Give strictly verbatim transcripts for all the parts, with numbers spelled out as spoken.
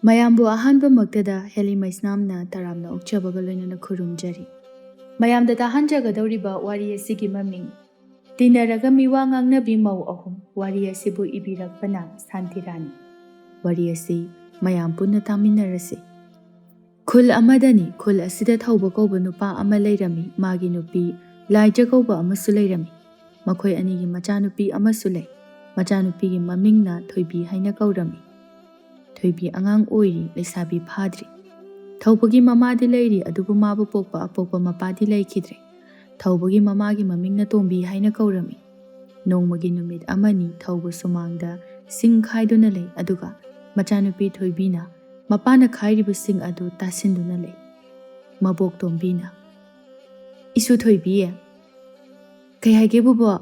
ꯃꯌꯥꯝꯕꯨ ꯑꯍꯥꯟꯕꯃꯛꯇꯗ ꯍꯦꯂꯤ ꯃꯩꯁꯅꯥꯝꯅ ꯇꯔꯥꯝꯅ ꯑꯣꯛꯆꯕꯒ ꯂꯣꯏꯅꯅ ꯈꯨꯔꯨꯝꯖꯔꯤ꯫ ꯃꯌꯥꯝꯗ ꯇꯥꯍꯟꯖꯒꯗꯧꯔꯤꯕ ꯋꯥꯔꯤ ꯑꯁꯤꯒꯤ ꯃꯃꯤꯡ, ꯇꯤꯟꯅꯔꯒ ꯃꯤꯋꯥ ꯉꯥꯡꯅꯕꯤ ꯃꯧ ꯑꯍꯨꯝ꯫ ꯋꯥꯔꯤ ꯑꯁꯤꯕꯨ ꯏꯕꯤꯔꯛꯄꯅ ꯁꯥꯟꯇꯤꯔꯥꯅꯤ꯫ ꯋꯥꯔꯤ ꯑꯁꯤ ꯃꯌꯥꯝ ꯄꯨꯟꯅ ꯇꯥꯃꯤꯟꯅꯔꯁꯤ꯫ ꯈꯨꯜ ꯑꯃꯗꯅꯤ꯫ ꯈꯨꯜ ꯑꯁꯤꯗ ꯊꯧꯕ ꯀꯧꯕ ꯅꯨꯄꯥ ꯑꯃ ꯂꯩꯔꯝꯃꯤ꯫ ꯃꯥꯒꯤ ꯅꯨꯄꯤ ꯂꯥꯏꯖ ꯀꯧꯕ ꯑꯃꯁꯨ ꯂꯩꯔꯝꯃꯤ꯫ ꯃꯈꯣꯏ ꯑꯅꯤꯒꯤ ꯃꯆꯥꯅꯨꯄꯤ ꯑꯃꯁꯨ ꯂꯩ꯫ ꯃꯆꯥꯅꯨꯄꯤꯒꯤ ꯃꯃꯤꯡꯅ ꯊꯣꯏꯕꯤ ꯍꯥꯏꯅ ꯀꯧꯔꯝꯃꯤ꯫ ꯊꯣꯏꯕꯤ ꯑꯉꯥꯡ ꯑꯣꯏꯔꯤ, ꯂꯩꯁꯥꯕꯤ ꯐꯥꯗ꯭ꯔꯤ꯫ ꯊꯧꯕꯒꯤ ꯃꯃꯥꯗꯤ ꯂꯩꯔꯤ, ꯑꯗꯨꯕꯨ ꯃꯥꯕꯨ ꯄꯣꯛꯄ ꯑꯄꯣꯛꯄ ꯃꯄꯥꯗꯤ ꯂꯩꯈꯤꯗ꯭ꯔꯦ꯫ ꯊꯧꯕꯒꯤ ꯃꯃꯥꯒꯤ ꯃꯃꯤꯡꯅ ꯇꯣꯝꯕꯤ ꯍꯥꯏꯅ ꯀꯧꯔꯝꯃꯤ꯫ ꯅꯣꯡꯃꯒꯤ ꯅꯨꯃꯤꯠ ꯑꯃꯅꯤ ꯊꯧꯕ ꯁꯨꯃꯥꯡꯗ ꯁꯤꯡ ꯈꯥꯏꯗꯨꯅ ꯂꯩ, ꯑꯗꯨꯒ ꯃꯆꯥꯅꯨꯄꯤ ꯊꯣꯏꯕꯤꯅ ꯃꯄꯥꯅ ꯈꯥꯏꯔꯤꯕ ꯁꯤꯡ ꯑꯗꯨ ꯇꯥꯁꯤꯟꯗꯨꯅ ꯂꯩ꯫ ꯃꯕꯣꯛ ꯇꯣꯝꯕꯤꯅ, "ꯏꯁꯨ ꯊꯣꯏꯕꯤ, ꯀꯩ ꯍꯥꯏꯒꯦ ꯕꯨꯕꯣꯛ?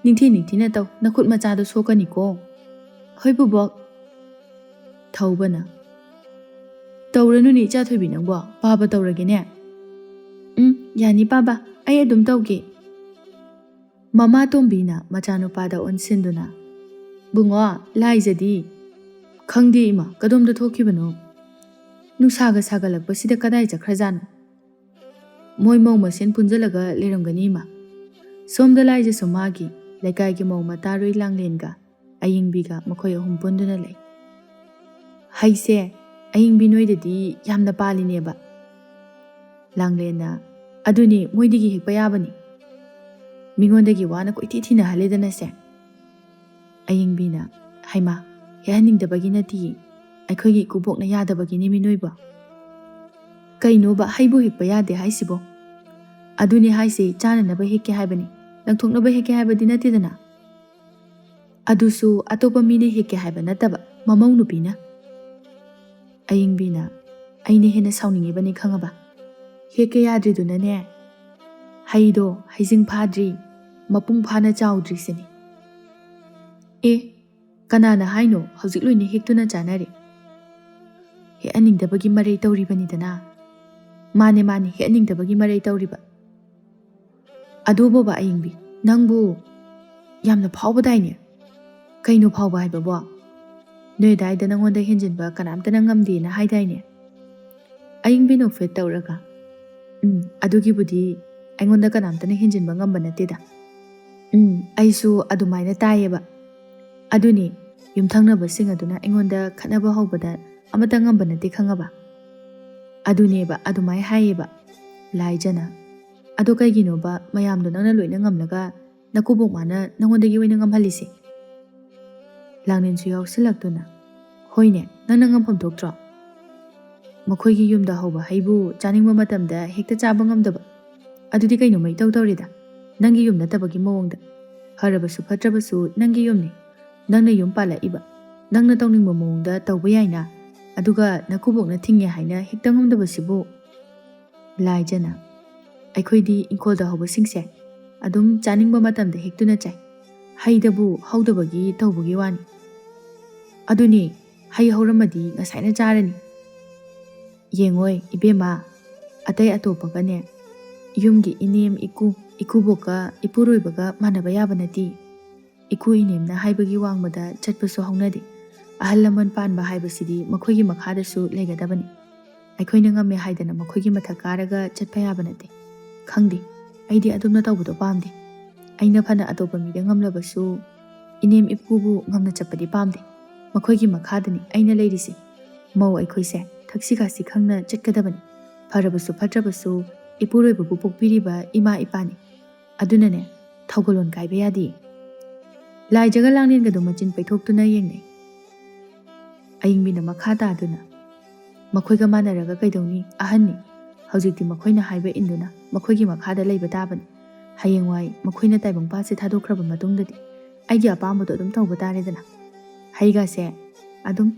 ꯅꯤꯡꯊꯤ ꯅꯤꯡꯊꯤꯅ ꯇꯧ, ꯅꯈꯨꯠ ꯃꯆꯥꯗꯣ ꯁꯣꯛꯀꯅꯤꯀꯣ꯫" "ꯍꯣꯏ ꯕꯨꯕꯣꯛ꯫" ꯊꯧꯕꯅ, "ꯇꯧꯔꯅꯨꯅꯦ ꯏꯆꯥ ꯊꯣꯏꯕꯤ ꯅꯪꯕꯣ, ꯄꯥꯕ ꯇꯧꯔꯒꯦꯅꯦ꯫" "ꯎꯝ, ꯌꯥꯅꯤ ꯄꯥꯕ, ꯑꯩ ꯑꯗꯨꯝ ꯇꯧꯒꯦ꯫" ꯃꯃꯥ ꯇꯣꯝꯕꯤꯅ ꯃꯆꯥꯅꯨꯄꯥꯗ ꯑꯣꯟꯁꯤꯟꯗꯨꯅ, "ꯕꯨꯡꯉꯣ, ꯂꯥꯏꯖꯗꯤ?" "ꯈꯪꯗꯦ ꯏꯃꯥ, ꯀꯗꯣꯝꯗ ꯊꯣꯛꯈꯤꯕꯅꯣ? ꯅꯨꯡꯁꯥꯒ ꯁꯥꯒꯠꯂꯛꯄꯁꯤꯗ ꯀꯗꯥꯏ ꯆꯠꯈ꯭ꯔꯖꯥꯠꯅꯣ?" "ꯃꯣꯏ ꯃꯧ ꯃꯁꯦꯟ ꯄꯨꯟꯖꯜꯂꯒ ꯂꯩꯔꯝꯒꯅꯤ ꯏꯃꯥ꯫" ꯁꯣꯝꯗ ꯂꯥꯏꯖꯁꯨ ꯃꯥꯒꯤ ꯂꯩꯀꯥꯏꯒꯤ ꯃꯧ ꯃꯇꯥꯔꯣꯏ ꯂꯥꯡꯂꯦꯟꯒ ꯑꯌꯤꯡꯕꯤꯒ ꯃꯈꯣꯏ ꯑꯍꯨꯝ ꯄꯨꯟꯗꯨꯅ ꯂꯩ꯫ "ꯍꯩꯁꯦ ꯑꯌꯤꯡꯕꯤ ꯅꯣꯏꯗꯗꯤ ꯌꯥꯝꯅ ꯄꯥꯜꯂꯤꯅꯦꯕ꯫" ꯂꯥꯡꯂꯦꯟꯅ, "ꯑꯗꯨꯅꯤ, ꯃꯣꯏꯗꯒꯤ ꯍꯦꯛꯄ ꯌꯥꯕꯅꯤ꯫ ꯃꯤꯉꯣꯟꯗꯒꯤ ꯋꯥꯅ ꯀꯣꯏꯊꯤ ꯊꯤꯅꯍꯜꯂꯦꯗꯅ ꯁꯦ꯫" ꯑꯌꯤꯡꯕꯤꯅ, "ꯍꯩꯃꯥ, ꯍꯦꯛꯍꯟꯅꯤꯡꯗꯕꯒꯤ ꯅꯠꯇꯤꯌꯦ, ꯑꯩꯈꯣꯏꯒꯤ ꯏꯀꯨꯕꯣꯛꯅ ꯌꯥꯗꯕꯒꯤꯅꯦ ꯃꯤ ꯅꯣꯏꯕꯣ꯫" "ꯀꯩꯅꯣꯕ ꯍꯩꯕꯨ ꯍꯦꯛꯄ ꯌꯥꯗꯦ ꯍꯥꯏꯁꯤꯕꯣ?" "ꯑꯗꯨꯅꯦ ꯍꯥꯏꯁꯦ, ꯆꯥꯅꯅꯕ ꯍꯦꯛꯀꯦ ꯍꯥꯏꯕꯅꯤ, ꯂꯪꯊꯣꯛꯅꯕ ꯍꯦꯛꯀꯦ ꯍꯥꯏꯕꯗꯤ ꯅꯠꯇꯦꯗꯅ꯫ ꯑꯗꯨꯁꯨ ꯑꯇꯣꯞꯄ ꯃꯤꯅ ꯍꯦꯛꯀꯦ ꯍꯥꯏꯕ ꯅꯠꯇꯕ, ꯃꯃꯧ ꯅꯨꯄꯤꯅ꯫" ꯑꯌꯤꯡꯕꯤꯅ, "ꯑꯩꯅ ꯍꯦꯟꯅ ꯁꯥꯎꯅꯤꯡꯉꯤꯕꯅꯤ ꯈꯪꯉꯕ? ꯍꯦꯛꯀꯦ ꯌꯥꯗ꯭ꯔꯤꯗꯨꯅꯅꯦ, ꯍꯩꯗꯣ ꯍꯩꯖꯤꯡ ꯐꯥꯗ꯭ꯔꯤ, ꯃꯄꯨꯡ ꯐꯥꯅ ꯆꯥꯎꯗ꯭ꯔꯤꯁꯤꯅꯤ꯫" "ꯑꯦ, ꯀꯅꯥꯅ ꯍꯥꯏꯅꯣ ꯍꯧꯖꯤꯛ ꯂꯣꯏꯅ ꯍꯦꯛꯇꯨꯅ ꯆꯥꯅꯔꯦ?" "ꯍꯦꯛꯍꯟꯅꯤꯡꯗꯕꯒꯤ ꯃꯔꯩ ꯇꯧꯔꯤꯕꯅꯤꯗꯅ꯫" "ꯃꯥꯅꯦ, ꯃꯥꯅꯦ, ꯍꯦꯛꯍꯟꯅꯤꯡꯗꯕꯒꯤ ꯃꯔꯩ ꯇꯧꯔꯤꯕ꯫ ꯑꯗꯨ ꯕꯣꯕꯥ ꯑꯌꯤꯡꯕꯤ, ꯅꯪꯕꯨ ꯌꯥꯝꯅ ꯐꯥꯎꯕꯗꯥꯏꯅꯦ?" "ꯀꯩꯅꯣ ꯐꯥꯎꯕ ꯍꯥꯏꯕꯕꯣ?" "ꯅꯣꯏ ꯑꯗꯥꯏꯗ ꯅꯪꯉꯣꯟꯗ ꯍꯦꯟꯖꯤꯟꯕ ꯀꯅꯥꯝꯇꯅ ꯉꯝꯗꯦꯅ ꯍꯥꯏꯗꯥꯏꯅꯦ?" ꯑꯌꯤꯡꯕꯤ ꯅꯣꯛꯐꯦꯠ ꯇꯧꯔꯒ, "ꯎꯝ, ꯑꯗꯨꯒꯤꯕꯨꯗꯤ ꯑꯩꯉꯣꯟꯗ ꯀꯅꯥꯝꯇꯅ ꯍꯦꯟꯖꯤꯟꯕ ꯉꯝꯕ ꯅꯠꯇꯦꯗ꯫ ꯎꯝ, ꯑꯩꯁꯨ ꯑꯗꯨꯃꯥꯏꯅ ꯇꯥꯏꯌꯦꯕ꯫ ꯑꯗꯨꯅꯤ, ꯌꯨꯝꯊꯪꯅꯕꯁꯤꯡ ꯑꯗꯨꯅ ꯑꯩꯉꯣꯟꯗ ꯈꯠꯅꯕ ꯍꯧꯕꯗ ꯑꯃꯠꯇ ꯉꯝꯕ ꯅꯠꯇꯦ, ꯈꯪꯉꯕ?" "ꯑꯗꯨꯅꯦꯕ, ꯑꯗꯨꯃꯥꯏ ꯍꯥꯏꯌꯦꯕ ꯂꯥꯏꯖꯅ꯫ ꯑꯗꯣ ꯀꯩꯒꯤꯅꯣꯕ ꯃꯌꯥꯝꯗꯣ ꯅꯪꯅ ꯂꯣꯏꯅ ꯉꯝꯂꯒ ꯅꯀꯨꯕꯣꯛ ꯃꯥꯅ ꯅꯪꯉꯣꯟꯗꯒꯤ ꯑꯣꯏꯅ ꯉꯝꯍꯜꯂꯤꯁꯦ?" ꯂꯥꯡꯂꯦꯟꯁꯨ ꯌꯥꯎꯁꯤꯜꯂꯛꯇꯨꯅ, "ꯍꯣꯏꯅꯦ, ꯅꯪꯅ ꯉꯝꯐꯝ ꯊꯣꯛꯇ꯭ꯔꯣ? ꯃꯈꯣꯏꯒꯤ ꯌꯨꯝꯗ ꯍꯧꯕ ꯍꯩꯕꯨ ꯆꯥꯅꯤꯡꯕ ꯃꯇꯝꯗ ꯍꯦꯛꯇ ꯆꯥꯕ ꯉꯝꯗꯕ, ꯑꯗꯨꯗꯤ ꯀꯩꯅꯣꯃ ꯏꯇꯧ ꯇꯧꯔꯦꯗ, ꯅꯪꯒꯤ ꯌꯨꯝ ꯅꯠꯇꯕꯒꯤ ꯃꯑꯣꯡꯗ꯫ ꯐꯔꯕꯁꯨ ꯐꯠꯇ꯭ꯔꯕꯁꯨ ꯅꯪꯒꯤ ꯌꯨꯝꯅꯤ, ꯅꯪꯅ ꯌꯨꯝ ꯄꯥꯜꯂꯛꯏꯕ, ꯅꯪꯅ ꯇꯧꯅꯤꯡꯕ ꯃꯑꯣꯡꯗ ꯇꯧꯕ ꯌꯥꯏꯅ, ꯑꯗꯨꯒ ꯅꯀꯨꯕꯣꯛꯅ ꯊꯤꯡꯉꯦ ꯍꯥꯏꯅ ꯍꯦꯛꯇ ꯉꯝꯗꯕꯁꯤꯕꯨ?" ꯂꯥꯏꯖꯅ, "ꯑꯩꯈꯣꯏꯗꯤ ꯏꯪꯈꯣꯜꯗ ꯍꯧꯕꯁꯤꯡꯁꯦ ꯑꯗꯨꯝ ꯆꯥꯅꯤꯡꯕ ꯃꯇꯝꯗ ꯍꯦꯛꯇꯨꯅ ꯆꯥꯏ꯫ ꯍꯩꯗꯕꯨ ꯍꯧꯗꯕꯒꯤ ꯇꯧꯕꯒꯤ ꯋꯥꯅꯤ꯫ ꯑꯗꯨꯅꯤ, ꯍꯩ ꯍꯧꯔꯝꯃꯗꯤ ꯉꯁꯥꯏꯅ ꯆꯥꯔꯅꯤ꯫ ꯌꯦꯡꯉꯣꯏ ꯏꯕꯦꯝꯃ, ꯑꯇꯩ ꯑꯇꯣꯞꯄꯒꯅꯦ, ꯌꯨꯝꯒꯤ ꯏꯅꯦꯝ ꯏꯀꯨ, ꯏꯀꯨꯕꯣꯛꯀ ꯏꯄꯨꯔꯣꯏꯕꯒ ꯃꯥꯟꯅꯕ ꯌꯥꯕ ꯅꯠꯇꯦ꯫ ꯏꯀꯨ ꯏꯅꯦꯝꯅ ꯍꯥꯏꯕꯒꯤ ꯋꯥꯡꯃꯗ ꯆꯠꯄꯁꯨ ꯍꯧꯅꯗꯦ꯫ ꯑꯍꯜ ꯂꯃꯟ ꯄꯥꯟꯕ ꯍꯥꯏꯕꯁꯤꯗꯤ ꯃꯈꯣꯏꯒꯤ ꯃꯈꯥꯗꯁꯨ ꯂꯩꯒꯗꯕꯅꯤ꯫ ꯑꯩꯈꯣꯏꯅ ꯉꯝꯃꯦ ꯍꯥꯏꯗꯅ ꯃꯈꯣꯏꯒꯤ ꯃꯊꯛ ꯀꯥꯔꯒ ꯆꯠꯄ ꯌꯥꯕ ꯅꯠꯇꯦ꯫ ꯈꯪꯗꯦ, ꯑꯩꯗꯤ ꯑꯗꯨꯝꯅ ꯇꯧꯕꯗꯣ ꯄꯥꯝꯗꯦ꯫ ꯑꯩꯅ ꯐꯅ ꯑꯇꯣꯞꯄ ꯃꯤꯗ ꯉꯝꯂꯕꯁꯨ ꯏꯅꯦꯝ ꯏꯀꯨꯕꯨ ꯉꯝꯅ ꯆꯠꯄꯗꯤ ꯄꯥꯝꯗꯦ꯫ ꯃꯈꯣꯏꯒꯤ ꯃꯈꯥꯗꯅꯤ ꯑꯩꯅ ꯂꯩꯔꯤꯁꯦ꯫ ꯃꯧ ꯑꯩꯈꯣꯏꯁꯦ ꯊꯛꯁꯤ ꯈꯥꯁꯤ ꯈꯪꯅ ꯆꯠꯀꯗꯕꯅꯤ꯫ ꯐꯔꯕꯁꯨ ꯐꯠꯇ꯭ꯔꯕꯁꯨ ꯏꯄꯨꯔꯣꯏꯕꯕꯨ ꯄꯣꯛꯄꯤꯔꯤꯕ ꯏꯃꯥ ꯏꯄꯥꯅꯤ꯫ ꯑꯗꯨꯅꯅꯦ, ꯊꯧꯒꯜꯂꯣꯟ ꯀꯥꯏꯕ ꯌꯥꯗꯦ꯫" ꯂꯥꯏꯖꯒ ꯂꯥꯡꯂꯦꯟꯒꯗꯨ ꯃꯆꯤꯟ ꯄꯩꯊꯣꯛꯇꯨꯅ ꯌꯦꯡꯅꯩ꯫ ꯑꯌꯤꯡꯕꯤꯅ ꯃꯈꯥ ꯇꯥꯗꯨꯅ, "ꯃꯈꯣꯏꯒ ꯃꯥꯟꯅꯔꯒ ꯀꯩꯗꯧꯅꯤ? ꯑꯍꯟꯅꯤ꯫ ꯍꯧꯖꯤꯛꯇꯤ ꯃꯈꯣꯏꯅ ꯍꯥꯏꯕ ꯏꯟꯗꯨꯅ ꯃꯈꯣꯏꯒꯤ ꯃꯈꯥꯗ ꯂꯩꯕ ꯇꯥꯕꯅꯤ꯫ ꯍꯌꯦꯡꯋꯥꯏ ꯃꯈꯣꯏꯅ ꯇꯥꯏꯕꯪꯄꯥꯟꯁꯦ ꯊꯥꯗꯣꯛꯈ꯭ꯔꯕ ꯃꯇꯨꯡꯗꯗꯤ ꯑꯩꯒꯤ ꯑꯄꯥꯝꯕꯗꯣ ꯑꯗꯨꯝ ꯇꯧꯕ ꯇꯥꯔꯦꯗꯅ꯫ ꯍꯩꯒꯥꯁꯦ ꯑꯗꯨꯝ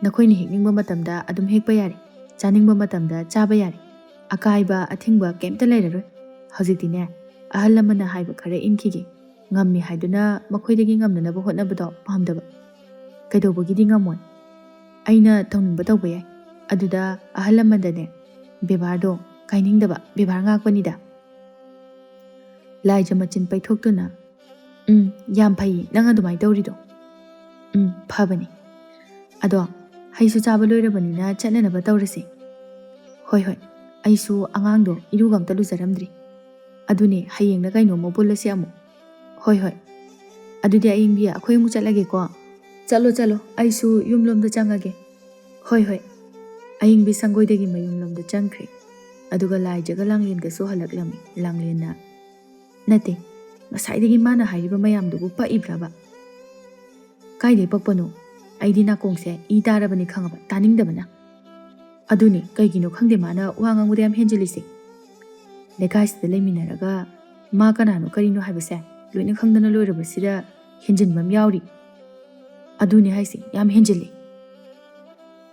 ꯅꯈꯣꯏꯅ ꯍꯦꯛꯅꯤꯡꯕ ꯃꯇꯝꯗ ꯑꯗꯨꯝ ꯍꯦꯛꯄ ꯌꯥꯔꯦ, ꯆꯥꯅꯤꯡꯕ ꯃꯇꯝꯗ ꯆꯥꯕ ꯌꯥꯔꯦ꯫ ꯑꯀꯥꯏꯕ ꯑꯊꯤꯡꯕ ꯀꯩꯝꯇ ꯂꯩꯔꯔꯣꯏ꯫ ꯍꯧꯖꯤꯛꯇꯤꯅꯦ, ꯑꯍꯜ ꯂꯃꯟꯅ ꯍꯥꯏꯕ ꯈꯔ ꯏꯟꯈꯤꯒꯦ꯫ ꯉꯝꯃꯤ ꯍꯥꯏꯗꯨꯅ ꯃꯈꯣꯏꯗꯒꯤ ꯉꯝꯅꯅꯕ ꯍꯣꯠꯅꯕꯗꯣ ꯄꯥꯝꯗꯕ꯫ ꯀꯩꯗꯧꯕꯒꯤꯗꯤ ꯉꯝꯃꯣꯏ? ꯑꯩꯅ ꯇꯧꯅꯤꯡꯕ ꯇꯧꯕ ꯌꯥꯏ꯫ ꯑꯗꯨꯗ ꯑꯍꯜ ꯂꯃꯟꯗꯅꯦ ꯕꯦꯕꯥꯔꯗꯣ ꯀꯥꯏꯅꯤꯡꯗꯕ, ꯕꯦꯕꯥꯔ ꯉꯥꯛꯄꯅꯤꯗ꯫" ꯂꯥꯏꯖ ꯃꯆꯤꯟ ꯄꯩꯊꯣꯛꯇꯨꯅ, "ꯎꯝ, ꯌꯥꯝ ꯐꯩ ꯅꯪ ꯑꯗꯨꯃꯥꯏꯅ ꯇꯧꯔꯤꯗꯣ꯫ ꯎꯝ, ꯐꯕꯅꯤ꯫ ꯑꯗꯣ, ꯍꯩꯁꯨ ꯆꯥꯕ ꯂꯣꯏꯔꯕꯅꯤꯅ ꯆꯠꯅꯅꯕ ꯇꯧꯔꯁꯦ꯫ ꯍꯣꯏ, ꯍꯣꯏ, ꯑꯩꯁꯨ ꯑꯉꯥꯡꯗꯣ ꯏꯔꯨꯒ ꯑꯝꯇ ꯂꯨꯖꯔꯝꯗ꯭ꯔꯤ꯫ ꯑꯗꯨꯅꯦ, ꯍꯌꯦꯡꯅ ꯀꯩꯅꯣꯝꯃ ꯄꯨꯜꯂꯁꯤ ꯑꯃꯨꯛ꯫ ꯍꯣꯏ, ꯍꯣꯏ꯫ ꯑꯗꯨꯗꯤ ꯑꯌꯤꯡꯕꯤ, ꯑꯩꯈꯣꯏ ꯑꯃꯨꯛ ꯆꯠꯂꯒꯦꯀꯣ꯫ ꯆꯠꯂꯣ, ꯆꯠꯂꯣ, ꯑꯩꯁꯨ ꯌꯨꯝꯂꯣꯝꯗ ꯆꯪꯉꯒꯦ꯫ ꯍꯣꯏ, ꯍꯣꯏ꯫ ꯑꯌꯤꯡꯕꯤ ꯁꯪꯒꯣꯏꯗꯒꯤ ꯃꯌꯨꯝꯂꯣꯝꯗ ꯆꯪꯈ꯭ꯔꯦ꯫ ꯑꯗꯨꯒ ꯂꯥꯏꯖꯒ ꯂꯥꯡꯂꯦꯟꯒꯁꯨ ꯍꯜꯂꯛꯂꯝꯃꯤ꯫ ꯂꯥꯡꯂꯦꯟꯅ, "ꯅꯠꯇꯦ, ꯉꯁꯥꯏꯗꯒꯤ ꯃꯥꯅ ꯍꯥꯏꯔꯤꯕ ꯃꯌꯥꯝꯗꯨꯕꯨ ꯄꯛꯏꯕ꯭ꯔꯕ?" "ꯀꯥꯏꯗꯩ ꯄꯛꯄꯅꯣ? ꯑꯩꯗꯤ ꯅꯥꯀꯣꯡꯁꯦ ꯏ ꯇꯥꯔꯕꯅꯤ ꯈꯪꯉꯕ, ꯇꯥꯅꯤꯡꯗꯕꯅ꯫ ꯑꯗꯨꯅꯤ, ꯀꯩꯒꯤꯅꯣ ꯈꯪꯗꯦ ꯃꯥꯅ ꯋꯥ ꯉꯥꯡꯕꯗ ꯌꯥꯝ ꯍꯦꯟꯖꯤꯜꯂꯤꯁꯦ꯫ ꯂꯩꯀꯥꯏꯁꯤꯗ ꯂꯩꯃꯤꯟꯅꯔꯒ ꯃꯥ ꯀꯅꯥꯅꯣ ꯀꯔꯤꯅꯣ ꯍꯥꯏꯕꯁꯦ ꯂꯣꯏꯅ ꯈꯪꯗꯅ ꯂꯣꯏꯔꯕꯁꯤꯗ ꯍꯦꯟꯖꯤꯟꯕ ꯑꯃ ꯌꯥꯎꯔꯤ꯫ ꯑꯗꯨꯅꯤ ꯍꯥꯏꯁꯦ, ꯌꯥꯝ ꯍꯦꯟꯖꯤꯜꯂꯤ꯫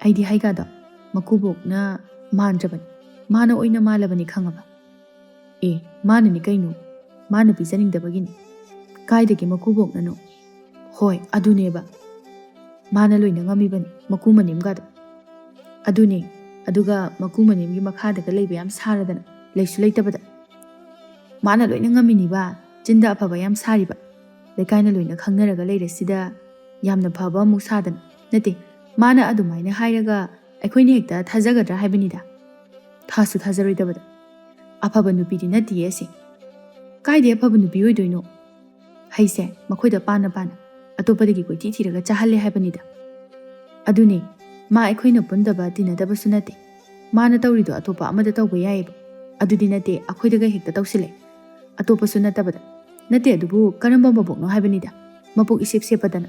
ꯑꯩꯗꯤ ꯍꯩꯒꯥꯗꯣ ꯃꯀꯨꯕꯣꯛꯅ ꯃꯥꯟꯗ꯭ꯔꯕꯅꯤ, ꯃꯥꯅ ꯑꯣꯏꯅ ꯃꯥꯜꯂꯕꯅꯤ ꯈꯪꯉꯕ?" "ꯑꯦ, ꯃꯥꯅꯅꯤ ꯀꯩꯅꯣ, ꯃꯥꯅ ꯄꯤꯖꯅꯤꯡꯗꯕꯒꯤꯅꯤ꯫ ꯀꯥꯏꯗꯒꯤ ꯃꯀꯨꯕꯣꯛꯅꯅꯣ?" "ꯍꯣꯏ, ꯑꯗꯨꯅꯦꯕ꯫ ꯃꯥꯅ ꯂꯣꯏꯅ ꯉꯝꯃꯤꯕꯅꯤ, ꯃꯀꯨ ꯃꯅꯦꯝꯒꯗꯣ꯫ ꯑꯗꯨꯅꯦ, ꯑꯗꯨꯒ ꯃꯀꯨ ꯃꯅꯦꯝꯒꯤ ꯃꯈꯥꯗꯒ ꯂꯩꯕ ꯌꯥꯝ ꯁꯥꯔꯗꯅ, ꯂꯩꯁꯨ ꯂꯩꯇꯕꯗ꯫ ꯃꯥꯅ ꯂꯣꯏꯅ ꯉꯝꯃꯤꯅꯤꯕ, ꯆꯤꯟꯗ ꯑꯐꯕ ꯌꯥꯝ ꯁꯥꯔꯤꯕ꯫ ꯂꯩꯀꯥꯏꯅ ꯂꯣꯏꯅ ꯈꯪꯅꯔꯒ ꯂꯩꯔꯁꯤꯗ ꯌꯥꯝꯅ ꯐꯕ ꯑꯃꯨꯛ ꯁꯥꯗꯅ꯫ ꯅꯠꯇꯦ, ꯃꯥꯅ ꯑꯗꯨꯃꯥꯏꯅ ꯍꯥꯏꯔꯒ ꯑꯩꯈꯣꯏꯅ ꯍꯦꯛꯇ ꯊꯥꯖꯒꯗ꯭ꯔꯥ ꯍꯥꯏꯕꯅꯤꯗ꯫ ꯊꯥꯁꯨ ꯊꯥꯖꯔꯣꯏꯗꯕꯗ꯫ ꯑꯐꯕ ꯅꯨꯄꯤꯗꯤ ꯅꯠꯇꯤꯌꯦ ꯑꯁꯤ꯫ ꯀꯥꯏꯗꯩ ꯑꯐꯕ ꯅꯨꯄꯤ ꯑꯣꯏꯗꯣꯏꯅꯣ? ꯍꯩꯁꯦ ꯃꯈꯣꯏꯗ ꯄꯥꯟꯅ ꯄꯥꯟꯅ ꯑꯇꯣꯞꯄꯗꯒꯤ ꯀꯣꯏꯊꯤ ꯊꯤꯔꯒ ꯆꯥꯍꯜꯂꯦ ꯍꯥꯏꯕꯅꯤꯗ꯫ ꯑꯗꯨꯅꯦ, ꯃꯥ ꯑꯩꯈꯣꯏꯅ ꯄꯨꯟꯗꯕ ꯇꯤꯟꯅꯗꯕꯁꯨ ꯅꯠꯇꯦ꯫ ꯃꯥꯅ ꯇꯧꯔꯤꯗꯣ ꯑꯇꯣꯞꯄ ꯑꯃꯗ ꯇꯧꯕ ꯌꯥꯏꯌꯦꯕ꯫ ꯑꯗꯨꯗꯤ ꯅꯠꯇꯦ, ꯑꯩꯈꯣꯏꯗꯒ ꯍꯦꯛꯇ ꯇꯧꯁꯤꯜꯂꯦ꯫ ꯑꯇꯣꯞꯄꯁꯨ ꯅꯠꯇꯕꯗ꯫ ꯅꯠꯇꯦ, ꯑꯗꯨꯕꯨ ꯀꯔꯝꯕ ꯃꯕꯣꯛꯅꯣ ꯍꯥꯏꯕꯅꯤꯗ꯫ ꯃꯄꯨꯛ ꯏꯁꯦꯞ ꯁꯦꯞꯄꯗꯅ꯫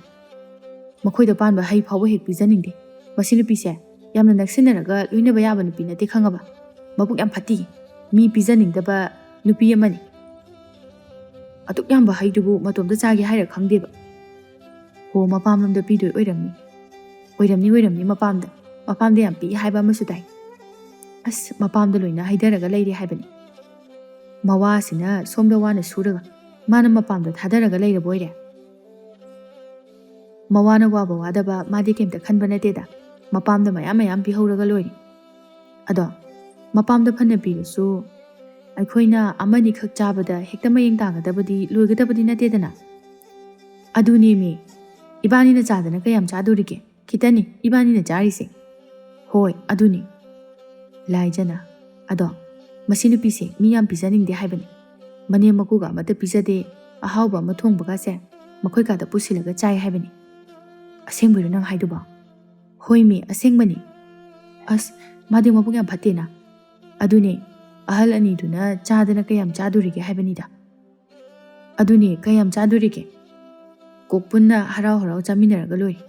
ꯃꯈꯣꯏꯗ ꯄꯥꯟꯕ ꯍꯩ ꯐꯥꯎꯕ ꯍꯦꯛ ꯄꯤꯖꯅꯤꯡꯗꯦ꯫ ꯃꯁꯤ ꯅꯨꯄꯤꯁꯦ ꯌꯥꯝꯅ ꯅꯛꯁꯤꯟꯅꯔꯒ ꯂꯣꯏꯅꯕ ꯌꯥꯕ ꯅꯨꯄꯤ ꯅꯠꯇꯦ ꯈꯪꯉꯕ? ꯃꯕꯨꯛ ꯌꯥꯝ ꯐꯠꯇꯤꯌꯦ꯫ ꯃꯤ ꯄꯤꯖꯅꯤꯡꯗꯕ ꯅꯨꯄꯤ ꯑꯃꯅꯤ꯫ ꯑꯗꯨꯛ ꯌꯥꯝꯕ ꯍꯩꯗꯨꯕꯨ ꯃꯇꯣꯝꯇ ꯆꯥꯒꯦ ꯍꯥꯏꯔ ꯈꯪꯗꯦꯕ꯫ ꯍꯣ, ꯃꯄꯥꯝꯂꯣꯝꯗ ꯄꯤꯗꯣꯏ ꯑꯣꯏꯔꯝꯅꯤ꯫ ꯑꯣꯏꯔꯝꯅꯤ, ꯑꯣꯏꯔꯝꯅꯤ, ꯃꯄꯥꯝꯗ꯫ ꯃꯄꯥꯝꯗ ꯌꯥꯝ ꯄꯤꯛꯏ ꯍꯥꯏꯕ ꯑꯃꯁꯨ ꯇꯥꯏ꯫ ꯑꯁ, ꯃꯄꯥꯝꯗ ꯂꯣꯏꯅ ꯍꯩꯊꯔꯒ ꯂꯩꯔꯦ ꯍꯥꯏꯕꯅꯤ꯫ ꯃꯋꯥꯁꯤꯅ ꯁꯣꯝꯗ ꯋꯥꯅ ꯁꯨꯔꯒ ꯃꯥꯅ ꯃꯄꯥꯝꯗ ꯊꯥꯗꯔꯒ ꯂꯩꯔꯕ ꯑꯣꯏꯔꯦ꯫ ꯃꯋꯥꯅ ꯋꯥꯕ ꯋꯥꯗꯕ ꯃꯥꯗꯤ ꯀꯩꯝꯇ ꯈꯟꯕ ꯅꯠꯇꯦꯗ꯫ ꯃꯄꯥꯝꯗ ꯃꯌꯥꯝ ꯃꯌꯥꯝ ꯄꯤꯍꯧꯔꯒ ꯂꯣꯏꯔꯦ꯫ ꯑꯗꯣ ꯃꯄꯥꯝꯗ ꯐꯅ ꯄꯤꯔꯁꯨ ꯑꯩꯈꯣꯏꯅ ꯑꯃꯅꯤꯈꯛ ꯆꯥꯕꯗ ꯍꯦꯛꯇ ꯃꯌꯦꯡ ꯇꯥꯒꯗꯕꯗꯤ, ꯂꯣꯏꯒꯗꯕꯗꯤ ꯅꯠꯇꯦꯗꯅ꯫ ꯑꯗꯨꯅꯦꯃꯤ, ꯏꯕꯥꯅꯤꯅ ꯆꯥꯗꯅ ꯀꯌꯥꯝ ꯆꯥꯗꯣꯔꯤꯒꯦ? "ꯈꯤꯇꯅꯤ ꯏꯕꯥꯅꯤꯅ ꯆꯥꯔꯤꯁꯦ꯫" "ꯍꯣꯏ, ꯑꯗꯨꯅꯤ꯫" ꯂꯥꯏꯖꯅ, "ꯑꯗꯣ ꯃꯁꯤ ꯅꯨꯄꯤꯁꯦ ꯃꯤ ꯌꯥꯝ ꯄꯤꯖꯅꯤꯡꯗꯦ ꯍꯥꯏꯕꯅꯤ꯫ ꯃꯅꯦꯝ ꯃꯀꯨꯒ ꯑꯃꯠꯇ ꯄꯤꯖꯗꯦ, ꯑꯍꯥꯎꯕ ꯑꯃ ꯊꯣꯡꯕꯒꯁꯦ ꯃꯈꯣꯏ ꯀꯥꯗ ꯄꯨꯁꯤꯜꯂꯒ ꯆꯥꯏ ꯍꯥꯏꯕꯅꯤ꯫" "ꯑꯁꯦꯡꯕꯩꯔꯣ ꯅꯪ ꯍꯥꯏꯗꯨꯕꯣ?" "ꯍꯣꯏꯃꯤ, ꯑꯁꯦꯡꯕꯅꯤ꯫" "ꯑꯁ, ꯃꯥꯗꯤ ꯃꯕꯨꯛ ꯌꯥꯝ ꯐꯠꯇꯦꯅ꯫" "ꯑꯗꯨꯅꯦ, ꯑꯍꯜ ꯑꯅꯤꯗꯨꯅ ꯆꯥꯗꯅ ꯀꯌꯥꯝ ꯆꯥꯗꯣꯔꯤꯒꯦ ꯍꯥꯏꯕꯅꯤꯗ꯫" "ꯑꯗꯨꯅꯦ, ꯀꯌꯥꯝ ꯆꯥꯗꯣꯔꯤꯒꯦ? ꯀꯣꯛ ꯄꯨꯟꯅ ꯍꯔꯥꯎ ꯍꯔꯥꯎ ꯆꯥꯃꯤꯟꯅꯔꯒ ꯂꯣꯏꯔꯦ꯫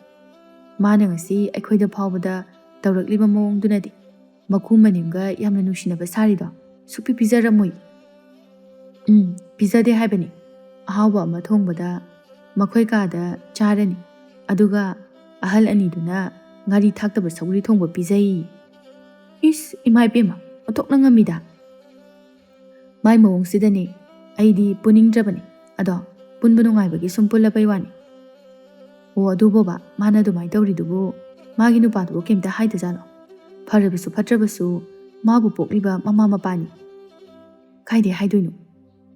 ꯃꯥꯅ ꯉꯁꯤ ꯑꯩꯈꯣꯏꯗ ꯐꯥꯎꯕꯗ ꯇꯧꯔꯛꯂꯤꯕ ꯃꯑꯣꯡꯗꯨꯅꯗꯤ ꯃꯈꯨ ꯃꯅꯦꯝꯒ ꯌꯥꯝꯅ ꯅꯨꯡꯁꯤꯅꯕ ꯁꯥꯔꯤꯗꯣ ꯁꯨꯛꯄꯤ ꯄꯤꯖꯔꯝꯃꯣꯏ꯫" "ꯎꯝ, ꯄꯤꯖꯗꯦ ꯍꯥꯏꯕꯅꯤ꯫ ꯑꯍꯥꯎꯕ ꯑꯃ ꯊꯣꯡꯕꯗ ꯃꯈꯣꯏ ꯀꯥꯗ ꯆꯥꯔꯅꯤ, ꯑꯗꯨꯒ ꯑꯍꯜ ꯑꯅꯤꯗꯨꯅ ꯉꯥꯔꯤ ꯊꯥꯛꯇꯕ ꯁꯧꯒ꯭ꯔꯤ ꯊꯣꯡꯕ ꯄꯤꯖꯩ꯫" "ꯏꯁ, ꯏꯃꯥ ꯏꯕꯦꯝꯃ, ꯑꯣꯟꯊꯣꯛꯅ ꯉꯝꯃꯤꯗ!" "ꯃꯥꯏ ꯃꯑꯣꯡꯁꯤꯗꯅꯦ ꯑꯩꯗꯤ ꯄꯨꯅꯤꯡꯗ꯭ꯔꯕꯅꯤ꯫ ꯑꯗꯣ ꯄꯨꯟꯕ ꯅꯨꯡꯉꯥꯏꯕꯒꯤ ꯁꯨꯝ ꯄꯨꯜꯂꯕꯩ ꯋꯥꯅꯤ꯫" "ꯑꯣ, ꯑꯗꯨꯕꯣꯕ, ꯃꯥꯅ ꯑꯗꯨꯃꯥꯏꯅ ꯇꯧꯔꯤꯗꯨꯕꯨ ꯃꯥꯒꯤ ꯅꯨꯄꯥꯗꯨꯕꯨ ꯀꯩꯝꯇ ꯍꯥꯏꯗꯖꯥꯠꯂꯣ? ꯐꯔꯕꯁꯨ ꯐꯠꯇ꯭ꯔꯕꯁꯨ ꯃꯥꯕꯨ ꯄꯣꯛꯂꯤꯕ ꯃꯃꯥ ꯃꯄꯥꯅꯤ꯫" "ꯀꯥꯏꯗꯩ ꯍꯥꯏꯗꯣꯏꯅꯣ?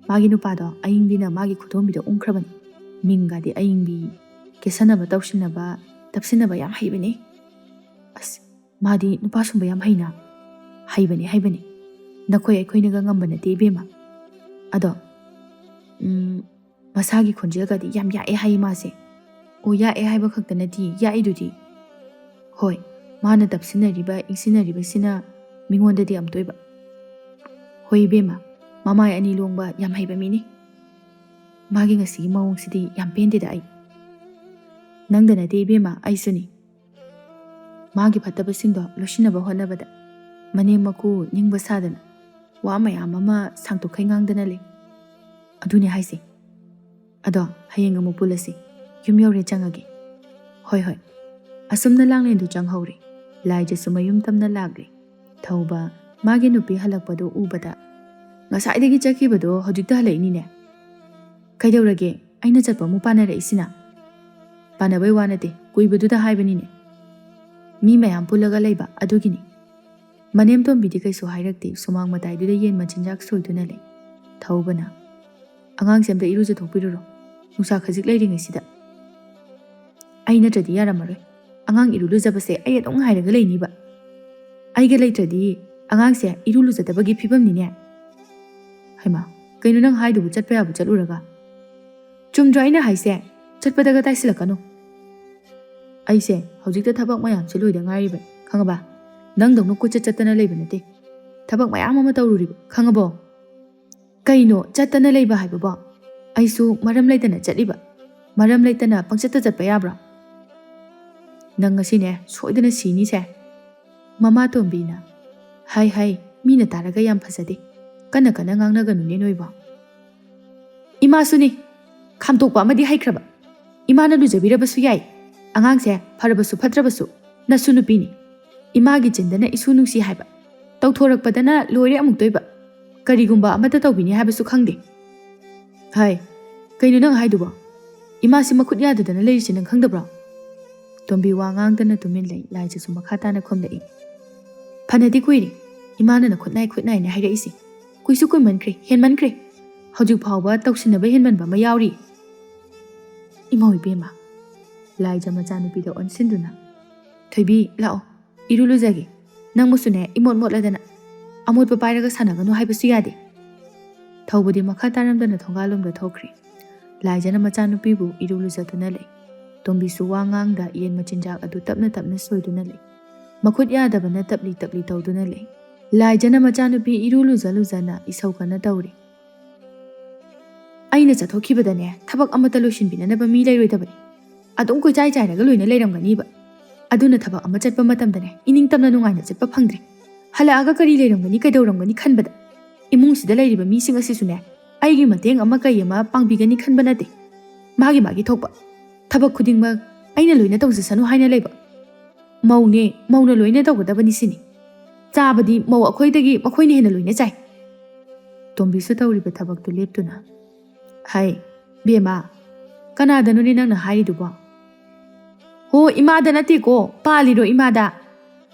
ꯃꯥꯒꯤ ꯅꯨꯄꯥꯗꯣ ꯑꯏꯪꯕꯤꯅ ꯃꯥꯒꯤ ꯈꯨꯗꯣꯝꯕꯤꯗ ꯎꯪꯈ꯭ꯔꯕꯅꯤ꯫ ꯃꯤꯡꯒꯗꯤ ꯑꯏꯪꯕꯤ, ꯀꯦꯁꯟꯅꯕ ꯇꯧꯁꯤꯟꯅꯕ, ꯇꯞꯁꯤꯟꯅꯕ ꯌꯥꯝ ꯍꯩꯕꯅꯤ꯫ ꯑꯁ, ꯃꯥꯗꯤ ꯅꯨꯄꯥ ꯁꯨꯝꯕ ꯌꯥꯝ ꯍꯩꯅ꯫" "ꯍꯩꯕꯅꯤ, ꯍꯩꯕꯅꯤ꯫ ꯅꯈꯣꯏ ꯑꯩꯈꯣꯏꯅꯒ ꯉꯝꯕ ꯅꯠꯇꯦ ꯏꯕꯦꯝꯃ꯫ ꯑꯗꯣ, ꯎꯝ, ꯃꯁꯥꯒꯤ ꯈꯣꯟꯖꯦꯜꯒꯗꯤ ꯌꯥꯝ ꯌꯥꯛꯑꯦ ꯍꯥꯏꯌꯦ ꯃꯥꯁꯦ꯫" "ꯑꯣ, ꯌꯥꯛꯑꯦ ꯍꯥꯏꯕ ꯈꯛꯇ ꯅꯠꯇꯦ, ꯌꯥꯛꯏꯗꯨꯗꯤ꯫" "ꯍꯣꯏ, ꯃꯥꯅ ꯇꯞꯁꯤꯟꯅꯔꯤꯕ, ꯏꯪꯁꯤꯟꯅꯔꯤꯕꯁꯤꯅ ꯃꯤꯉꯣꯟꯗꯗꯤ ꯑꯝꯇꯣꯏꯕ꯫" "ꯍꯣꯏ ꯏꯕꯦꯝꯃ, ꯃꯃꯥꯏ ꯑꯅꯤ ꯂꯣꯡꯕ ꯌꯥꯝ ꯍꯩꯕ ꯃꯤꯅꯤ꯫ ꯃꯥꯒꯤ ꯉꯁꯤꯒꯤ ꯃꯑꯣꯡꯁꯤꯗꯤ ꯌꯥꯝ ꯄꯦꯟꯗꯦꯗ ꯑꯩ꯫ ꯅꯪꯗ ꯅꯠꯇꯦ ꯏꯕꯦꯝꯃ, ꯑꯩꯁꯨꯅꯤ꯫ ꯃꯥꯒꯤ ꯐꯠꯇꯕꯁꯤꯡꯗꯣ ꯂꯣꯏꯁꯤꯟꯅꯕ ꯍꯣꯠꯅꯕꯗ ꯃꯅꯦꯝ ꯃꯀꯨ ꯅꯤꯡꯕ ꯁꯥꯗꯅ ꯋꯥ ꯃꯌꯥꯝ ꯑꯃ ꯁꯥꯡꯇꯣꯛꯈꯩ ꯉꯥꯡꯗꯅ ꯂꯩ꯫ ꯑꯗꯨꯅꯦ ꯍꯥꯏꯁꯦ꯫ ꯑꯗꯣ ꯍꯌꯦꯡ ꯑꯃꯨꯛ ꯄꯨꯜꯂꯁꯤ꯫ ꯌꯨꯝ ꯌꯧꯔꯦ, ꯆꯪꯉꯒꯦ꯫" "ꯍꯣꯏ, ꯍꯣꯏ꯫" ꯑꯁꯨꯝꯅ ꯂꯥꯡꯂꯦꯟꯗꯨ ꯆꯪꯍꯧꯔꯦ꯫ ꯂꯥꯏꯖꯁꯨ ꯃꯌꯨꯝ ꯇꯝꯅ ꯂꯥꯛꯂꯦ꯫ ꯊꯧꯕ ꯃꯥꯒꯤ ꯅꯨꯄꯤ ꯍꯜꯂꯛꯄꯗꯨ ꯎꯕꯗ, "ꯉꯁꯥꯏꯗꯒꯤ ꯆꯠꯈꯤꯕꯗꯣ ꯍꯧꯖꯤꯛꯇ ꯍꯜꯂꯛꯏꯅꯤꯅꯦ꯫ ꯀꯩꯗꯧꯔꯒꯦ? ꯑꯩꯅ ꯆꯠꯄ ꯑꯃꯨꯛ ꯄꯥꯟꯅꯔꯛꯏꯁꯤꯅ?" "ꯄꯥꯟꯅꯕꯩ ꯋꯥ ꯅꯠꯇꯦ, ꯀꯨꯏꯕꯗꯨꯗ ꯍꯥꯏꯕꯅꯤꯅꯦ꯫ ꯃꯤ ꯃꯌꯥꯝ ꯄꯨꯜꯂꯒ ꯂꯩꯕ ꯑꯗꯨꯒꯤꯅꯤ꯫" ꯃꯅꯦꯝ ꯇꯣꯝꯕꯤꯗꯤ ꯀꯩꯁꯨ ꯍꯥꯏꯔꯛꯇꯦ, ꯁꯨꯃꯥꯡ ꯃꯇꯥꯏꯗꯨꯗ ꯌꯦꯟ ꯃꯆꯤꯟꯖꯥꯛ ꯁꯣꯏꯗꯨꯅ ꯂꯩ꯫ ꯊꯧꯕꯅ, "ꯑꯉꯥꯡꯁꯦ ꯑꯝꯇ ꯏꯔꯨꯖꯊꯣꯛꯄꯤꯔꯨꯔꯣ, ꯅꯨꯡꯁꯥ ꯈꯖꯤꯛ ꯂꯩꯔꯤꯉꯩꯁꯤꯗ꯫ ꯑꯩ ꯅꯠꯇ꯭ꯔꯗꯤ ꯌꯥꯔꯝꯃꯔꯣꯏ꯫ ꯑꯉꯥꯡ ꯏꯔꯨ ꯂꯨꯖꯕꯁꯦ ꯑꯩ ꯑꯗꯨꯝ ꯉꯥꯏꯔꯒ ꯂꯩꯅꯤꯕ꯫ ꯑꯩꯒ ꯂꯩꯇ꯭ꯔꯗꯤ ꯑꯉꯥꯡꯁꯦ ꯏꯔꯨ ꯂꯨꯖꯗꯕꯒꯤ ꯐꯤꯕꯝꯅꯤꯅꯦ꯫ ꯍꯩꯃꯥ, ꯀꯩꯅꯣ ꯅꯪ ꯍꯥꯏꯗꯨꯕꯨ? ꯆꯠꯄ ꯌꯥꯕ ꯆꯠꯂꯨꯔꯒ? ꯆꯨꯝꯗ꯭ꯔꯣ ꯑꯩꯅ ꯍꯥꯏꯁꯦ? ꯆꯠꯄꯗꯒ ꯇꯥꯏꯁꯤꯜꯂꯛꯀꯅꯨ꯫ ꯑꯩꯁꯦ ꯍꯧꯖꯤꯛꯇ ꯊꯕꯛ ꯃꯌꯥꯝꯁꯦ ꯂꯣꯏꯗ ꯉꯥꯏꯔꯤꯕ, ꯈꯪꯉꯕ? ꯅꯪꯗꯧꯅ ꯀꯣꯏꯆꯠ ꯆꯠꯇꯅ ꯂꯩꯕ ꯅꯠꯇꯦ꯫ ꯊꯕꯛ ꯃꯌꯥꯝ ꯑꯃ ꯇꯧꯔꯨꯔꯤꯕ, ꯈꯪꯉꯕꯣ? ꯀꯩꯅꯣ ꯆꯠꯇꯅ ꯂꯩꯕ ꯍꯥꯏꯕꯕꯣ? ꯑꯩꯁꯨ ꯃꯔꯝ ꯂꯩꯇꯅ ꯆꯠꯂꯤꯕ? ꯃꯔꯝ ꯂꯩꯇꯅ ꯄꯪꯆꯠꯇ ꯆꯠꯄ ꯌꯥꯕ꯭ꯔꯣ? ꯅꯪ ꯉꯁꯤꯅꯦ ꯁꯣꯏꯗꯅ ꯁꯤꯅꯤꯁꯦ꯫ ꯃꯃꯥ ꯇꯣꯝꯕꯤꯅ, "ꯍꯥꯏ ꯍꯥꯏ, ꯃꯤꯅ ꯇꯥꯔꯒ ꯌꯥꯝ ꯐꯖꯗꯦ꯫ ꯀꯟꯅ ꯀꯟꯅ ꯉꯥꯡꯅꯒꯅꯨꯅꯦ ꯅꯣꯏꯕꯣ꯫" ꯏꯃꯥꯁꯨꯅꯤ, ꯈꯥꯝꯇꯣꯛꯄ ꯑꯃꯗꯤ ꯍꯩꯈ꯭ꯔꯕ꯫ ꯏꯃꯥꯅ ꯂꯨꯖꯕꯤꯔꯕꯁꯨ ꯌꯥꯏ꯫ ꯑꯉꯥꯡꯁꯦ ꯐꯔꯕꯁꯨ ꯐꯠꯇ꯭ꯔꯕꯁꯨ ꯅꯁꯨ ꯅꯨꯄꯤꯅꯤ꯫ ꯏꯃꯥꯒꯤ ꯆꯤꯟꯗꯅ ꯏꯁꯨ ꯅꯨꯡꯁꯤ ꯍꯥꯏꯕ, ꯇꯧꯊꯣꯔꯛꯄꯗꯅ ꯂꯣꯏꯔꯦ ꯑꯃꯨꯛꯇꯣꯏꯕ꯫ ꯀꯔꯤꯒꯨꯝꯕ ꯑꯃꯠꯇ ꯇꯧꯕꯤꯅꯤ ꯍꯥꯏꯕꯁꯨ ꯈꯪꯗꯦ꯫ ꯍꯥꯏ, ꯀꯩꯅꯣ ꯅꯪ ꯍꯥꯏꯗꯨꯕꯣ? ꯏꯃꯥꯁꯤ ꯃꯈꯨꯠ ꯌꯥꯗꯗꯅ ꯂꯩꯔꯤꯁꯤ ꯅꯪ ꯈꯪꯗꯕ꯭ꯔꯣ? ꯇꯣꯝꯕꯤ ꯋꯥ ꯉꯥꯡꯗꯅ ꯇꯨꯃꯤꯟ ꯂꯩ꯫ ꯂꯥꯏꯖꯁꯨ ꯃꯈꯥ ꯇꯥꯅ ꯈꯨꯝꯂꯛꯏ꯫ ꯐꯅꯗꯤ ꯀꯨꯏꯔꯦ ꯏꯃꯥꯅ ꯅꯈꯨꯠ ꯅꯥꯏ ꯈꯨꯠ ꯅꯥꯏꯅ ꯍꯥꯏꯔꯛꯏꯁꯦ꯫ ꯀꯨꯏꯁꯨ ꯀꯨꯏꯃꯟꯈ꯭ꯔꯦ, ꯍꯦꯟꯃꯟꯈ꯭ꯔꯦ꯫ ꯍꯧꯖꯤꯛ ꯐꯥꯎꯕ ꯇꯧꯁꯤꯟꯅꯕ ꯍꯦꯟꯃꯟꯕ ꯑꯃ ꯌꯥꯎꯔꯤ꯫ ꯏꯃꯧ ꯏꯕꯦꯝꯃ, ꯂꯥꯏꯖ ꯃꯆꯥꯅꯨꯄꯤꯗ ꯑꯣꯟꯁꯤꯟꯗꯨꯅ, "ꯊꯣꯏꯕꯤ, ꯂꯥꯛꯑꯣ, ꯏꯔꯨ ꯂꯨꯖꯒꯦ꯫ ꯅꯪꯕꯨꯁꯨꯅꯦ ꯏꯃꯣꯠ ꯃꯣꯠꯂꯗꯅ ꯑꯃꯣꯠꯄ ꯄꯥꯏꯔꯒ ꯁꯥꯟꯅꯒꯅꯨ ꯍꯥꯏꯕꯁꯨ ꯌꯥꯗꯦ꯫" ꯊꯧꯕꯗꯤ ꯃꯈꯥ ꯇꯥꯔꯝꯗꯅ ꯊꯣꯡꯒꯥꯜꯂꯣꯝꯗ ꯊꯣꯛꯈ꯭ꯔꯦ꯫ ꯂꯥꯏꯖꯅ ꯃꯆꯥꯅꯨꯄꯤꯕꯨ ꯏꯔꯨ ꯂꯨꯖꯗꯨꯅ ꯂꯩ꯫ ꯇꯣꯝꯕꯤꯁꯨ ꯋꯥ ꯉꯥꯡꯗ ꯌꯦꯟ ꯃꯆꯤꯟꯖꯥꯛ ꯑꯗꯨ ꯇꯞꯅ ꯇꯞꯅ ꯁꯣꯏꯗꯨꯅ ꯂꯩ꯫ ꯃꯈꯨꯠ ꯌꯥꯗꯕꯅ ꯇꯞꯂꯤ ꯇꯞꯂꯤ ꯇꯧꯗꯨꯅ ꯂꯩ꯫ ꯂꯥꯏꯖꯅ ꯃꯆꯥꯅꯨꯄꯤ ꯏꯔꯨ ꯂꯨꯖ ꯂꯨꯖꯅ ꯏꯁꯧ ꯀꯟꯅ ꯇꯧꯔꯤ꯫ "ꯑꯩꯅ ꯆꯠꯊꯣꯛꯈꯤꯕꯗꯅꯦ ꯊꯕꯛ ꯑꯃꯠꯇ ꯂꯣꯏꯁꯤꯟꯕꯤꯅꯅꯕ ꯃꯤ ꯂꯩꯔꯣꯏꯗꯕꯅꯤ꯫ ꯑꯗꯨꯝ ꯀꯣꯏꯆꯥꯏ ꯆꯥꯏꯔꯒ ꯂꯣꯏꯅ ꯂꯩꯔꯝꯒꯅꯤꯕ꯫ ꯑꯗꯨꯅ ꯊꯕꯛ ꯑꯃ ꯆꯠꯄ ꯃꯇꯝꯗꯅꯦ ꯏꯅꯤꯡ ꯇꯝꯅ ꯅꯨꯡꯉꯥꯏꯅ ꯆꯠꯄ ꯐꯪꯗ꯭ꯔꯦ꯫ ꯍꯜꯂꯛꯑꯒ ꯀꯔꯤ ꯂꯩꯔꯝꯒꯅꯤ, ꯀꯩꯗꯧꯔꯝꯒꯅꯤ ꯈꯟꯕꯗ ꯏꯃꯨꯡꯁꯤꯗ ꯂꯩꯔꯤꯕ ꯃꯤꯁꯤꯡ ꯑꯁꯤꯁꯨꯅꯦ ꯑꯩꯒꯤ ꯃꯇꯦꯡ ꯑꯃ ꯀꯩ ꯑꯃ ꯄꯥꯡꯕꯤꯒꯅꯤ ꯈꯟꯕ ꯅꯠꯇꯦ꯫ ꯃꯥꯒꯤ ꯃꯥꯒꯤ ꯊꯣꯛꯄ ꯊꯕꯛ ꯈꯨꯗꯤꯡꯃꯛ ꯑꯩꯅ ꯂꯣꯏꯅ ꯇꯧꯖꯁꯅꯨ ꯍꯥꯏꯅ ꯂꯩꯕ꯫ ꯃꯧꯅꯦ, ꯃꯧꯅ ꯂꯣꯏꯅ ꯇꯧꯒꯗꯕꯅꯤ ꯁꯤꯅꯤ꯫ ꯆꯥꯕꯗꯤ ꯃꯧ ꯑꯩꯈꯣꯏꯗꯒꯤ ꯃꯈꯣꯏꯅ ꯍꯦꯟꯅ ꯂꯣꯏꯅ ꯆꯥꯏ꯫" ꯇꯣꯝꯕꯤꯁꯨ ꯇꯧꯔꯤꯕ ꯊꯕꯛꯇꯨ ꯂꯦꯞꯇꯨꯅ, "ꯍꯥꯏ, ꯕꯦꯝꯃ, ꯀꯅꯥꯗꯅꯣꯅꯦ ꯅꯪꯅ ꯍꯥꯏꯔꯤꯗꯨꯕꯣ?" "ꯍꯣ, ꯏꯃꯥꯗ ꯅꯠꯇꯦꯀꯣ, ꯄꯥꯜꯂꯤꯔꯣ ꯏꯃꯥꯗ?"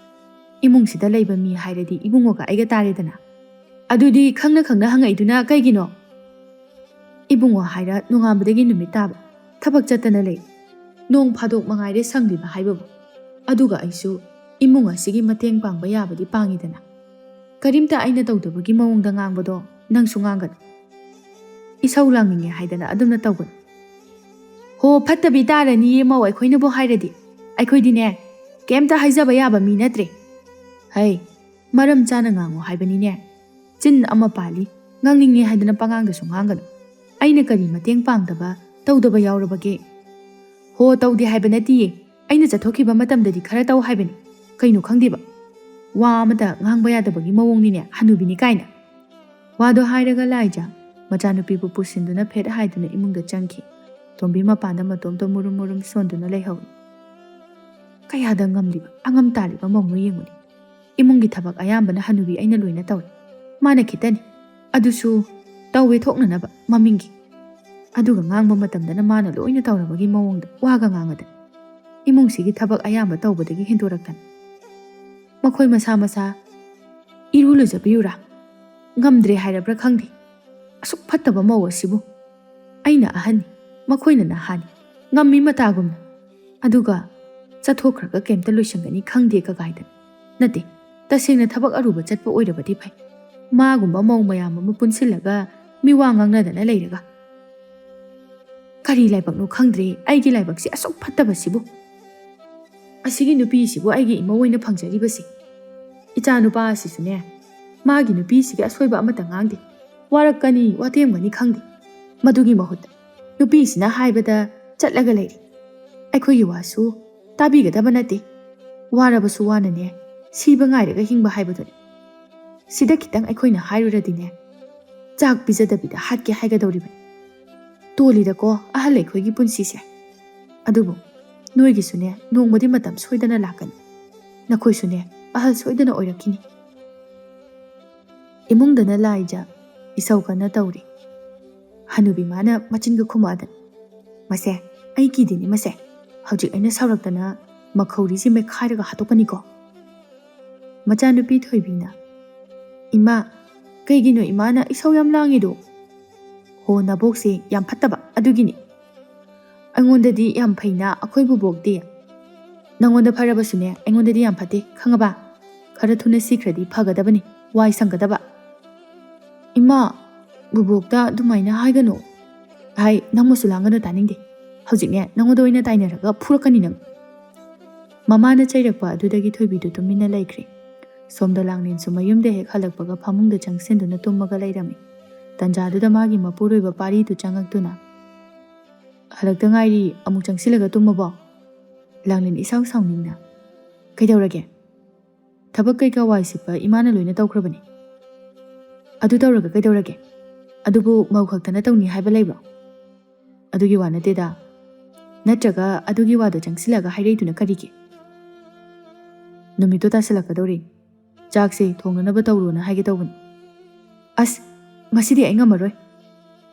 "ꯏꯃꯨꯡꯁꯤꯗ ꯂꯩꯕ ꯃꯤ ꯍꯥꯏꯔꯗꯤ ꯏꯕꯨꯡꯉꯣꯒ ꯑꯩꯒ ꯇꯥꯔꯦꯗꯅ꯫ ꯑꯗꯨꯗꯤ ꯈꯪꯅ ꯈꯪꯅ ꯍꯪꯉꯛꯏꯗꯨꯅ ꯀꯩꯒꯤꯅꯣ?" "ꯏꯕꯨꯡꯉꯣ ꯍꯥꯏꯔ ꯅꯣꯡꯉꯥꯟꯕꯗꯒꯤ ꯅꯨꯃꯤꯠ ꯇꯥꯕ ꯊꯕꯛ ꯆꯠꯇꯅ ꯂꯩ꯫ ꯅꯣꯡ ꯐꯥꯗꯣꯛ ꯃꯉꯥꯏꯔꯦ ꯁꯪꯂꯤꯕ ꯍꯥꯏꯕꯕꯨ꯫ ꯑꯗꯨꯒ ꯑꯩꯁꯨ ꯏꯃꯨꯡ ꯑꯁꯤꯒꯤ ꯃꯇꯦꯡ ꯄꯥꯡꯕ ꯌꯥꯕꯗꯤ ꯄꯥꯡꯉꯤꯗꯅ꯫ ꯀꯔꯤꯝꯇ ꯑꯩꯅ ꯇꯧꯗꯕꯒꯤ ꯃꯑꯣꯡꯗ ꯉꯥꯡꯕꯗꯣ ꯅꯪꯁꯨ ꯉꯥꯡꯒꯅꯨ꯫ ꯏꯁꯧ ꯂꯥꯡꯅꯤꯡꯉꯦ ꯍꯥꯏꯗꯅ ꯑꯗꯨꯝꯅ ꯇꯧꯒꯅꯨ꯫ ꯍꯣ, ꯐꯠꯇꯕꯤ ꯇꯥꯔꯅꯤꯌꯦ ꯃꯧ ꯑꯩꯈꯣꯏꯅꯕꯨ ꯍꯥꯏꯔꯗꯤ꯫ ꯑꯩꯈꯣꯏꯗꯤꯅꯦ, ꯀꯩꯝꯇ ꯍꯥꯏꯖꯕ ꯌꯥꯕ ꯃꯤ ꯅꯠꯇ꯭ꯔꯦ꯫ ꯍꯩ, ꯃꯔꯝ ꯆꯥꯅ ꯉꯥꯡꯉꯨ ꯍꯥꯏꯕꯅꯤꯅꯦ꯫ ꯆꯤꯟ ꯑꯃ ꯄꯥꯜꯂꯤ, ꯉꯥꯡꯅꯤꯡꯉꯦ ꯍꯥꯏꯗꯅ ꯄꯉꯥꯡꯗꯁꯨ ꯉꯥꯡꯒꯅꯨ꯫ ꯑꯩꯅ ꯀꯔꯤ ꯃꯇꯦꯡ ꯄꯥꯡꯗꯕ, ꯇꯧꯗꯕ ꯌꯥꯎꯔꯕꯒꯦ? ꯍꯣ, ꯇꯧꯗꯦ ꯍꯥꯏꯕ ꯅꯠꯇꯤꯌꯦ꯫ ꯑꯩꯅ ꯆꯠꯊꯣꯛꯈꯤꯕ ꯃꯇꯝꯗꯗꯤ ꯈꯔ ꯇꯧ ꯍꯥꯏꯕꯅꯤ꯫ ꯀꯩꯅꯣ ꯈꯪꯗꯦꯕ꯫ ꯋꯥ ꯑꯃꯇ ꯉꯥꯡꯕ ꯌꯥꯗꯕꯒꯤ ꯃꯑꯣꯡꯅꯤꯅꯦ, ꯍꯅꯨꯕꯤꯅꯤ ꯀꯥꯏꯅ꯫ ꯋꯥꯗꯣ ꯍꯥꯏꯔꯒ ꯂꯥꯏꯖꯥ ꯃꯆꯥꯅꯨꯄꯤꯕꯨ ꯄꯨꯁꯤꯟꯗꯨꯅ ꯐꯦꯠ ꯍꯥꯏꯗꯨꯅ ꯏꯃꯨꯡꯗ ꯆꯪꯈꯤ꯫ ꯇꯣꯝꯕꯤ ꯃꯄꯥꯟꯗ ꯃꯇꯣꯝꯇ ꯃꯨꯔꯨꯝ ꯃꯨꯔꯨꯝ ꯁꯣꯟꯗꯨꯅ ꯂꯩꯍꯧꯏ꯫ ꯀꯌꯥꯗ ꯉꯝꯂꯤꯕ, ꯑꯉꯝ ꯇꯥꯜꯂꯤꯕ ꯃꯧꯅꯣ ꯌꯦꯡꯉꯨꯅꯦ꯫ ꯏꯃꯨꯡꯒꯤ ꯊꯕꯛ ꯑꯌꯥꯝꯕꯅ ꯍꯅꯨꯕꯤ ꯑꯩꯅ ꯂꯣꯏꯅ ꯇꯧꯔꯦ꯫ ꯃꯥꯅ ꯈꯤꯇꯅꯤ꯫ ꯑꯗꯨꯁꯨ ꯇꯧꯋꯦ ꯊꯣꯛꯅꯅꯕ ꯃꯃꯤꯡꯒꯤ꯫ ꯑꯗꯨꯒ ꯉꯥꯡꯕ ꯃꯇꯝꯗꯅ ꯃꯥꯅ ꯂꯣꯏꯅ ꯇꯧꯔꯕꯒꯤ ꯃꯑꯣꯡꯗ ꯋꯥꯒ ꯉꯥꯡꯉꯗꯅ꯫ ꯏꯃꯨꯡꯁꯤꯒꯤ ꯊꯕꯛ ꯑꯌꯥꯝꯕ ꯇꯧꯕꯗꯒꯤ ꯍꯦꯟꯗꯣꯔꯛꯇꯅ꯫ ꯃꯈꯣꯏ ꯃꯁꯥ ꯃꯁꯥ ꯏꯔꯨ ꯂꯨꯖꯕꯤꯌꯨꯔꯥ? ꯉꯝꯗ꯭ꯔꯦ ꯍꯥꯏꯔꯕ꯭ꯔꯥ ꯈꯪꯗꯦ꯫ ꯑꯁꯨꯛ ꯐꯠꯇꯕ ꯃꯧ ꯑꯁꯤꯕꯨ꯫ ꯑꯩꯅ ꯑꯍꯟꯅꯤ, ꯃꯈꯣꯏꯅ ꯅꯍꯥꯅꯤ, ꯉꯝꯃꯤ ꯃꯇꯥꯒꯨꯝꯅ꯫ ꯑꯗꯨꯒ ꯆꯠꯊꯣꯛꯈ꯭ꯔꯒ ꯀꯩꯝꯇ ꯂꯣꯏꯁꯟꯒꯅꯤ ꯈꯪꯗꯦ ꯀꯒꯥꯏꯗꯅ꯫ ꯅꯠꯇꯦ, ꯇꯁꯦꯡꯅ ꯊꯕꯛ ꯑꯔꯨꯕ ꯆꯠꯄ ꯑꯣꯏꯔꯕꯗꯤ ꯐꯩ꯫ ꯃꯥꯒꯨꯝꯕ ꯃꯧ ꯃꯌꯥꯝ ꯑꯃ ꯄꯨꯟꯁꯤꯜꯂꯒ ꯃꯤꯋꯥ ꯉꯥꯡꯅꯗꯅ ꯂꯩꯔꯒ꯫ ꯀꯔꯤ ꯂꯥꯏꯕꯛꯅꯣ ꯈꯪꯗ꯭ꯔꯦ ꯑꯩꯒꯤ ꯂꯥꯏꯕꯛꯁꯤ ꯑꯁꯨꯛ ꯐꯠꯇꯕꯁꯤꯕꯨ꯫ ꯑꯁꯤꯒꯤ ꯅꯨꯄꯤꯁꯤꯕꯨ ꯑꯩꯒꯤ ꯏꯃꯧ ꯑꯣꯏꯅ ꯐꯪꯖꯔꯤꯕꯁꯤ꯫ ꯏꯆꯥ ꯅꯨꯄꯥ ꯑꯁꯤꯁꯨꯅꯦ, ꯃꯥꯒꯤ ꯅꯨꯄꯤꯁꯤꯒꯤ ꯑꯁꯣꯏꯕ ꯑꯃꯠꯇ ꯉꯥꯡꯗꯦ꯫ ꯋꯥꯔꯛꯀꯅꯤ, ꯋꯥꯇꯦꯝꯒꯅꯤ ꯈꯪꯗꯦ꯫ ꯃꯗꯨꯒꯤ ꯃꯍꯨꯠꯇ ꯅꯨꯄꯤꯁꯤꯅ ꯍꯥꯏꯕꯗ ꯆꯠꯂꯒ ꯂꯩꯔꯤ꯫ ꯑꯩꯈꯣꯏꯒꯤ ꯋꯥꯁꯨ ꯇꯥꯕꯤꯒꯗꯕ ꯅꯠꯇꯦ꯫ ꯋꯥꯔꯕꯁꯨ ꯋꯥꯅꯅꯦ, ꯁꯤꯕ ꯉꯥꯏꯔꯒ ꯍꯤꯡꯕ ꯍꯥꯏꯕꯗꯨꯅꯤ꯫ ꯁꯤꯗ ꯈꯤꯇꯪ ꯑꯩꯈꯣꯏꯅ ꯍꯥꯏꯔꯨꯔꯗꯤꯅꯦ, ꯆꯥꯛ ꯄꯤꯖꯗꯕꯤꯗ ꯍꯥꯠꯀꯦ ꯍꯥꯏꯒꯗꯧꯔꯤꯕꯅꯤ꯫ ꯇꯣꯜꯂꯤꯗꯀꯣ ꯑꯍꯜ ꯑꯩꯈꯣꯏꯒꯤ ꯄꯨꯟꯁꯤꯁꯦ꯫ ꯑꯗꯨꯕꯨ ꯅꯣꯏꯒꯤꯁꯨꯅꯦ, ꯅꯣꯡꯃꯗꯤ ꯃꯇꯝ ꯁꯣꯏꯗꯅ ꯂꯥꯛꯀꯅꯤ꯫ ꯅꯈꯣꯏꯁꯨꯅꯦ, ꯑꯍꯜ ꯁꯣꯏꯗꯅ ꯑꯣꯏꯔꯛꯈꯤꯅꯤ꯫ ꯏꯃꯨꯡꯗꯅ ꯂꯥꯏꯖ ꯏꯁꯧ ꯀꯟꯅ ꯇꯧꯔꯤ꯫ ꯍꯅꯨꯕꯤ ꯃꯥꯅ ꯃꯆꯤꯟꯒ ꯈꯨꯝꯃꯛꯑꯗꯅ, "ꯃꯁꯦ, ꯑꯩ ꯀꯤꯗꯦꯅꯦ ꯃꯁꯦ꯫ ꯍꯧꯖꯤꯛ ꯑꯩꯅ ꯁꯥꯎꯔꯛꯇꯅ ꯃꯈꯧꯔꯤꯁꯤ ꯃꯦꯠꯈꯥꯏꯔꯒ ꯍꯥꯠꯇꯣꯛꯀꯅꯤꯀꯣ꯫" ꯃꯆꯥꯅꯨꯄꯤ ꯊꯣꯏꯕꯤꯅ, "ꯏꯃꯥ, ꯀꯩꯒꯤꯅꯣ ꯏꯃꯥꯅ ꯏꯁꯧ ꯌꯥꯝ ꯂꯥꯡꯉꯤꯗꯣ?" "ꯍꯣ, ꯅꯕꯣꯛꯁꯦ ꯌꯥꯝ ꯐꯠꯇꯕ ꯑꯗꯨꯒꯤꯅꯤ꯫ ꯑꯩꯉꯣꯟꯗꯗꯤ ꯌꯥꯝ ꯐꯩꯅ ꯑꯩꯈꯣꯏ ꯕꯨꯕꯣꯛꯇꯤ꯫ ꯅꯪꯉꯣꯟꯗ ꯐꯔꯕꯁꯨꯅꯦ, ꯑꯩꯉꯣꯟꯗꯗꯤ ꯌꯥꯝ ꯐꯠꯇꯦ, ꯈꯪꯉꯕ? ꯈꯔ ꯊꯨꯅ ꯁꯤꯈ꯭ꯔꯗꯤ ꯐꯒꯗꯕꯅꯤ, ꯋꯥꯏ ꯁꯪꯒꯗꯕ꯫ ꯏꯃꯥ, ꯕꯨꯕꯣꯛꯇ ꯑꯗꯨꯃꯥꯏꯅ ꯍꯥꯏꯒꯅꯨ꯫ ꯍꯥꯏ, ꯅꯪꯃꯁꯨ ꯂꯥꯡꯒꯅꯨ, ꯇꯥꯅꯤꯡꯗꯦ꯫ ꯍꯧꯖꯤꯛꯅꯦ, ꯅꯪꯉꯣꯟꯗ ꯑꯣꯏꯅ ꯇꯥꯏꯅꯔꯒ ꯐꯨꯔꯛꯀꯅꯤ ꯅꯪ꯫ ꯃꯃꯥꯅ ꯆꯩꯔꯛꯄ ꯑꯗꯨꯗꯒꯤ ꯊꯣꯏꯕꯤꯗꯨ ꯇꯨꯃꯤꯟꯅ ꯂꯩꯈ꯭ꯔꯦ꯫ ꯁꯣꯝꯗ ꯂꯥꯡꯂꯦꯟꯁꯨ ꯃꯌꯨꯝꯗ ꯍꯦꯛ ꯍꯜꯂꯛꯄꯒ ꯐꯃꯨꯡꯗ ꯆꯪꯁꯤꯟꯗꯨꯅ ꯇꯨꯝꯃꯒ ꯂꯩꯔꯝꯃꯤ꯫ ꯇꯟꯖꯥꯗꯨꯗ ꯃꯥꯒꯤ ꯃꯄꯨꯔꯣꯏꯕ ꯄꯥꯔꯤꯗꯨ ꯆꯪꯉꯛꯇꯨꯅ, "ꯍꯜꯂꯛꯇ ꯉꯥꯏꯔꯤ, ꯑꯃꯨꯛ ꯆꯪꯁꯤꯜꯂꯒ ꯇꯨꯝꯃꯕꯣ?" ꯂꯥꯡꯂꯦꯟ ꯏꯁꯥꯎ ꯁꯥꯎꯅꯤꯡꯅ, "ꯀꯩꯗꯧꯔꯒꯦ? ꯊꯕꯛ ꯀꯩꯀꯥ ꯋꯥꯏ ꯁꯤꯠꯄ ꯏꯃꯥꯅ ꯂꯣꯏꯅ ꯇꯧꯈ꯭ꯔꯕꯅꯤ꯫ ꯑꯗꯨ ꯇꯧꯔꯒ ꯀꯩꯗꯧꯔꯒꯦ? ꯑꯗꯨꯕꯨ ꯃꯧ ꯈꯛꯇꯅ ꯇꯧꯅꯤ ꯍꯥꯏꯕ ꯂꯩꯕ꯭ꯔꯣ? ꯑꯗꯨꯒꯤ ꯋꯥ ꯅꯠꯇꯦꯗ꯫ ꯅꯠꯇ꯭ꯔꯒ ꯑꯗꯨꯒꯤ ꯋꯥꯗꯣ ꯆꯪꯁꯤꯜꯂꯒ ꯍꯥꯏꯔꯛꯏꯗꯨꯅ ꯀꯔꯤꯒꯤ? ꯅꯨꯃꯤꯠꯇꯣ ꯇꯥꯁꯤꯜꯂꯛꯀꯗꯧꯔꯦ꯫ ꯆꯥꯛꯁꯦ ꯊꯣꯡꯅꯅꯕ ꯇꯧꯔꯣꯅ ꯍꯥꯏꯒꯦ ꯇꯧꯕꯅꯤ꯫ ꯑꯁ, ꯉꯁꯤꯗꯤ ꯑꯩ ꯉꯝꯃꯔꯣꯏ꯫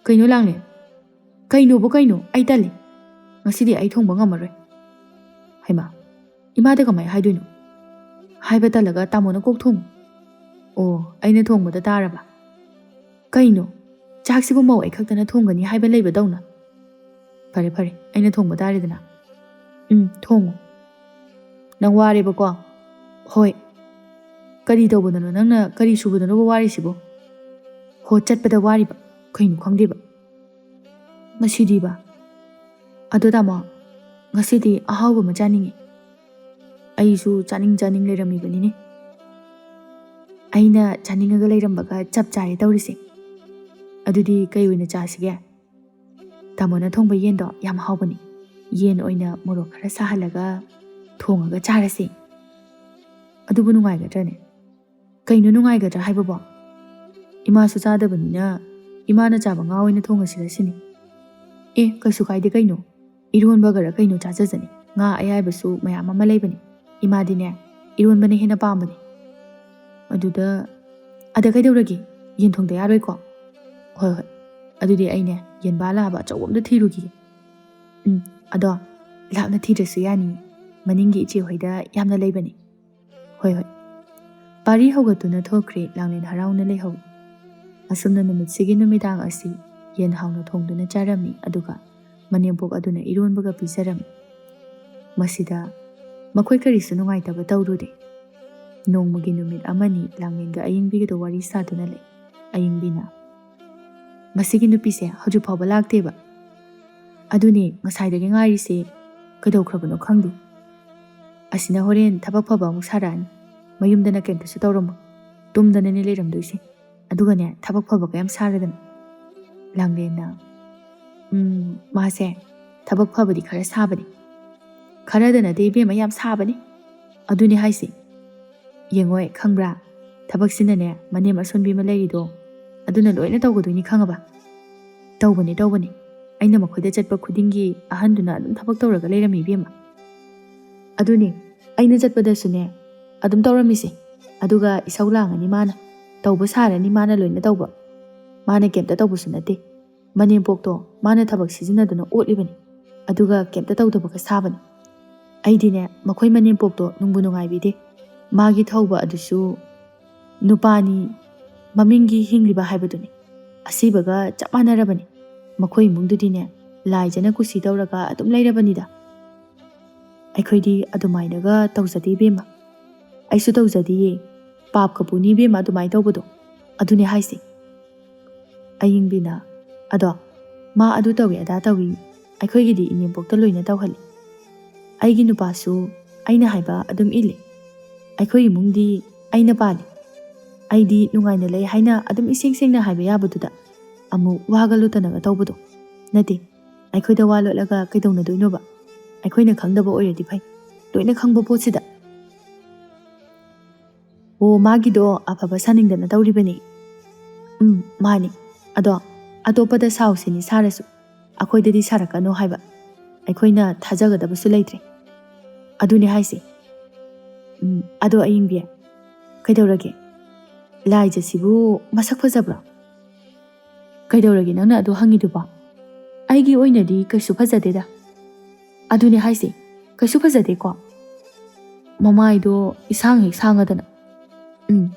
ꯀꯩꯅꯣ ꯂꯥꯡꯂꯦꯟ? ꯀꯩꯅꯣꯕꯨ ꯀꯩꯅꯣ? ꯑꯩ ꯇꯜꯂꯤ꯫ ꯉꯁꯤꯗꯤ ꯑꯩ ꯊꯣꯡꯕ ꯉꯝꯃꯔꯣꯏ꯫" ꯍꯩꯃꯥ, ꯏꯃꯥꯗ ꯀꯃꯥꯏ ꯍꯥꯏꯗꯣꯏꯅꯣ? ꯍꯥꯏꯕ ꯇꯜꯂꯒ ꯇꯥꯃꯣꯅ ꯀꯣꯛ ꯊꯣꯡꯉꯨ꯫ ꯑꯣ, ꯑꯩꯅ ꯊꯣꯡꯕꯗ ꯇꯥꯔꯕ? ꯀꯩꯅꯣ? ꯆꯥꯛꯁꯤꯕꯨ ꯃꯧ ꯑꯩ ꯈꯛꯇꯅ ꯊꯣꯡꯒꯅꯤ ꯍꯥꯏꯕ ꯂꯩꯕꯗꯧꯅ? ꯐꯔꯦ, ꯐꯔꯦ, ꯑꯩꯅ ꯊꯣꯡꯕ ꯇꯥꯔꯦꯗꯅ꯫ ꯎꯝ, ꯊꯣꯡꯉꯨ꯫ ꯅꯪ ꯋꯥꯔꯦꯕꯀꯣ? ꯍꯣꯏ꯫ ꯀꯔꯤ ꯇꯧꯕꯗꯅꯣ? ꯅꯪꯅ ꯀꯔꯤ ꯁꯨꯕꯗꯅꯣꯕ ꯋꯥꯔꯤꯁꯤꯕꯣ? ꯍꯣ, ꯆꯠꯄꯗ ꯋꯥꯔꯤꯕ꯫ ꯀꯩꯅꯣ ꯈꯪꯗꯦꯕ꯫ ꯃꯁꯤꯗꯤꯕ꯫ ꯑꯗꯣ ꯇꯥꯃꯣ, ꯉꯁꯤꯗꯤ ꯑꯍꯥꯎꯕ ꯑꯃ ꯆꯥꯅꯤꯡꯉꯤ꯫ ꯑꯩꯁꯨ ꯆꯥꯅꯤꯡ ꯆꯥꯅꯤꯡ ꯂꯩꯔꯝꯃꯤꯕꯅꯤꯅꯦ꯫ ꯑꯩꯅ ꯆꯥꯅꯤꯡꯉꯒ ꯂꯩꯔꯝꯕꯒ ꯆꯞ ꯆꯥꯔꯦ ꯇꯧꯔꯤꯁꯦ꯫ ꯑꯗꯨꯗꯤ ꯀꯩ ꯑꯣꯏꯅ ꯆꯥꯁꯤꯒꯦ? ꯇꯥꯃꯣꯅ ꯊꯣꯡꯕ ꯌꯦꯟꯗꯣ ꯌꯥꯝ ꯍꯥꯎꯕꯅꯤ꯫ ꯌꯦꯟ ꯑꯣꯏꯅ ꯃꯣꯔꯣꯛ ꯈꯔ ꯁꯥꯍꯜꯂꯒ ꯊꯣꯡꯉꯒ ꯆꯥꯔꯁꯦ꯫ ꯑꯗꯨꯕꯨ ꯅꯨꯡꯉꯥꯏꯒꯗ꯭ꯔꯅꯦ? ꯀꯩꯅꯣ ꯅꯨꯡꯉꯥꯏꯒꯗ꯭ꯔꯥ ꯍꯥꯏꯕꯕꯣ? ꯏꯃꯥꯁꯨ ꯆꯥꯗꯕꯅꯤꯅ ꯏꯃꯥꯅ ꯆꯥꯕ ꯉꯥ ꯑꯣꯏꯅ ꯊꯣꯡꯉꯁꯤꯔ ꯁꯤꯅꯤ꯫ ꯑꯦ, ꯀꯩꯁꯨ ꯀꯥꯏꯗꯦ ꯀꯩꯅꯣ꯫ ꯏꯔꯣꯟꯕꯒꯔ ꯀꯩꯅꯣ ꯆꯥꯖꯖꯅꯤ꯫ ꯉꯥ ꯑꯌꯥꯏꯕꯁꯨ ꯃꯌꯥꯝ ꯑꯃ ꯂꯩꯕꯅꯤ꯫ ꯏꯃꯥꯗꯤꯅꯦ, ꯏꯔꯣꯟꯕꯅ ꯍꯦꯟꯅ ꯄꯥꯝꯕꯅꯤ꯫ ꯑꯗꯨꯗ, ꯑꯗ ꯀꯩꯗꯧꯔꯒꯦ? ꯌꯦꯟ ꯊꯣꯡꯗ ꯌꯥꯔꯣꯏꯀꯣ? ꯍꯣꯏ, ꯍꯣꯏ꯫ ꯑꯗꯨꯗꯤ ꯑꯩꯅꯦ, ꯌꯦꯟꯕꯥ ꯂꯥꯕ ꯑꯆꯧꯕ ꯑꯝꯇ ꯊꯤꯔꯨꯈꯤꯒꯦ꯫ ꯎꯝ, ꯑꯗꯣ ꯂꯥꯞꯅ ꯊꯤꯗ꯭ꯔꯁꯨ ꯌꯥꯅꯤꯌꯦ꯫ ꯃꯅꯤꯡꯒꯤ ꯏꯆꯦ ꯍꯣꯏꯗ ꯌꯥꯝꯅ ꯂꯩꯕꯅꯤ꯫ ꯍꯣꯏ, ꯍꯣꯏ꯫ ꯄꯥꯔꯤ ꯍꯧꯒꯠꯇꯨꯅ ꯊꯣꯛꯈ꯭ꯔꯦ꯫ ꯂꯥꯡꯂꯦꯟ ꯍꯔꯥꯎꯅ ꯂꯩꯍꯧꯏ꯫ ꯑꯁꯨꯝꯅ ꯅꯨꯃꯤꯠꯁꯤꯒꯤ ꯅꯨꯃꯤꯗꯥꯡ ꯑꯁꯤ ꯌꯦꯟ ꯍꯥꯎꯅ ꯊꯣꯡꯗꯨꯅ ꯆꯥꯔꯝꯃꯤ, ꯑꯗꯨꯒ ꯃꯅꯦꯝꯄꯣꯛ ꯑꯗꯨꯅ ꯏꯔꯣꯟꯕꯒ ꯄꯤꯖꯔꯝꯃꯤ꯫ ꯃꯁꯤꯗ ꯃꯈꯣꯏ ꯀꯔꯤꯁꯨ ꯅꯨꯡꯉꯥꯏꯇꯕ ꯇꯧꯔꯨꯗꯦ꯫ ꯅꯣꯡꯃꯒꯤ ꯅꯨꯃꯤꯠ ꯑꯃꯅꯤ ꯂꯥꯡꯂꯦꯟꯒ ꯑꯌꯤꯡꯕꯤꯒꯗꯣ ꯋꯥꯔꯤ ꯁꯥꯗꯨꯅ ꯂꯩ꯫ ꯑꯌꯤꯡꯕꯤꯅ, "ꯃꯁꯤꯒꯤ ꯅꯨꯄꯤꯁꯦ ꯍꯧꯖꯤꯛ ꯐꯥꯎꯕ ꯂꯥꯛꯇꯦꯕ꯫ ꯑꯗꯨꯅꯦ ꯉꯁꯥꯏꯗꯒꯤ ꯉꯥꯏꯔꯤꯁꯦ, ꯀꯩꯗꯧꯈ꯭ꯔꯕꯅꯣ ꯈꯪꯗꯦ꯫ ꯑꯁꯤꯅ ꯍꯣꯔꯦꯟ ꯊꯕꯛ ꯐꯕ ꯑꯃꯨꯛ ꯁꯥꯔꯛꯑꯅꯤ꯫ ꯃꯌꯨꯝꯗꯅ ꯀꯩꯝꯇꯁꯨ ꯇꯧꯔꯝꯃꯣꯏ, ꯇꯨꯝꯗꯅꯅꯦ ꯂꯩꯔꯝꯗꯣꯏꯁꯦ꯫ ꯑꯗꯨꯒꯅꯦ ꯊꯕꯛ ꯐꯕꯒ ꯌꯥꯝ ꯁꯥꯔꯗꯅ꯫" ꯂꯥꯡꯂꯦꯟꯅ, "ꯎꯝ, ꯃꯥꯁꯦ ꯊꯕꯛ ꯐꯕꯗꯤ ꯈꯔ ꯁꯥꯕꯅꯤ꯫ ꯈꯔꯗ ꯅꯠꯇꯦ ꯏꯕꯦꯝꯃ, ꯌꯥꯝ ꯁꯥꯕꯅꯤ꯫ ꯑꯗꯨꯅꯦ ꯍꯥꯏꯁꯦ꯫ ꯌꯦꯡꯉꯣꯏ, ꯈꯪꯕ꯭ꯔꯥ? ꯊꯕꯛꯁꯤꯅꯅꯦ ꯃꯅꯦꯝ ꯑꯁꯣꯟꯕꯤ ꯑꯃ ꯂꯩꯔꯤꯗꯣ, ꯑꯗꯨꯅ ꯂꯣꯏꯅ ꯇꯧꯒꯗꯣꯏꯅꯤ, ꯈꯪꯉꯕ?" "ꯇꯧꯕꯅꯦ, ꯇꯧꯕꯅꯦ꯫ ꯑꯩꯅ ꯃꯈꯣꯏꯗ ꯆꯠꯄ ꯈꯨꯗꯤꯡꯒꯤ ꯑꯍꯟꯗꯨꯅ ꯑꯗꯨꯝ ꯊꯕꯛ ꯇꯧꯔꯒ ꯂꯩꯔꯝꯃꯤ ꯏꯕꯦꯝꯃ꯫ ꯑꯗꯨꯅꯦ, ꯑꯩꯅ ꯆꯠꯄꯗꯁꯨꯅꯦ ꯑꯗꯨꯝ ꯇꯧꯔꯝꯃꯤꯁꯦ꯫ ꯑꯗꯨꯒ ꯏꯁꯧ ꯂꯥꯡꯉꯅꯤ ꯃꯥꯅ꯫ ꯇꯧꯕ ꯁꯥꯔꯅꯤ ꯃꯥꯅ ꯂꯣꯏꯅ ꯇꯧꯕ꯫ ꯃꯥꯅ ꯀꯩꯝꯇ ꯇꯧꯕꯁꯨ ꯅꯠꯇꯦ꯫ ꯃꯅꯦꯝꯄꯣꯛꯇꯣ ꯃꯥꯅ ꯊꯕꯛ ꯁꯤꯖꯤꯟꯅꯗꯨꯅ ꯑꯣꯠꯂꯤꯕꯅꯤ꯫ ꯑꯗꯨꯒ ꯀꯩꯝꯇ ꯇꯧꯗꯕꯒ ꯁꯥꯕꯅꯤ꯫ ꯑꯩꯗꯤꯅꯦ, ꯃꯈꯣꯏ ꯃꯅꯦꯝꯄꯣꯛꯇꯣ ꯅꯨꯡꯕꯨ ꯅꯨꯡꯉꯥꯏꯕꯤꯗꯦ꯫ ꯃꯥꯒꯤ ꯊꯧꯕ ꯑꯗꯨꯁꯨ ꯅꯨꯄꯥꯅꯤ, ꯃꯃꯤꯡꯒꯤ ꯍꯤꯡꯂꯤꯕ ꯍꯥꯏꯕꯗꯨꯅꯤ꯫ ꯑꯁꯤꯕꯒ ꯆꯞ ꯃꯥꯟꯅꯔꯕꯅꯤ꯫ ꯃꯈꯣꯏ ꯏꯃꯨꯡꯗꯨꯗꯤꯅꯦ, ꯂꯥꯏꯖꯅ ꯀꯨꯁꯤ ꯇꯧꯔꯒ ꯑꯗꯨꯝ ꯂꯩꯔꯕꯅꯤꯗ꯫ ꯑꯩꯈꯣꯏꯗꯤ ꯑꯗꯨꯃꯥꯏꯅꯒ ꯇꯧꯖꯗꯦ ꯏꯕꯦꯝꯃ꯫ ꯑꯩꯁꯨ ꯇꯧꯖꯗꯤꯌꯦ꯫ ꯄꯥꯞꯀ ꯄꯨꯅꯤ ꯏꯕꯦꯝꯃ ꯑꯗꯨꯃꯥꯏꯅ ꯇꯧꯕꯗꯣ꯫ ꯑꯗꯨꯅꯦ ꯍꯥꯏꯁꯦ꯫" ꯑꯌꯤꯡꯕꯤꯅ, "ꯑꯗꯣ ꯃꯥ ꯑꯗꯨ ꯇꯧꯏ ꯑꯗꯥ ꯇꯧꯏ, ꯑꯩꯈꯣꯏꯒꯤꯗꯤ ꯏꯅꯦꯝꯄꯣꯛꯇ ꯂꯣꯏꯅ ꯇꯧꯍꯜꯂꯤ꯫ ꯑꯩꯒꯤ ꯅꯨꯄꯥꯁꯨ ꯑꯩꯅ ꯍꯥꯏꯕ ꯑꯗꯨꯝ ꯏꯜꯂꯤ꯫ ꯑꯩꯈꯣꯏ ꯏꯃꯨꯡꯗꯤ ꯑꯩꯅ ꯄꯥꯜꯂꯤ꯫ ꯑꯩꯗꯤ ꯅꯨꯡꯉꯥꯏꯅ ꯂꯩ ꯍꯥꯏꯅ ꯑꯗꯨꯝ ꯏꯁꯦꯡ ꯁꯦꯡꯅ ꯍꯥꯏꯕ ꯌꯥꯕꯗꯨꯗ ꯑꯃꯨꯛ ꯋꯥꯒ ꯂꯣꯠꯇꯅꯒ ꯇꯧꯕꯗꯣ꯫ ꯅꯠꯇꯦ, ꯑꯩꯈꯣꯏꯗ ꯋꯥ ꯂꯣꯠꯂꯒ ꯀꯩꯗꯧꯅꯗꯣꯏꯅꯣꯕ? ꯑꯩꯈꯣꯏꯅ ꯈꯪꯗꯕ ꯑꯣꯏꯔꯗꯤ ꯐꯩ, ꯂꯣꯏꯅ ꯈꯪꯕ ꯄꯣꯠꯁꯤꯗ꯫ ꯑꯣ, ꯃꯥꯒꯤꯗꯣ ꯑꯐꯕ ꯁꯥꯅꯤꯡꯗꯅ ꯇꯧꯔꯤꯕꯅꯤ꯫" "ꯎꯝ, ꯃꯥꯅꯤ꯫ ꯑꯗꯣ ꯑꯇꯣꯞꯄꯗ ꯁꯥꯎꯁꯤꯅꯤ ꯁꯥꯔꯁꯨ, ꯑꯩꯈꯣꯏꯗꯗꯤ ꯁꯥꯔꯛꯀꯅꯣ ꯍꯥꯏꯕ꯫ ꯑꯩꯈꯣꯏꯅ ꯊꯥꯖꯒꯗꯕꯁꯨ ꯂꯩꯇ꯭ꯔꯦ꯫" "ꯑꯗꯨꯅꯦ ꯍꯥꯏꯁꯦ꯫" "ꯎꯝ, ꯑꯗꯣ ꯑꯌꯤꯡꯕꯤ, ꯀꯩꯗꯧꯔꯒꯦ? ꯂꯥꯏꯖꯁꯤꯕꯨ ꯃꯁꯛ ꯐꯖꯕ꯭ꯔꯣ?" "ꯀꯩꯗꯧꯔꯒꯦ ꯅꯪꯅ ꯑꯗꯨ ꯍꯪꯉꯤꯗꯨꯕꯣ? ꯑꯩꯒꯤ ꯑꯣꯏꯅꯗꯤ ꯀꯩꯁꯨ ꯐꯖꯗꯦꯗ꯫" "ꯑꯗꯨꯅꯦ ꯍꯥꯏꯁꯦ, ꯀꯩꯁꯨ ꯐꯖꯗꯦꯀꯣ? ꯃꯃꯥꯏꯗꯣ ꯏꯁꯥꯡ ꯍꯦꯛ ꯁꯥꯡꯉꯗꯅ꯫" "ꯎꯝ,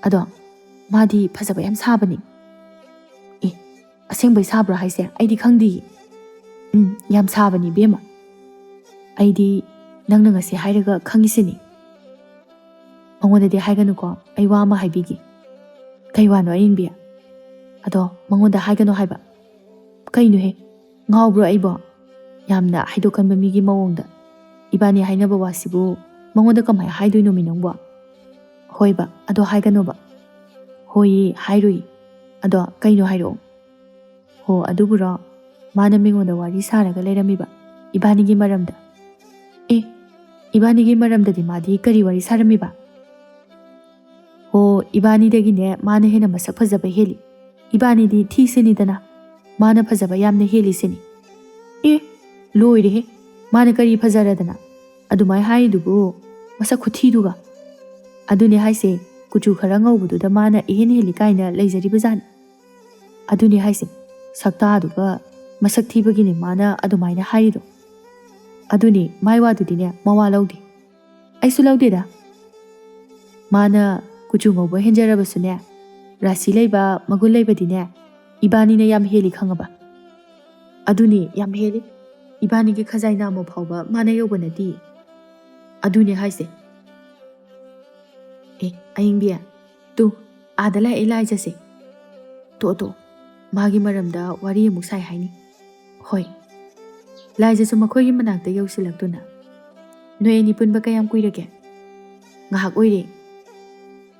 ꯑꯗꯣ ꯃꯥꯗꯤ ꯐꯖꯕ ꯌꯥꯝ ꯁꯥꯕꯅꯤ꯫" "ꯑꯦ, ꯑꯁꯦꯡꯕꯩ ꯁꯥꯕ꯭ꯔꯣ ꯍꯥꯏꯁꯦ? ꯑꯩꯗꯤ ꯈꯪꯗꯤꯌꯦ꯫" "ꯎꯝ, ꯌꯥꯝ ꯁꯥꯕꯅꯤ ꯏꯕꯦꯝꯃ꯫ ꯑꯩꯗꯤ ꯅꯪꯅ ꯉꯁꯤ ꯍꯥꯏꯔꯒ ꯈꯪꯉꯤꯁꯤꯅꯤ꯫ ꯃꯉꯣꯟꯗꯗꯤ ꯍꯥꯏꯒꯅꯨꯀꯣ, ꯑꯩ ꯋꯥ ꯑꯃ ꯍꯥꯏꯕꯤꯒꯦ꯫ ꯀꯩ ꯋꯥꯅꯣ ꯑꯌꯤꯡꯕꯤ? ꯑꯗꯣ ꯃꯉꯣꯟꯗ ꯍꯥꯏꯒꯅꯨ ꯍꯥꯏꯕ꯫ ꯀꯩꯅꯣꯍꯦ, ꯉꯥꯎꯕ꯭ꯔꯣ ꯑꯩꯕꯣ? ꯌꯥꯝꯅ ꯍꯥꯏꯗꯣꯛꯀꯟꯕ ꯃꯤꯒꯤ ꯃꯑꯣꯡꯗ꯫ ꯏꯕꯥꯅꯤ ꯍꯥꯏꯅꯕ ꯋꯥꯁꯤꯕꯨ ꯃꯉꯣꯟꯗ ꯀꯃꯥꯏ ꯍꯥꯏꯗꯣꯏꯅꯣꯃꯤ ꯅꯪꯕꯣ? ꯍꯣꯏꯕ, ꯑꯗꯣ ꯍꯥꯏꯒꯅꯣꯕ꯫ ꯍꯣꯏꯌꯦ, ꯍꯥꯏꯔꯣꯏ꯫ ꯑꯗꯣ ꯀꯩꯅꯣ ꯍꯥꯏꯔꯛꯑꯣ꯫ ꯍꯣ, ꯑꯗꯨꯕꯨꯔꯣ? ꯃꯥꯅ ꯃꯤꯉꯣꯟꯗ ꯋꯥꯔꯤ ꯁꯥꯔꯒ ꯂꯩꯔꯝꯃꯤꯕ, ꯏꯕꯥꯅꯤꯒꯤ ꯃꯔꯝꯗ꯫ ꯑꯦ, ꯏꯕꯥꯅꯤꯒꯤ ꯃꯔꯝꯗꯗꯤ ꯃꯥꯗꯤ ꯀꯔꯤ ꯋꯥꯔꯤ ꯁꯥꯔꯝꯃꯤꯕ? ꯍꯣ, ꯏꯕꯥꯅꯤꯗꯒꯤꯅꯦ ꯃꯥꯅ ꯍꯦꯟꯅ ꯃꯁꯛ ꯐꯖꯕ ꯍꯦꯜꯂꯤ꯫ ꯏꯕꯥꯅꯤꯗꯤ ꯊꯤꯁꯤꯅꯤꯗꯅ, ꯃꯥꯅ ꯐꯖꯕ ꯌꯥꯝꯅ ꯍꯦꯜꯂꯤꯁꯤꯅꯤ꯫ ꯑꯦ, ꯂꯣꯏꯔꯦꯍꯦ, ꯃꯥꯅ ꯀꯔꯤ ꯐꯖꯔꯗꯅ? ꯑꯗꯨꯃꯥꯏ ꯍꯥꯏꯔꯤꯗꯨꯕꯨ, ꯃꯁꯛ ꯈꯨꯊꯤꯗꯨꯒ꯫ ꯑꯗꯨꯅꯦ ꯍꯥꯏꯁꯦ, ꯀꯨꯆꯨ ꯈꯔ ꯉꯧꯕꯗꯨꯗ ꯃꯥꯅ ꯏꯍꯦꯟ ꯍꯦꯜꯂꯤ ꯀꯥꯏꯅ ꯂꯩꯖꯔꯤꯕꯖꯥꯠꯅꯤ꯫ ꯑꯗꯨꯅꯦ ꯍꯥꯏꯁꯦ, ꯁꯛꯇꯥꯗꯨꯒ ꯃꯁꯛ ꯊꯤꯕꯒꯤꯅꯦ ꯃꯥꯅ ꯑꯗꯨꯃꯥꯏꯅ ꯍꯥꯏꯔꯤꯗꯣ꯫ ꯑꯗꯨꯅꯦ, ꯃꯥꯏ ꯋꯥꯗꯨꯗꯤꯅꯦ ꯃꯋꯥ ꯂꯧꯗꯦ꯫ ꯑꯩꯁꯨ ꯂꯧꯗꯦꯗ꯫ ꯃꯥꯅ ꯀꯨꯆꯨ ꯉꯧꯕ ꯍꯦꯟꯖꯔꯕꯁꯨꯅꯦ, ꯔꯥꯁꯤ ꯂꯩꯕ, ꯃꯒꯨꯟ ꯂꯩꯕꯗꯤꯅꯦ, ꯏꯕꯥꯅꯤꯅ ꯌꯥꯝ ꯍꯦꯜꯂꯤ ꯈꯪꯉꯕ? ꯑꯗꯨꯅꯦ, ꯌꯥꯝ ꯍꯦꯜꯂꯤ꯫ ꯏꯕꯥꯅꯤꯒꯤ ꯈꯖꯥꯏ ꯅꯥꯝꯃ ꯐꯥꯎꯕ ꯃꯥꯅ ꯌꯧꯕ ꯅꯠꯇꯦ꯫ ꯑꯗꯨꯅꯦ ꯍꯥꯏꯁꯦ꯫ ꯑꯦ, ꯑꯌꯤꯡꯕꯤ, ꯇꯨ, ꯑꯥꯗ ꯂꯥꯛꯑꯦ ꯂꯥꯏꯖꯁꯦ꯫ ꯇꯣ, ꯇꯣ, ꯃꯥꯒꯤ ꯃꯔꯝꯗ ꯋꯥꯔꯤ ꯑꯃꯨꯛ ꯁꯥꯏ ꯍꯥꯏꯅꯤ꯫ ꯍꯣꯏ, ꯂꯥꯏꯖꯁꯨ ꯃꯈꯣꯏꯒꯤ ꯃꯅꯥꯛꯇ ꯌꯧꯁꯤꯜꯂꯛꯇꯨꯅ꯫ ꯅꯣꯏ ꯑꯅꯤ ꯄꯨꯟꯕ ꯀꯌꯥꯝ ꯀꯨꯏꯔꯒꯦ? ꯉꯥꯏꯍꯥꯛ ꯑꯣꯏꯔꯦ꯫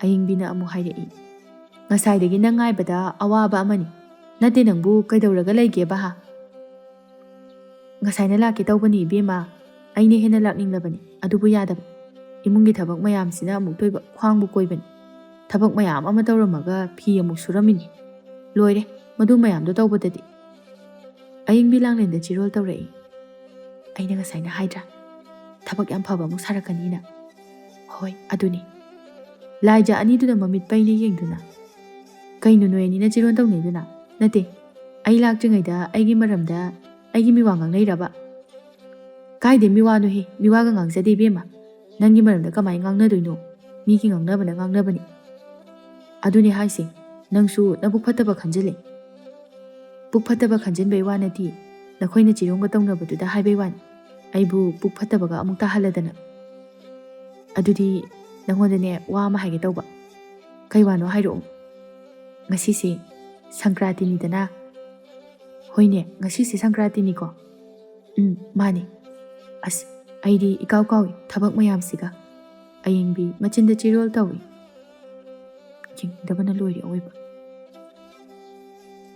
ꯑꯌꯤꯡꯕꯤꯅ ꯑꯃꯨꯛ ꯍꯥꯏꯔꯛꯏ꯫ ꯉꯁꯥꯏꯗꯒꯤ ꯅꯪ ꯉꯥꯏꯕꯗ ꯑꯋꯥꯕ ꯑꯃꯅꯤ꯫ ꯅꯠꯇꯦ, ꯅꯪꯕꯨ ꯀꯩꯗꯧꯔꯒ ꯂꯩꯒꯦꯕ ꯍꯥ? ꯉꯁꯥꯏꯅ ꯂꯥꯛꯀꯦ ꯇꯧꯕꯅꯤ ꯏꯕꯦꯝꯃ, ꯑꯩꯅ ꯍꯦꯟꯅ ꯂꯥꯛꯅꯤꯡꯂꯕꯅꯤ, ꯑꯗꯨꯕꯨ ꯌꯥꯗꯕ꯫ ꯏꯃꯨꯡꯒꯤ ꯊꯕꯛ ꯃꯌꯥꯝꯁꯤꯅ ꯑꯃꯨꯛꯇꯣꯏꯕ ꯈ꯭ꯋꯥꯡꯕꯨ ꯀꯣꯏꯕꯅꯤ꯫ ꯊꯕꯛ ꯃꯌꯥꯝ ꯑꯃ ꯇꯧꯔꯝꯃꯒ ꯐꯤ ꯑꯃꯨꯛ ꯁꯨꯔꯝꯃꯤꯅꯤ꯫ ꯂꯣꯏꯔꯦ, ꯃꯗꯨ ꯃꯌꯥꯝꯗꯣ ꯇꯧꯕꯗꯗꯤ꯫ ꯑꯌꯤꯡꯕꯤ ꯂꯥꯡꯂꯦꯟꯗ ꯆꯤꯔꯣꯜ ꯇꯧꯔꯛꯏ꯫ ꯑꯩꯅ ꯉꯁꯥꯏꯅ ꯍꯥꯏꯗ꯭ꯔꯥ? ꯊꯕꯛ ꯌꯥꯝ ꯐꯕ ꯑꯃꯨꯛ ꯁꯥꯔꯛꯀꯅꯤꯅ꯫ ꯍꯣꯏ, ꯑꯗꯨꯅꯤ꯫ ꯂꯥꯏꯖ ꯑꯅꯤꯗꯨꯅ ꯃꯃꯤꯠ ꯄꯩꯅ ꯌꯦꯡꯗꯨꯅ, "ꯀꯩꯅꯣ ꯅꯣꯏ ꯑꯅꯤꯅ ꯆꯤꯔꯣꯜ ꯇꯧꯅꯩꯗꯨꯅ? ꯅꯠꯇꯦ, ꯑꯩ ꯂꯥꯛꯇ꯭ꯔꯤꯉꯩꯗ ꯑꯩꯒꯤ ꯃꯔꯝꯗ ꯑꯩꯒꯤ ꯃꯤꯋꯥ ꯉꯥꯡꯅꯩꯔꯕ?" "ꯀꯥꯏꯗꯩ ꯃꯤꯋꯥꯅꯣꯍꯦ? ꯃꯤꯋꯥꯒ ꯉꯥꯡꯖꯗꯦ ꯏꯕꯦꯝꯃ꯫ ꯅꯪꯒꯤ ꯃꯔꯝꯗ ꯀꯃꯥꯏ ꯉꯥꯡꯅꯗꯣꯏꯅꯣ? ꯃꯤꯒꯤ ꯉꯥꯡꯅꯕꯅ ꯉꯥꯡꯅꯕꯅꯤ꯫" "ꯑꯗꯨꯅꯦ ꯍꯥꯏꯁꯦ, ꯅꯪꯁꯨ ꯅꯕꯨꯛ ꯐꯠꯇꯕ ꯈꯟꯖꯤꯜꯂꯦ꯫" "ꯄꯨꯛ ꯐꯠꯇꯕ ꯈꯟꯖꯤꯟꯕꯩ ꯋꯥ ꯅꯠꯇꯦ, ꯅꯈꯣꯏꯅ ꯆꯤꯔꯣꯡꯒ ꯇꯧꯅꯕꯗꯨꯗ ꯍꯥꯏꯕꯩ ꯋꯥꯅꯤ꯫ ꯑꯩꯕꯨ ꯄꯨꯛ ꯐꯠꯇꯕꯒ ꯑꯃꯨꯛ ꯇꯥꯍꯜꯂꯗꯅ꯫ ꯑꯗꯨꯗꯤ ꯅꯪꯉꯣꯟꯗꯅꯦ, ꯋꯥ ꯑꯃ ꯍꯥꯏꯒꯦ ꯇꯧꯕ꯫ ꯀꯩ ꯋꯥꯅꯣ ꯍꯥꯏꯔꯛꯑꯣ꯫ ꯉꯁꯤꯁꯦ ꯁꯪꯀ꯭ꯔꯥꯟꯇꯤꯅꯤꯗꯅ꯫ ꯍꯣꯏꯅꯦ, ꯉꯁꯤꯁꯦ ꯁꯪꯀ꯭ꯔꯥꯟꯇꯤꯅꯤꯀꯣ꯫ ꯎꯝ, ꯃꯥꯅꯦ꯫ ꯑꯁ, ꯑꯩꯗꯤ ꯏꯀꯥꯎ ꯀꯥꯎꯏ ꯊꯕꯛ ꯃꯌꯥꯝꯁꯤꯒ꯫ ꯑꯌꯤꯡꯕꯤ ꯃꯆꯤꯟꯗ ꯆꯤꯔꯣꯜ ꯇꯧꯏ꯫ ꯌꯦꯡꯅꯤꯡꯗꯕꯅ ꯂꯣꯏꯔꯦ ꯑꯑꯣꯏꯕ꯫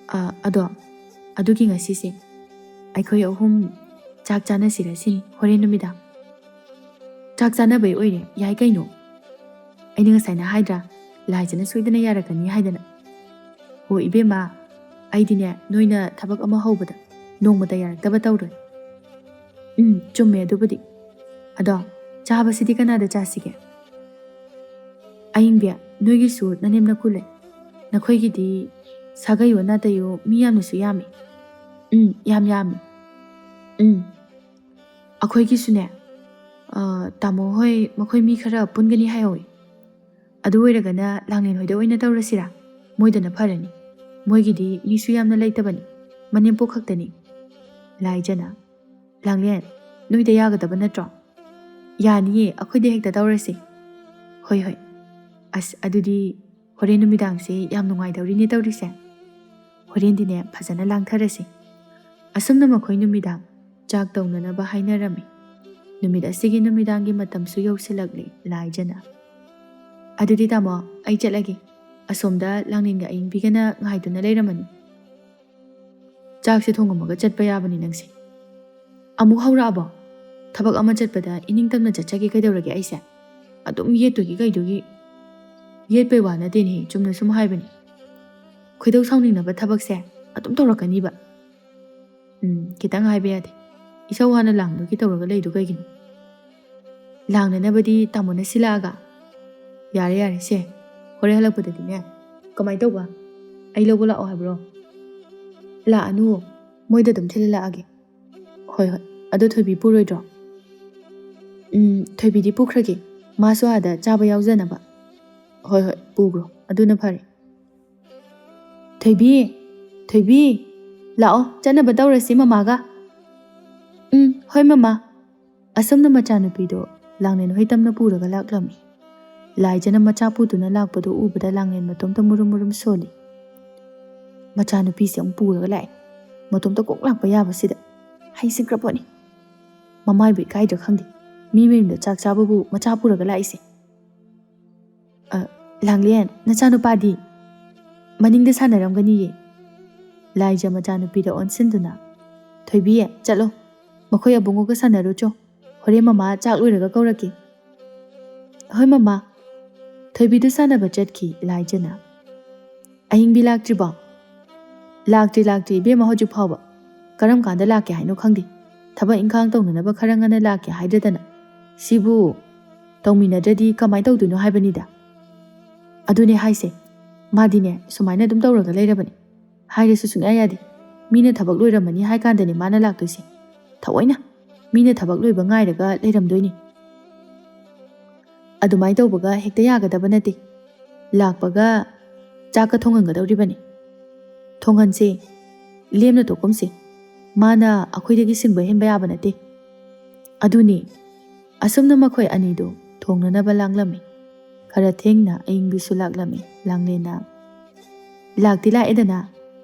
ꯑ, ꯑꯗꯣ, ꯑꯗꯨꯒꯤ ꯉꯁꯤꯁꯦ ꯑꯩꯈꯣꯏ ꯑꯍꯨꯝ ꯆꯥꯛ ꯆꯥꯅꯁꯤꯔ ꯁꯤꯅꯤ, ꯍꯣꯔꯦꯟ ꯅꯨꯃꯤꯗꯥꯡ꯫ ꯆꯥꯛ ꯆꯥꯅꯕꯩ ꯑꯣꯏꯔꯦ, ꯌꯥꯏ ꯀꯩꯅꯣ꯫ ꯑꯩꯅ ꯉꯁꯥꯏꯅ ꯍꯥꯏꯗ꯭ꯔꯥ, ꯂꯥꯏꯖꯅ ꯁꯣꯏꯗꯅ ꯌꯥꯔꯛꯀꯅꯤ ꯍꯥꯏꯗꯅ꯫ ꯍꯣ ꯏꯕꯦꯝꯃ, ꯑꯩꯗꯤꯅꯦ, ꯅꯣꯏꯅ ꯊꯕꯛ ꯑꯃ ꯍꯧꯕꯗ ꯅꯣꯡꯃꯇ ꯌꯥꯔꯛꯇꯕ ꯇꯧꯔꯣꯏ꯫ ꯎꯝ, ꯆꯨꯝꯃꯦ ꯑꯗꯨꯕꯨꯗꯤ꯫ ꯑꯗꯣ, ꯆꯥꯕꯁꯤꯗꯤ ꯀꯅꯥꯗ ꯆꯥꯁꯤꯒꯦ? ꯑꯌꯤꯡꯕꯤ, ꯅꯣꯏꯒꯤꯁꯨ ꯅꯅꯦꯝ ꯅꯀꯨ ꯂꯩ꯫ ꯅꯈꯣꯏꯒꯤꯗꯤ ꯁꯥꯒꯩꯌꯣ ꯅꯥꯇꯩꯌꯣ ꯃꯤ ꯌꯥꯝꯅꯁꯨ ꯌꯥꯝꯃꯤ꯫ ꯎꯝ, ꯌꯥꯝ ꯌꯥꯝꯃꯤ꯫ ꯎꯝ꯫ ꯑꯩꯈꯣꯏꯒꯤꯁꯨꯅꯦ, ꯑ, ꯇꯥꯃꯣ ꯍꯣꯏ ꯃꯈꯣꯏ ꯃꯤ ꯈꯔ ꯄꯨꯟꯒꯅꯤ ꯍꯥꯏꯍꯧꯋꯤ꯫ ꯑꯗꯨ ꯑꯣꯏꯔꯒꯅ ꯂꯥꯡꯂꯦꯟ ꯍꯣꯏꯗ ꯑꯣꯏꯅ ꯇꯧꯔꯁꯤꯔꯥ? ꯃꯣꯏꯗꯅ ꯐꯔꯅꯤ꯫ ꯃꯣꯏꯒꯤꯗꯤ ꯃꯤꯁꯨ ꯌꯥꯝꯅ ꯂꯩꯇꯕꯅꯤ꯫ ꯃꯅꯦꯝꯄꯣꯛ ꯈꯛꯇꯅꯤ꯫ ꯂꯥꯏꯖꯅ, "ꯂꯥꯡꯂꯦꯟ, ꯅꯣꯏꯗ ꯌꯥꯒꯗꯕ ꯅꯠꯇ꯭ꯔꯣ?" "ꯌꯥꯅꯤꯌꯦ, ꯑꯩꯈꯣꯏꯗ ꯍꯦꯛꯇ ꯇꯧꯔꯁꯤ꯫" "ꯍꯣꯏ, ꯍꯣꯏ꯫ ꯑꯁ, ꯑꯗꯨꯗꯤ ꯍꯣꯔꯦꯟ ꯅꯨꯃꯤꯗꯥꯡꯁꯦ ꯌꯥꯝ ꯅꯨꯡꯉꯥꯏꯗꯧꯔꯤꯅꯦ ꯇꯧꯔꯤꯁꯦ꯫ ꯍꯣꯔꯦꯟꯗꯤꯅꯦ ꯐꯖꯅ ꯂꯥꯡꯊꯔꯁꯤ꯫" ꯑꯁꯨꯝꯅ ꯃꯈꯣꯏ ꯅꯨꯃꯤꯗꯥꯡ ꯆꯥꯛ ꯇꯧꯅꯅꯕ ꯍꯥꯏꯅꯔꯝꯃꯤ꯫ ꯅꯨꯃꯤꯠ ꯑꯁꯤꯒꯤ ꯅꯨꯃꯤꯗꯥꯡꯒꯤ ꯃꯇꯝꯁꯨ ꯌꯧꯁꯤꯜꯂꯛꯂꯦ꯫ ꯂꯥꯏꯖꯅ, "ꯑꯗꯨꯗꯤ ꯇꯥꯃꯣ, ꯑꯩ ꯆꯠꯂꯒꯦ꯫ ꯑꯁꯣꯝꯗ ꯂꯥꯡꯂꯦꯟꯒ ꯑꯌꯤꯡꯕꯤꯒꯅ ꯉꯥꯏꯗꯨꯅ ꯂꯩꯔꯝꯃꯅꯤ꯫" "ꯆꯥꯛꯁꯦ ꯊꯣꯡꯉꯝꯃꯒ ꯆꯠꯄ ꯌꯥꯕꯅꯤ ꯅꯪꯁꯦ꯫ ꯑꯃꯨꯛ ꯍꯧꯔꯛꯑꯕꯣ? ꯊꯕꯛ ꯑꯃ ꯆꯠꯄꯗ ꯏꯅꯤꯡ ꯇꯝꯅ ꯆꯠꯆꯒꯦ ꯀꯩꯗꯧꯔꯒꯦ ꯑꯩꯁꯦ? ꯑꯗꯨꯝ ꯌꯦꯠꯇꯨꯒꯤ ꯀꯩꯗꯨꯒꯤ꯫" "ꯌꯦꯠꯄꯩ ꯋꯥ ꯅꯠꯇꯦꯅꯦ, ꯆꯨꯝꯅ ꯁꯨꯝ ꯍꯥꯏꯕꯅꯤ꯫ ꯈꯣꯏꯗꯧ ꯁꯥꯎꯅꯤꯡꯅꯕ ꯊꯕꯛꯁꯦ ꯑꯗꯨꯝ ꯇꯧꯔꯛꯀꯅꯤꯕ꯫" "ꯎꯝ, ꯈꯤꯇꯪ ꯍꯥꯏꯕ ꯌꯥꯗꯦ꯫ ꯏꯁꯧ ꯍꯥꯟꯅ ꯂꯥꯡꯗꯨꯒꯤ ꯇꯧꯔꯒ ꯂꯩꯗꯨ ꯀꯩꯒꯤꯅꯣ? ꯂꯥꯡꯅꯅꯕꯗꯤ ꯇꯥꯃꯣꯅ ꯁꯤꯜꯂꯛꯑꯒ꯫" "ꯌꯥꯔꯦ, ꯌꯥꯔꯦ, ꯁꯦ, ꯍꯣꯔꯦꯟ ꯍꯜꯂꯛꯄꯗꯗꯤꯅꯦ꯫" "ꯀꯃꯥꯏꯅ ꯇꯧꯕ? ꯑꯩ ꯂꯧꯕ ꯂꯥꯛꯑꯣ ꯍꯥꯏꯕ꯭ꯔꯣ?" "ꯂꯥꯛꯑꯅꯨ, ꯃꯣꯏꯗ ꯑꯗꯨꯝ ꯊꯤꯜꯍꯜꯂꯛꯑꯒꯦ꯫" "ꯍꯣꯏ, ꯍꯣꯏ꯫ ꯑꯗꯣ ꯊꯣꯏꯕꯤ ꯄꯨꯔꯣꯏꯗ꯭ꯔꯣ?" "ꯎꯝ, ꯊꯣꯏꯕꯤꯗꯤ ꯄꯨꯈ꯭ꯔꯒꯦ꯫ ꯃꯥꯁꯨ ꯑꯥꯗ ꯆꯥꯕ ꯌꯥꯎꯖꯅꯕ꯫" "ꯍꯣꯏ, ꯍꯣꯏ, ꯄꯨꯈ꯭ꯔꯣ꯫ ꯑꯗꯨꯅ ꯐꯔꯦ꯫" "ꯊꯣꯏꯕꯤ, ꯊꯣꯏꯕꯤ, ꯂꯥꯛꯑꯣ, ꯆꯠꯅꯕ ꯇꯧꯔꯁꯤ ꯃꯃꯥꯒ꯫" "ꯎꯝ, ꯍꯣꯏ ꯃꯃꯥ꯫ ꯑꯁꯨꯝꯅ ꯃꯆꯥꯅꯨꯄꯤꯗꯣ ꯂꯥꯡꯂꯦꯟ ꯍꯣꯏ ꯇꯝꯅ ꯄꯨꯔꯒ ꯂꯥꯛꯂꯝꯃꯤ꯫ ꯂꯥꯏꯖꯅ ꯃꯆꯥ ꯄꯨꯗꯨꯅ ꯂꯥꯛꯄꯗꯨ ꯎꯕꯗ ꯂꯥꯡꯂꯦꯟ ꯃꯇꯣꯝꯇ ꯃꯨꯔꯨꯝ ꯃꯨꯔꯨꯝ ꯁꯣꯜꯂꯤ꯫ "ꯃꯆꯥꯅꯨꯄꯤꯁꯦ ꯑꯃꯨꯛ ꯄꯨꯔꯒ ꯂꯥꯛꯑꯦ꯫ ꯃꯇꯣꯝꯇ ꯀꯣꯛ ꯂꯥꯛꯄ ꯌꯥꯕꯁꯤꯗ꯫ ꯍꯩꯁꯤꯡꯈ꯭ꯔ ꯄꯣꯠꯅꯤ꯫ ꯃꯃꯥꯏꯕꯨ ꯏꯀꯥꯏꯗ꯭ꯔꯥ ꯈꯪꯗꯦ꯫ ꯃꯤ ꯃꯌꯨꯝꯗ ꯆꯥꯛ ꯆꯥꯕꯕꯨ ꯃꯆꯥ ꯄꯨꯔꯒ ꯂꯥꯛꯏꯁꯦ꯫" "ꯑ, ꯂꯥꯡꯂꯦꯟ, ꯅꯆꯥꯅꯨꯄꯥꯗꯤ?" "ꯃꯅꯤꯡꯗ ꯁꯥꯟꯅꯔꯝꯒꯅꯤꯌꯦ꯫" ꯂꯥꯏꯖ ꯃꯆꯥꯅꯨꯄꯤꯗ ꯑꯣꯟꯁꯤꯟꯗꯨꯅ, "ꯊꯣꯏꯕꯤ, ꯆꯠꯂꯣ꯫ ꯃꯈꯣꯏ ꯑꯕꯨꯡꯉꯣꯒ ꯁꯥꯟꯅꯔꯨꯆꯣ꯫ ꯍꯣꯔꯦꯟ ꯃꯃꯥ ꯆꯥꯛ ꯂꯣꯏꯔꯒ ꯀꯧꯔꯛꯀꯦ꯫" "ꯍꯣꯏ, ꯃꯃꯥ꯫" ꯊꯣꯏꯕꯤꯗꯨ ꯁꯥꯟꯅꯕ ꯆꯠꯈꯤ ꯂꯥꯏꯖꯅ꯫ "ꯑꯍꯤꯡꯕꯤ ꯂꯥꯛꯇ꯭ꯔꯤꯕꯣ?" "ꯂꯥꯛꯇ꯭ꯔꯤ, ꯂꯥꯛꯇ꯭ꯔꯤ, ꯏꯕꯦꯝꯃ, ꯍꯧꯖꯤꯛ ꯐꯥꯎꯕ꯫ ꯀꯔꯝ ꯀꯥꯟꯗ ꯂꯥꯛꯀꯦ ꯍꯥꯏꯅꯣ ꯈꯪꯗꯦ꯫ ꯊꯕꯛ ꯏꯪꯈꯥꯡ ꯇꯧꯅꯅꯕ ꯈꯔ ꯉꯟꯅ ꯂꯥꯛꯀꯦ ꯍꯥꯏꯗ꯭ꯔꯗꯅ꯫ ꯁꯤꯕꯨ ꯇꯧꯃꯤꯟꯅꯗ꯭ꯔꯗꯤ ꯀꯃꯥꯏꯅ ꯇꯧꯗꯣꯏꯅꯣ ꯍꯥꯏꯕꯅꯤꯗ꯫" "ꯑꯗꯨꯅꯦ ꯍꯥꯏꯁꯦ꯫ ꯃꯥꯗꯤꯅꯦ, ꯁꯨꯃꯥꯏꯅ ꯑꯗꯨꯝ ꯇꯧꯔꯒ ꯂꯩꯔꯕꯅꯦ꯫ ꯍꯥꯏꯔꯁꯨ ꯁꯨꯡꯌꯥ ꯌꯥꯗꯦ꯫ ꯃꯤꯅ ꯊꯕꯛ ꯂꯣꯏꯔꯝꯃꯅꯤ ꯍꯥꯏ ꯀꯥꯟꯗꯅꯦ ꯃꯥꯅ ꯂꯥꯛꯇꯣꯏꯁꯦ꯫ ꯊꯑꯣꯏꯅ ꯃꯤꯅ ꯊꯕꯛ ꯂꯣꯏꯕ ꯉꯥꯏꯔꯒ ꯂꯩꯔꯝꯗꯣꯏꯅꯦ꯫ ꯑꯗꯨꯃꯥꯏꯅ ꯇꯧꯕꯒ ꯍꯦꯛꯇ ꯌꯥꯒꯗꯕ ꯅꯠꯇꯦ꯫ ꯂꯥꯛꯄꯒ ꯆꯥꯛꯀ ꯊꯣꯡꯍꯟꯒꯗꯧꯔꯤꯕꯅꯤ꯫ ꯊꯣꯡꯍꯟꯁꯦ꯫ ꯂꯦꯝꯅ ꯇꯣꯛꯀꯨꯝꯁꯦ꯫ ꯃꯥꯅ ꯑꯩꯈꯣꯏꯗꯒꯤ ꯁꯤꯡꯕ ꯍꯦꯟꯕ ꯌꯥꯕ ꯅꯠꯇꯦ꯫" ꯑꯗꯨꯅꯤ꯫ ꯑꯁꯨꯝꯅ ꯃꯈꯣꯏ ꯑꯅꯤꯗꯨ ꯊꯣꯡꯅꯅꯕ ꯂꯥꯡꯂꯝꯃꯤ꯫ ꯈꯔ ꯊꯦꯡꯅ ꯑꯌꯤꯡꯕꯤꯁꯨ ꯂꯥꯛꯂꯝꯃꯤ꯫ ꯂꯥꯡꯂꯦꯟꯅ, "ꯂꯥꯛꯇꯤ ꯂꯥꯛꯑꯦꯗꯅ?"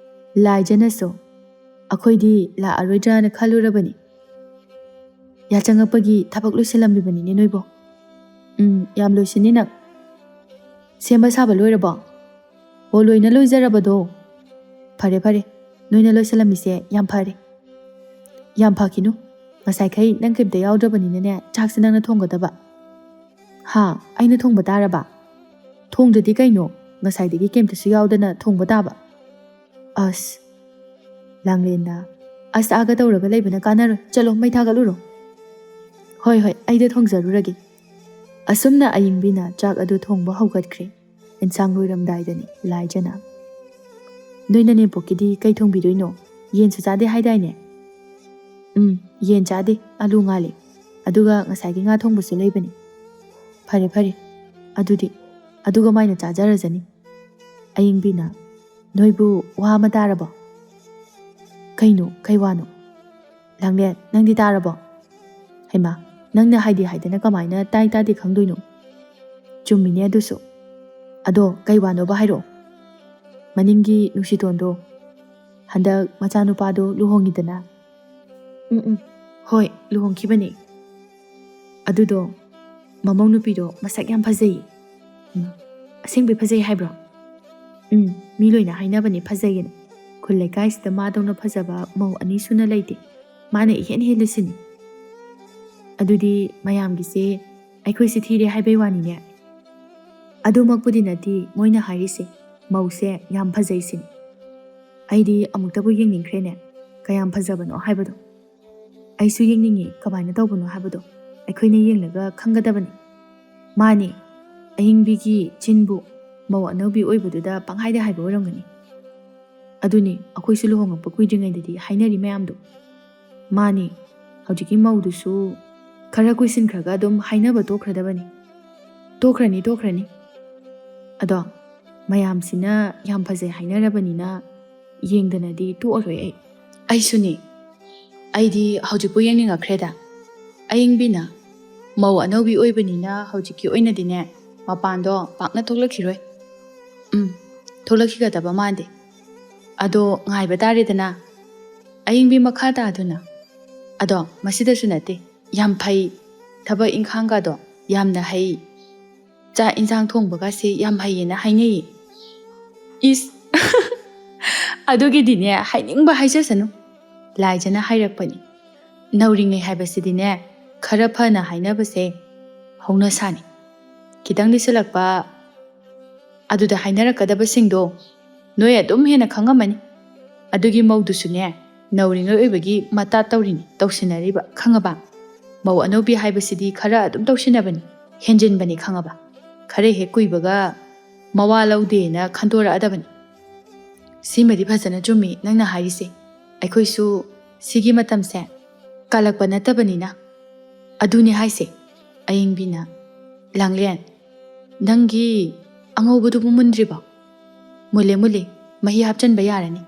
ꯂꯥꯏꯖꯅꯁꯨ, "ꯑꯩꯈꯣꯏꯗꯤ ꯂꯥꯛꯑꯔꯣꯏꯗ꯭ꯔꯥꯅ ꯈꯜꯂꯨꯔꯕꯅꯤ꯫ ꯌꯥꯆꯪꯉꯛꯄꯒꯤ ꯊꯕꯛ ꯂꯣꯏꯁꯤꯜꯂꯝꯃꯤꯕꯅꯤꯅꯦ ꯅꯣꯏꯕꯣ꯫" "ꯎꯝ, ꯌꯥꯝ ꯂꯣꯏꯁꯤꯟꯅꯤ ꯅꯪ꯫ ꯁꯦꯝꯕ ꯁꯥꯕ ꯂꯣꯏꯔꯕꯣ?" "ꯍꯣ, ꯂꯣꯏꯅ ꯂꯣꯏꯖꯔꯕꯗꯣ꯫" "ꯐꯔꯦ, ꯐꯔꯦ, ꯅꯣꯏꯅ ꯂꯣꯏꯁꯤꯜꯂꯝꯃꯤꯁꯦ ꯌꯥꯝ ꯐꯔꯦ꯫" "ꯌꯥꯝ ꯐꯈꯤꯅꯨ꯫ ꯉꯁꯥꯏꯈꯩ ꯅꯪ ꯀꯩꯝꯇ ꯌꯥꯎꯗ꯭ꯔꯕꯅꯤꯅꯅꯦ, ꯆꯥꯛꯁꯦ ꯅꯪꯅ ꯊꯣꯡꯒꯗꯕ꯫" "ꯍꯥ? ꯑꯩꯅ ꯊꯣꯡꯕ ꯇꯥꯔꯕ? ꯊꯣꯡꯗ꯭ꯔꯗꯤ ꯀꯩꯅꯣ? ꯉꯁꯥꯏꯗꯒꯤ ꯀꯩꯝꯇꯁꯨ ꯌꯥꯎꯗꯅ ꯊꯣꯡꯕ ꯇꯥꯕ꯫" "ꯑꯁ꯫" ꯂꯥꯡꯂꯦꯟꯅ, "ꯑꯁ ꯑꯥꯒ ꯇꯧꯔꯒ ꯂꯩꯕꯅ ꯀꯥꯟꯅꯔꯣꯏ꯫ ꯆꯠꯂꯣ, ꯃꯩ ꯊꯥꯒꯠꯂꯨꯔꯣ꯫" "ꯍꯣꯏ, ꯍꯣꯏ, ꯑꯩꯗ ꯊꯣꯡꯖꯔꯨꯔꯒꯦ꯫" ꯑꯁꯨꯝꯅ ꯑꯌꯤꯡꯕꯤꯅ ꯆꯥꯛ ꯑꯗꯨ ꯊꯣꯡꯕ ꯍꯧꯒꯠꯈ꯭ꯔꯦ꯫ ꯑꯦꯟꯁꯥꯡ ꯂꯣꯏꯔꯝꯗꯥꯏꯗꯅꯤ ꯂꯥꯏꯖꯅ, "ꯅꯣꯏ ꯅꯅꯦꯝꯄꯣꯛꯀꯤꯗꯤ ꯀꯩ ꯊꯣꯡꯕꯤꯗꯣꯏꯅꯣ? ꯌꯦꯟꯁꯨ ꯆꯥꯗꯦ ꯍꯥꯏꯗꯥꯏꯅꯦ?" "ꯎꯝ, ꯌꯦꯟ ꯆꯥꯗꯦ, ꯑꯂꯨ ꯉꯥꯜꯂꯤ꯫ ꯑꯗꯨꯒ ꯉꯁꯥꯏꯒꯤ ꯉꯥ ꯊꯣꯡꯕꯁꯨ ꯂꯩꯕꯅꯤ꯫" "ꯐꯔꯦ, ꯐꯔꯦ꯫ ꯑꯗꯨꯗꯤ, ꯑꯗꯨꯒ ꯃꯥꯏꯅ ꯆꯥꯖꯔꯖꯅꯤ꯫" ꯑꯌꯤꯡꯕꯤꯅ, "ꯅꯣꯏꯕꯨ ꯋꯥ ꯑꯃ ꯇꯥꯔꯕꯣ?" "ꯀꯩꯅꯣ? ꯀꯩ ꯋꯥꯅꯣ?" "ꯂꯥꯡꯂꯦꯟ, ꯅꯪꯗꯤ ꯇꯥꯔꯕꯣ?" ꯍꯩꯃꯥ, ꯅꯪꯅ ꯍꯥꯏꯗꯤ ꯍꯥꯏꯗꯅ ꯀꯃꯥꯏꯅ ꯇꯥꯏ ꯇꯥꯗꯦ ꯈꯪꯗꯣꯏꯅꯣ? ꯆꯨꯝꯃꯤꯅꯦ ꯑꯗꯨꯁꯨ꯫ ꯑꯗꯣ ꯀꯩ ꯋꯥꯅꯣꯕ ꯍꯥꯏꯔꯛꯑꯣ꯫ ꯃꯅꯤꯡꯒꯤ ꯅꯨꯡꯁꯤꯇꯣꯟꯗꯣ ꯍꯟꯗꯛ ꯃꯆꯥꯅꯨꯄꯥꯗꯣ ꯂꯨꯍꯣꯡꯉꯤꯗꯅ꯫ ꯎꯝ, ꯎꯝ, ꯍꯣꯏ, ꯂꯨꯍꯣꯡꯈꯤꯕꯅꯦ꯫ ꯑꯗꯨꯗꯣ ꯃꯃꯧ ꯅꯨꯄꯤꯗꯣ ꯃꯁꯛ ꯌꯥꯝ ꯐꯖꯩꯌꯦ꯫ ꯎꯝ, ꯑꯁꯦꯡꯕꯩ ꯐꯖꯩ ꯍꯥꯏꯕ꯭ꯔꯣ? ꯎꯝ, ꯃꯤ ꯂꯣꯏꯅ ꯍꯥꯏꯅꯕꯅꯦ ꯐꯖꯩꯌꯦꯅ꯫ ꯈꯨꯜ ꯂꯩꯀꯥꯏꯁꯤꯗ ꯃꯥꯗꯧꯅ ꯐꯖꯕ ꯃꯧ ꯑꯅꯤ ꯁꯨꯅ ꯂꯩꯇꯦ꯫ ꯃꯥꯅ ꯏꯍꯦꯟ ꯍꯦꯜꯂꯤꯁꯤꯅꯤ꯫ ꯑꯗꯨꯗꯤ ꯃꯌꯥꯝꯒꯤꯁꯦ ꯑꯩꯈꯣꯏꯁꯦ ꯊꯤꯔꯦ ꯍꯥꯏꯕꯩ ꯋꯥꯅꯤꯅꯦ? ꯑꯗꯨꯃꯛꯄꯨꯗꯤ ꯅꯠꯇꯦ ꯃꯣꯏꯅ ꯍꯥꯏꯔꯤꯁꯦ, ꯃꯧꯁꯦ ꯌꯥꯝ ꯐꯖꯩ ꯁꯤꯅꯤ꯫ ꯑꯩꯗꯤ ꯑꯃꯨꯛꯇꯕꯨ ꯌꯦꯡꯅꯤꯡꯈ꯭ꯔꯦꯅꯦ, ꯀꯌꯥꯝ ꯐꯖꯕꯅꯣ ꯍꯥꯏꯕꯗꯣ꯫ ꯑꯩꯁꯨ ꯌꯦꯡꯅꯤꯡꯉꯤ, ꯀꯃꯥꯏꯅ ꯇꯧꯕꯅꯣ ꯍꯥꯏꯕꯗꯣ ꯑꯩꯈꯣꯏꯅ ꯌꯦꯡꯂꯒ ꯈꯪꯒꯗꯕꯅꯤ꯫ ꯃꯥꯅꯦ, ꯑꯌꯤꯡꯕꯤꯒꯤ ꯆꯤꯟꯕꯨ ꯃꯧ ꯑꯅꯧꯕꯤ ꯑꯣꯏꯕꯗꯨꯗ ꯄꯪꯍꯥꯏꯗ ꯍꯥꯏꯕ ꯑꯣꯏꯔꯝꯒꯅꯤ꯫ ꯑꯗꯨꯅꯤ, ꯑꯩꯈꯣꯏꯁꯨ ꯂꯨꯍꯣꯡꯉꯛꯄ ꯀꯨꯏꯗ꯭ꯔꯤꯉꯩꯗꯗꯤ ꯍꯥꯏꯅꯔꯤ ꯃꯌꯥꯝꯗꯣ꯫ ꯃꯥꯅꯤ, ꯍꯧꯖꯤꯛꯀꯤ ꯃꯧꯗꯨꯁꯨ ꯈꯔ ꯀꯨꯏꯁꯤꯟꯈ꯭ꯔꯒ ꯑꯗꯨꯝ ꯍꯥꯏꯅꯕ ꯇꯣꯛꯈ꯭ꯔꯗꯕꯅꯤ꯫ ꯇꯣꯛꯈ꯭ꯔꯅꯤ, ꯇꯣꯛꯈ꯭ꯔꯅꯤ꯫ ꯑꯗꯣ ꯃꯌꯥꯝꯁꯤꯅ ꯌꯥꯝ ꯐꯖꯩ ꯍꯥꯏꯅꯔꯕꯅꯤꯅ ꯌꯦꯡꯗꯅꯗꯤ ꯇꯣꯛꯑꯔꯣꯏ ꯑꯩ꯫ ꯑꯩꯁꯨꯅꯤ꯫ ꯑꯩꯗꯤ ꯍꯧꯖꯤꯛꯄꯨ ꯌꯦꯡꯅꯤꯡꯉꯛꯈ꯭ꯔꯦꯗ꯫ ꯑꯌꯤꯡꯕꯤꯅ ꯃꯧ ꯑꯅꯧꯕꯤ ꯑꯣꯏꯕꯅꯤꯅ ꯍꯧꯖꯤꯛꯀꯤ ꯑꯣꯏꯅꯗꯤꯅꯦ ꯃꯄꯥꯟꯗꯣ ꯄꯥꯛꯅ ꯊꯣꯛꯂꯛꯈꯤꯔꯣꯏ꯫ ꯎꯝ, ꯊꯣꯛꯂꯛꯈꯤꯒꯗꯕ ꯃꯥꯟꯗꯦ꯫ ꯑꯗꯣ ꯉꯥꯏꯕ ꯇꯥꯔꯦꯗꯅ꯫ ꯑꯌꯤꯡꯕꯤ ꯃꯈꯥ ꯇꯥꯗꯨꯅ, "ꯑꯗꯣ ꯃꯁꯤꯗꯁꯨ ꯅꯠꯇꯦ, ꯌꯥꯝ ꯐꯩ, ꯊꯕꯛ ꯏꯪꯈꯥꯡꯒꯗꯣ ꯌꯥꯝꯅ ꯍꯩ, ꯆꯥꯛ ꯏꯟꯁꯥꯡ ꯊꯣꯡꯕꯒꯁꯦ ꯌꯥꯝ ꯍꯩꯌꯦꯅ ꯍꯥꯏꯅꯩꯌꯦ꯫" ꯏꯁ! ꯑꯗꯨꯒꯤꯗꯤꯅꯦ ꯍꯥꯏꯅꯤꯡꯕ ꯍꯥꯏꯖꯁꯅꯨ, ꯂꯥꯏꯖꯅ ꯍꯥꯏꯔꯛꯄꯅꯤ꯫ ꯅꯧꯔꯤꯉꯩ ꯍꯥꯏꯕꯁꯤꯗꯤꯅꯦ ꯈꯔ ꯐꯅ ꯍꯥꯏꯅꯕꯁꯦ ꯍꯧꯅꯁꯥꯅꯤ꯫ ꯈꯤꯇꯪ ꯂꯤꯁꯜꯂꯛꯄ ꯑꯗꯨꯗ ꯍꯥꯏꯅꯔꯛꯀꯗꯕꯁꯤꯡꯗꯣ ꯅꯣꯏ ꯑꯗꯨꯝ ꯍꯦꯟꯅ ꯈꯪꯉꯝꯃꯅꯤ꯫ ꯑꯗꯨꯒꯤ ꯃꯧꯗꯨꯁꯨꯅꯦ ꯅꯧꯔꯤꯉꯩ ꯑꯣꯏꯕꯒꯤ ꯃꯇꯥ ꯇꯧꯔꯤꯅꯤ ꯇꯧꯁꯤꯟꯅꯔꯤꯕ, ꯈꯪꯉꯕ? ꯃꯧ ꯑꯅꯧꯕꯤ ꯍꯥꯏꯕꯁꯤꯗꯤ ꯈꯔ ꯑꯗꯨꯝ ꯇꯧꯁꯤꯟꯅꯕꯅꯤ, ꯍꯦꯟꯖꯤꯟꯕꯅꯤ, ꯈꯪꯉꯕ? ꯈꯔ ꯍꯦꯛ ꯀꯨꯏꯕꯒ ꯃꯋꯥ ꯂꯧꯗꯦꯅ ꯈꯟꯗꯣꯔꯛꯑꯗꯕꯅꯤ꯫ ꯁꯤꯃꯗꯤ ꯐꯖꯅ ꯆꯨꯝꯃꯤ ꯅꯪꯅ ꯍꯥꯏꯔꯤꯁꯦ꯫ ꯑꯩꯈꯣꯏꯁꯨ ꯁꯤꯒꯤ ꯃꯇꯝꯁꯦ ꯀꯥꯜꯂꯛꯄ ꯅꯠꯇꯕꯅꯤꯅ꯫ ꯑꯗꯨꯅꯦ ꯍꯥꯏꯁꯦ꯫ ꯑꯌꯤꯡꯕꯤꯅ, "ꯂꯥꯡꯂꯦꯟ, ꯅꯪꯒꯤ ꯑꯉꯧꯕꯗꯨꯕꯨ ꯃꯨꯟꯗ꯭ꯔꯤꯕꯣ?" "ꯃꯨꯜꯂꯦ, ꯃꯨꯜꯂꯦ, ꯃꯍꯤ ꯍꯥꯞꯆꯟꯕ ꯌꯥꯔꯅꯤ꯫"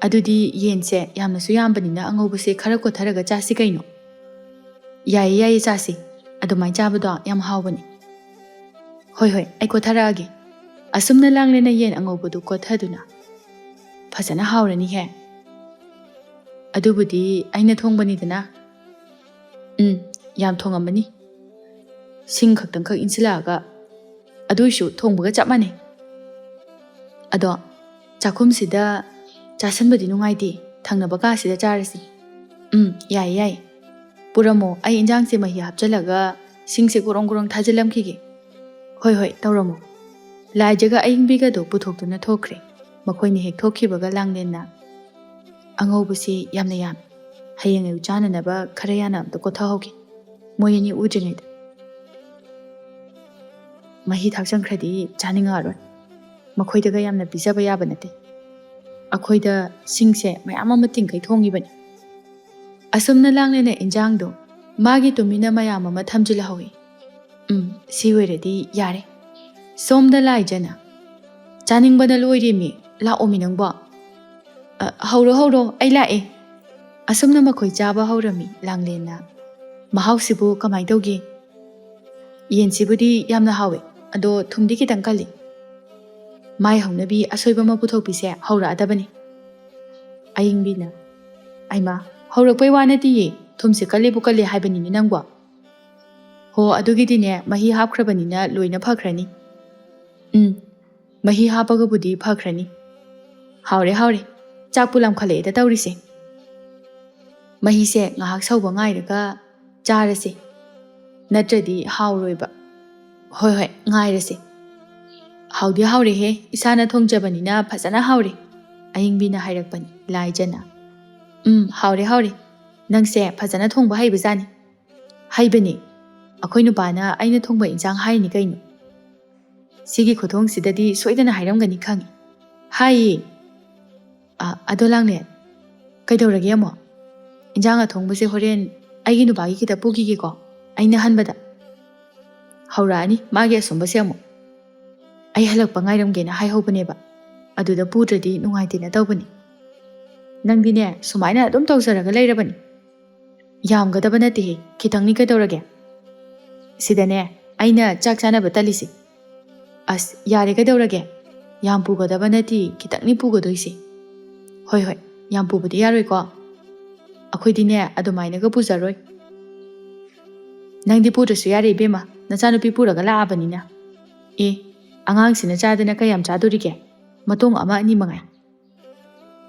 "ꯑꯗꯨꯗꯤ ꯌꯦꯟꯁꯦ ꯌꯥꯝꯅꯁꯨ ꯌꯥꯝꯕꯅꯤꯅ ꯑꯉꯧꯕꯁꯦ ꯈꯔ ꯀꯣꯊꯔꯒ ꯆꯥꯁꯤ ꯀꯩꯅꯣ?" "ꯌꯥꯏꯌꯦ, ꯌꯥꯏꯌꯦ, ꯆꯥꯁꯤ꯫ ꯑꯗꯨꯃꯥꯏꯅ ꯆꯥꯕꯗꯣ ꯌꯥꯝ ꯍꯥꯎꯕꯅꯤ꯫ ꯍꯣꯏ, ꯍꯣꯏ, ꯑꯩ ꯀꯣꯠꯊꯔꯛꯑꯒꯦ꯫" ꯑꯁꯨꯝꯅ ꯂꯥꯡꯂꯦꯟꯅ ꯌꯦꯟ ꯑꯉꯧꯕꯗꯨ ꯀꯣꯠꯊꯗꯨꯅ, "ꯐꯖꯅ ꯍꯥꯎꯔꯅꯤꯍꯦ꯫ ꯑꯗꯨꯕꯨꯗꯤ ꯑꯩꯅ ꯊꯣꯡꯕꯅꯤꯗꯅ꯫" "ꯎꯝ, ꯌꯥꯝ ꯊꯣꯡꯉꯝꯃꯅꯤ꯫ ꯁꯤꯡ ꯈꯛꯇꯪꯈꯛ ꯏꯟꯁꯤꯜꯂꯛꯑꯒ꯫ ꯑꯗꯨꯏꯁꯨ ꯊꯣꯡꯕꯒ ꯆꯞ ꯃꯥꯟꯅꯩ꯫ ꯑꯗꯣ ꯆꯥꯛꯈꯨꯝꯁꯤꯗ ꯆꯥꯁꯟꯕꯗꯤ ꯅꯨꯡꯉꯥꯏꯇꯦ, ꯊꯪꯅꯕ ꯀꯥꯁꯤꯗ ꯆꯥꯔꯁꯤ꯫" "ꯎꯝ, ꯌꯥꯏꯌꯦ, ꯌꯥꯏꯌꯦ꯫ ꯄꯨꯔꯝꯃꯣ, ꯑꯩ ꯏꯟꯖꯥꯡꯁꯦ ꯃꯍꯤ ꯍꯥꯞꯆꯜꯂꯒ ꯁꯤꯡꯁꯦ ꯒꯣꯔꯣꯡ ꯒꯣꯔꯣꯡ ꯊꯥꯖꯤꯜꯂꯝꯈꯤꯒꯦ꯫" "ꯍꯣꯏ, ꯍꯣꯏ, ꯇꯧꯔꯝꯃꯣ꯫" ꯂꯥꯏꯖꯒ ꯑꯌꯤꯡꯕꯤꯒꯗꯣ ꯄꯨꯊꯣꯛꯇꯨꯅ ꯊꯣꯛꯈ꯭ꯔꯦ꯫ ꯃꯈꯣꯏꯅ ꯍꯦꯛ ꯊꯣꯛꯈꯤꯕꯒ ꯂꯥꯡꯂꯦꯟꯅ, "ꯑꯉꯧꯕꯁꯤ ꯌꯥꯝꯅ ꯌꯥꯝꯃꯤ꯫ ꯍꯌꯦꯡ ꯑꯌꯨꯛ ꯆꯥꯅꯅꯕ ꯈꯔ ꯌꯥꯝꯅ ꯑꯝꯇ ꯀꯣꯠꯊꯍꯧꯒꯦ, ꯃꯣꯏ ꯑꯅꯤ ꯎꯗ꯭ꯔꯤꯉꯩꯗ꯫ ꯃꯍꯤ ꯊꯥꯛꯆꯟꯈ꯭ꯔꯗꯤ ꯆꯥꯅꯤꯡꯉꯛꯑꯔꯣꯏ꯫ ꯃꯈꯣꯏꯗꯒ ꯌꯥꯝꯅ ꯄꯤꯖꯕ ꯌꯥꯕ ꯅꯠꯇꯦ꯫ ꯑꯩꯈꯣꯏꯗ ꯁꯤꯡꯁꯦ ꯃꯌꯥꯝ ꯑꯃ ꯇꯤꯡꯈꯩ ꯊꯣꯡꯉꯤꯕꯅꯤ꯫" ꯑꯁꯨꯝꯅ ꯂꯥꯡꯂꯦꯟꯅ ꯏꯟꯖꯥꯡꯗꯣ ꯃꯥꯒꯤ ꯇꯨꯃꯤꯟꯅ ꯃꯌꯥꯝ ꯑꯃ ꯊꯝꯖꯤꯜꯍꯧꯏ꯫ "ꯎꯝ, ꯁꯤ ꯑꯣꯏꯔꯗꯤ ꯌꯥꯔꯦ꯫" ꯁꯣꯝꯗ ꯂꯥꯏꯖꯅ, "ꯆꯥꯅꯤꯡꯕꯅ ꯂꯣꯏꯔꯦꯃꯤ, ꯂꯥꯛꯑꯣꯃꯤ ꯅꯪꯕꯣ꯫" "ꯑ, ꯍꯧꯔꯣ, ꯍꯧꯔꯣ, ꯑꯩ ꯂꯥꯛꯑꯦ꯫" ꯑꯁꯨꯝꯅ ꯃꯈꯣꯏ ꯆꯥꯕ ꯍꯧꯔꯝꯃꯤ꯫ ꯂꯥꯡꯂꯦꯟꯅ, "ꯃꯍꯥꯎꯁꯤꯕꯨ ꯀꯃꯥꯏ ꯇꯧꯒꯦ?" "ꯌꯦꯟꯁꯤꯕꯨꯗꯤ ꯌꯥꯝꯅ ꯍꯥꯎꯋꯦ, ꯑꯗꯣ ꯊꯨꯝꯗꯤ ꯈꯤꯇꯪ ꯀꯜꯂꯤ꯫ ꯃꯥꯏ ꯍꯧꯅꯕꯤ ꯑꯁꯣꯏꯕ ꯑꯃ ꯄꯨꯊꯣꯛꯄꯤꯁꯦ ꯍꯧꯔꯛꯑꯗꯕꯅꯤ꯫" ꯑꯌꯤꯡꯕꯤꯅ, "ꯑꯩꯃ, ꯍꯧꯔꯛꯄꯩ ꯋꯥ ꯅꯠꯇꯤꯌꯦ, ꯊꯨꯝꯁꯦ ꯀꯜꯂꯤꯕꯨ ꯀꯜꯂꯤ ꯍꯥꯏꯕꯅꯤꯅꯦ ꯅꯪꯕꯣ꯫" "ꯍꯣ, ꯑꯗꯨꯒꯤꯗꯤꯅꯦ, ꯃꯍꯤ ꯍꯥꯞꯈ꯭ꯔꯕꯅꯤꯅ ꯂꯣꯏꯅ ꯐꯈ꯭ꯔꯅꯤ꯫" "ꯎꯝ, ꯃꯍꯤ ꯍꯥꯞꯄꯒꯕꯨꯗꯤ ꯐꯈ꯭ꯔꯅꯤ꯫ ꯍꯥꯎꯔꯦ, ꯍꯥꯎꯔꯦ, ꯆꯥꯛꯄꯨ ꯂꯥꯝꯈꯠꯂꯛꯑꯦꯗ ꯇꯧꯔꯤꯁꯦ꯫ ꯃꯍꯤꯁꯦ ꯉꯥꯏꯍꯥꯛ ꯁꯧꯕ ꯉꯥꯏꯔꯒ ꯆꯥꯔꯁꯦ, ꯅꯠꯇ꯭ꯔꯗꯤ ꯍꯥꯎꯔꯣꯏꯕ꯫ ꯍꯣꯏ, ꯍꯣꯏ, ꯉꯥꯏꯔꯁꯦ꯫ ꯍꯥꯎꯗꯤ ꯍꯥꯎꯔꯦꯍꯦ, ꯏꯁꯥꯅ ꯊꯣꯡꯖꯕꯅꯤꯅ ꯐꯖꯅ ꯍꯥꯎꯔꯦ꯫" ꯑꯌꯤꯡꯕꯤꯅ ꯍꯥꯏꯔꯛꯄꯅꯤ꯫ ꯂꯥꯏꯖꯅ, "ꯎꯝ, ꯍꯥꯎꯔꯦ, ꯍꯥꯎꯔꯦ꯫ ꯅꯪꯁꯦ ꯐꯖꯅ ꯊꯣꯡꯕ ꯍꯩꯕꯖꯥꯠꯅꯤ꯫" "ꯍꯩꯕꯅꯦ꯫ ꯑꯩꯈꯣꯏ ꯅꯨꯄꯥꯅ ꯑꯩꯅ ꯊꯣꯡꯕ ꯏꯟꯁꯥꯡ ꯍꯥꯏꯅꯤ ꯀꯩꯅꯣ꯫ ꯁꯤꯒꯤ ꯈꯨꯊꯣꯡꯁꯤꯗꯗꯤ ꯁꯣꯏꯗꯅ ꯍꯥꯏꯔꯝꯒꯅꯤ ꯈꯪꯉꯤ꯫" "ꯍꯥꯏꯌꯦ꯫" "ꯑ, ꯑꯗꯣ ꯂꯥꯡꯂꯦꯟ, ꯀꯩꯗꯧꯔꯒꯦ ꯑꯃꯨꯛ? ꯏꯟꯖꯥꯡ ꯑꯊꯣꯡꯕꯁꯦ ꯍꯣꯔꯦꯟ ꯑꯩꯒꯤ ꯅꯨꯄꯥꯒꯤ ꯈꯤꯇ ꯄꯨꯈꯤꯒꯦꯀꯣ, ꯑꯩꯅ ꯍꯟꯕꯗ꯫ ꯍꯧꯔꯛꯑꯅꯤ ꯃꯥꯒꯤ ꯑꯁꯨꯝꯕꯁꯦ ꯑꯃꯨꯛ꯫ ꯑꯩ ꯍꯜꯂꯛꯄ ꯉꯥꯏꯔꯝꯒꯦꯅ ꯍꯥꯏꯍꯧꯕꯅꯦꯕ, ꯑꯗꯨꯗ ꯄꯨꯗ꯭ꯔꯗꯤ ꯅꯨꯡꯉꯥꯏꯇꯦꯅ ꯇꯧꯕꯅꯤ꯫ ꯅꯪꯗꯤꯅꯦ, ꯁꯨꯃꯥꯏꯅ ꯑꯗꯨꯝ ꯇꯧꯖꯔꯒ ꯂꯩꯔꯕꯅꯤ꯫" ꯌꯥꯝꯒꯗꯕ ꯅꯠꯇꯦꯍꯦ, ꯈꯤꯇꯪꯅꯤ ꯀꯩꯗꯧꯔꯒꯦ꯫ ꯁꯤꯗꯅꯦ ꯑꯩꯅ ꯆꯥꯛ ꯆꯥꯅꯕ ꯇꯜꯂꯤꯁꯦ꯫ ꯑꯁ, ꯌꯥꯔꯦ ꯀꯩꯗꯧꯔꯒꯦ, ꯌꯥꯝ ꯄꯨꯒꯗꯕ ꯅꯠꯇꯦ, ꯈꯤꯇꯪꯅꯤ ꯄꯨꯒꯗꯣꯏꯁꯦ꯫ ꯍꯣꯏ ꯍꯣꯏ, ꯌꯥꯝ ꯄꯨꯕꯗꯤ ꯌꯥꯔꯣꯏꯀꯣ, ꯑꯩꯈꯣꯏꯗꯤꯅꯦ ꯑꯗꯨꯃꯥꯏꯅꯒ ꯄꯨꯖꯔꯣꯏ꯫ ꯅꯪꯗꯤ ꯄꯨꯗ꯭ꯔꯁꯨ ꯌꯥꯔꯦ ꯏꯕꯦꯝꯃ, ꯅꯆꯥꯅꯨꯄꯤ ꯄꯨꯔꯒ ꯂꯥꯛꯑꯕꯅꯤꯅ꯫ ꯑꯦ, ꯑꯉꯥꯡꯁꯤꯅ ꯆꯥꯗꯅ ꯀꯌꯥꯝ ꯆꯥꯗꯣꯔꯤꯒꯦ? ꯃꯇꯣꯡ ꯑꯃ ꯑꯅꯤ ꯃꯉꯥꯏ꯫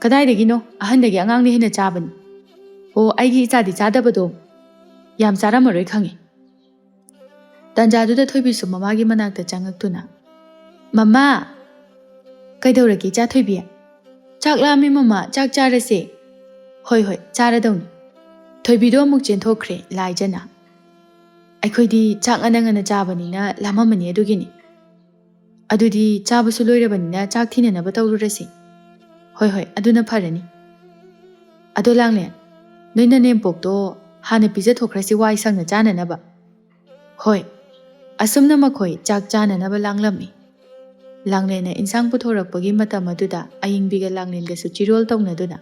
ꯀꯗꯥꯏꯗꯒꯤꯅꯣ, ꯑꯍꯟꯗꯒꯤ ꯑꯉꯥꯡꯅ ꯍꯦꯟꯅ ꯆꯥꯕꯅꯤ꯫ ꯑꯣ, ꯑꯩꯒꯤ ꯏꯆꯥꯗꯤ ꯆꯥꯗꯕꯗꯣ꯫ ꯌꯥꯝ ꯆꯥꯔꯝꯃꯔꯣꯏ ꯈꯪꯉꯤ꯫ ꯇꯥꯟꯖꯥꯗꯨꯗ ꯊꯣꯏꯕꯤꯁꯨ ꯃꯃꯥꯒꯤ ꯃꯅꯥꯛꯇ ꯆꯪꯉꯛꯇꯨꯅ, "ꯃꯃꯥ!" "ꯀꯩꯗꯧꯔꯒꯦ ꯏꯆꯥ ꯊꯣꯏꯕꯤ?" "ꯆꯥꯛ ꯂꯥꯝꯃꯦ ꯃꯃꯥ, ꯆꯥꯛ ꯆꯥꯔꯁꯦ꯫" "ꯍꯣꯏ ꯍꯣꯏ, ꯆꯥꯔꯗꯧꯅꯤ꯫" ꯊꯣꯏꯕꯤꯗꯣ ꯑꯃꯨꯛ ꯆꯦꯟꯊꯣꯛꯈ꯭ꯔꯦ ꯂꯥꯏꯖꯅ꯫ "ꯑꯩꯈꯣꯏꯗꯤ ꯆꯥꯛ ꯉꯟꯅ ꯉꯟꯅ ꯆꯥꯕꯅꯤꯅ ꯂꯥꯝꯃꯝꯃꯅꯤ ꯑꯗꯨꯒꯤꯅꯤ꯫ ꯑꯗꯨꯗꯤ ꯆꯥꯕꯁꯨ ꯂꯣꯏꯔꯕꯅꯤꯅ ꯆꯥꯛ ꯊꯤꯅꯅꯕ ꯇꯧꯔꯨꯔꯁꯤ꯫" "ꯍꯣꯏ ꯍꯣꯏ, ꯑꯗꯨꯅ ꯐꯔꯅꯤ꯫ ꯑꯗꯣ ꯂꯥꯡꯂꯦꯟ, ꯅꯣꯏ ꯅꯅꯦꯝꯄꯣꯛꯇꯣ ꯍꯥꯟꯅ ꯄꯤꯖꯊꯣꯛꯈ꯭ꯔꯁꯤ ꯋꯥꯏ ꯁꯪꯅ ꯆꯥꯅꯅꯕ꯫" "ꯍꯣꯏ꯫" ꯑꯁꯨꯝꯅ ꯃꯈꯣꯏ ꯆꯥꯛ ꯆꯥꯅꯅꯕ ꯂꯥꯡꯂꯝꯃꯤ꯫ ꯂꯥꯡꯂꯦꯟꯅ ꯏꯟꯁꯥꯡ ꯄꯨꯊꯣꯔꯛꯄꯒꯤ ꯃꯇꯝ ꯑꯗꯨꯗ ꯑꯌꯤꯡꯕꯤꯒ ꯂꯥꯡꯂꯦꯟꯒꯁꯨ ꯆꯤꯔꯣꯜ ꯇꯧꯅꯗꯨꯅ,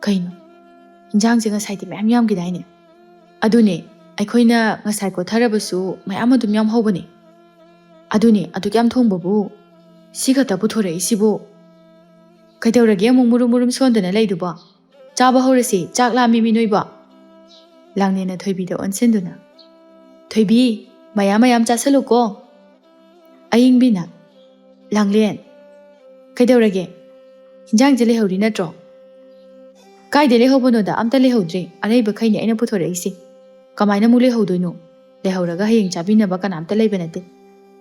"ꯀꯩꯅꯣ, ꯏꯟꯁꯥꯡꯁꯦ ꯉꯁꯥꯏꯗꯤ ꯃꯌꯥꯝ ꯌꯥꯝꯈꯤꯗꯥꯏꯅꯦ?" "ꯑꯗꯨꯅꯦ, ꯑꯩꯈꯣꯏꯅ ꯉꯁꯥꯏ ꯀꯣꯊꯔꯕꯁꯨ ꯃꯌꯥꯝ ꯑꯗꯨꯝ ꯌꯥꯝꯍꯧꯕꯅꯦ꯫" "ꯑꯗꯨꯅꯦ, ꯑꯗꯨꯛ ꯌꯥꯝ ꯊꯣꯡꯕꯕꯨ ꯁꯤ ꯈꯛꯇ ꯄꯨꯊꯣꯔꯛꯏꯁꯤꯕꯨ? ꯀꯩꯗꯧꯔꯒꯦ ꯑꯃꯨꯛ ꯃꯨꯔꯨꯝ ꯃꯨꯔꯨꯝ ꯁꯣꯟꯗꯅ ꯂꯩꯗꯨꯕꯣ? ꯆꯥꯕ ꯍꯧꯔꯁꯤ, ꯆꯥꯛ ꯂꯥꯝꯃꯤ ꯃꯤ ꯅꯣꯏꯕꯣ꯫" ꯂꯥꯡꯂꯦꯟꯅ ꯊꯣꯏꯕꯤꯗ ꯑꯣꯟꯁꯤꯟꯗꯨꯅ, "ꯊꯣꯏꯕꯤ, ꯃꯌꯥꯝ ꯃꯌꯥꯝ ꯆꯥꯁꯜꯂꯨꯀꯣ꯫" ꯑꯌꯤꯡꯕꯤꯅ, "ꯂꯥꯡꯂꯦꯟ, ꯀꯩꯗꯧꯔꯒꯦ? ꯍꯤꯟꯖꯥꯡꯁꯦ ꯂꯩꯍꯧꯔꯤ ꯅꯠꯇ꯭ꯔꯣ?" "ꯀꯥꯏꯗ ꯂꯩꯍꯧꯕꯅꯣꯗ, ꯑꯝꯇ ꯂꯩꯍꯧꯗ꯭ꯔꯦ, ꯑꯔꯩꯕꯈꯩꯅꯦ ꯑꯩꯅ ꯄꯨꯊꯣꯔꯛꯏꯁꯦ꯫ ꯀꯃꯥꯏꯅ ꯑꯃꯨꯛ ꯂꯩꯍꯧꯗꯣꯏꯅꯣ? ꯂꯩꯍꯧꯔꯒ ꯍꯌꯦꯡ ꯆꯥꯕꯤꯅꯕ ꯀꯅꯥꯝꯇ ꯂꯩꯕ ꯅꯠꯇꯦ꯫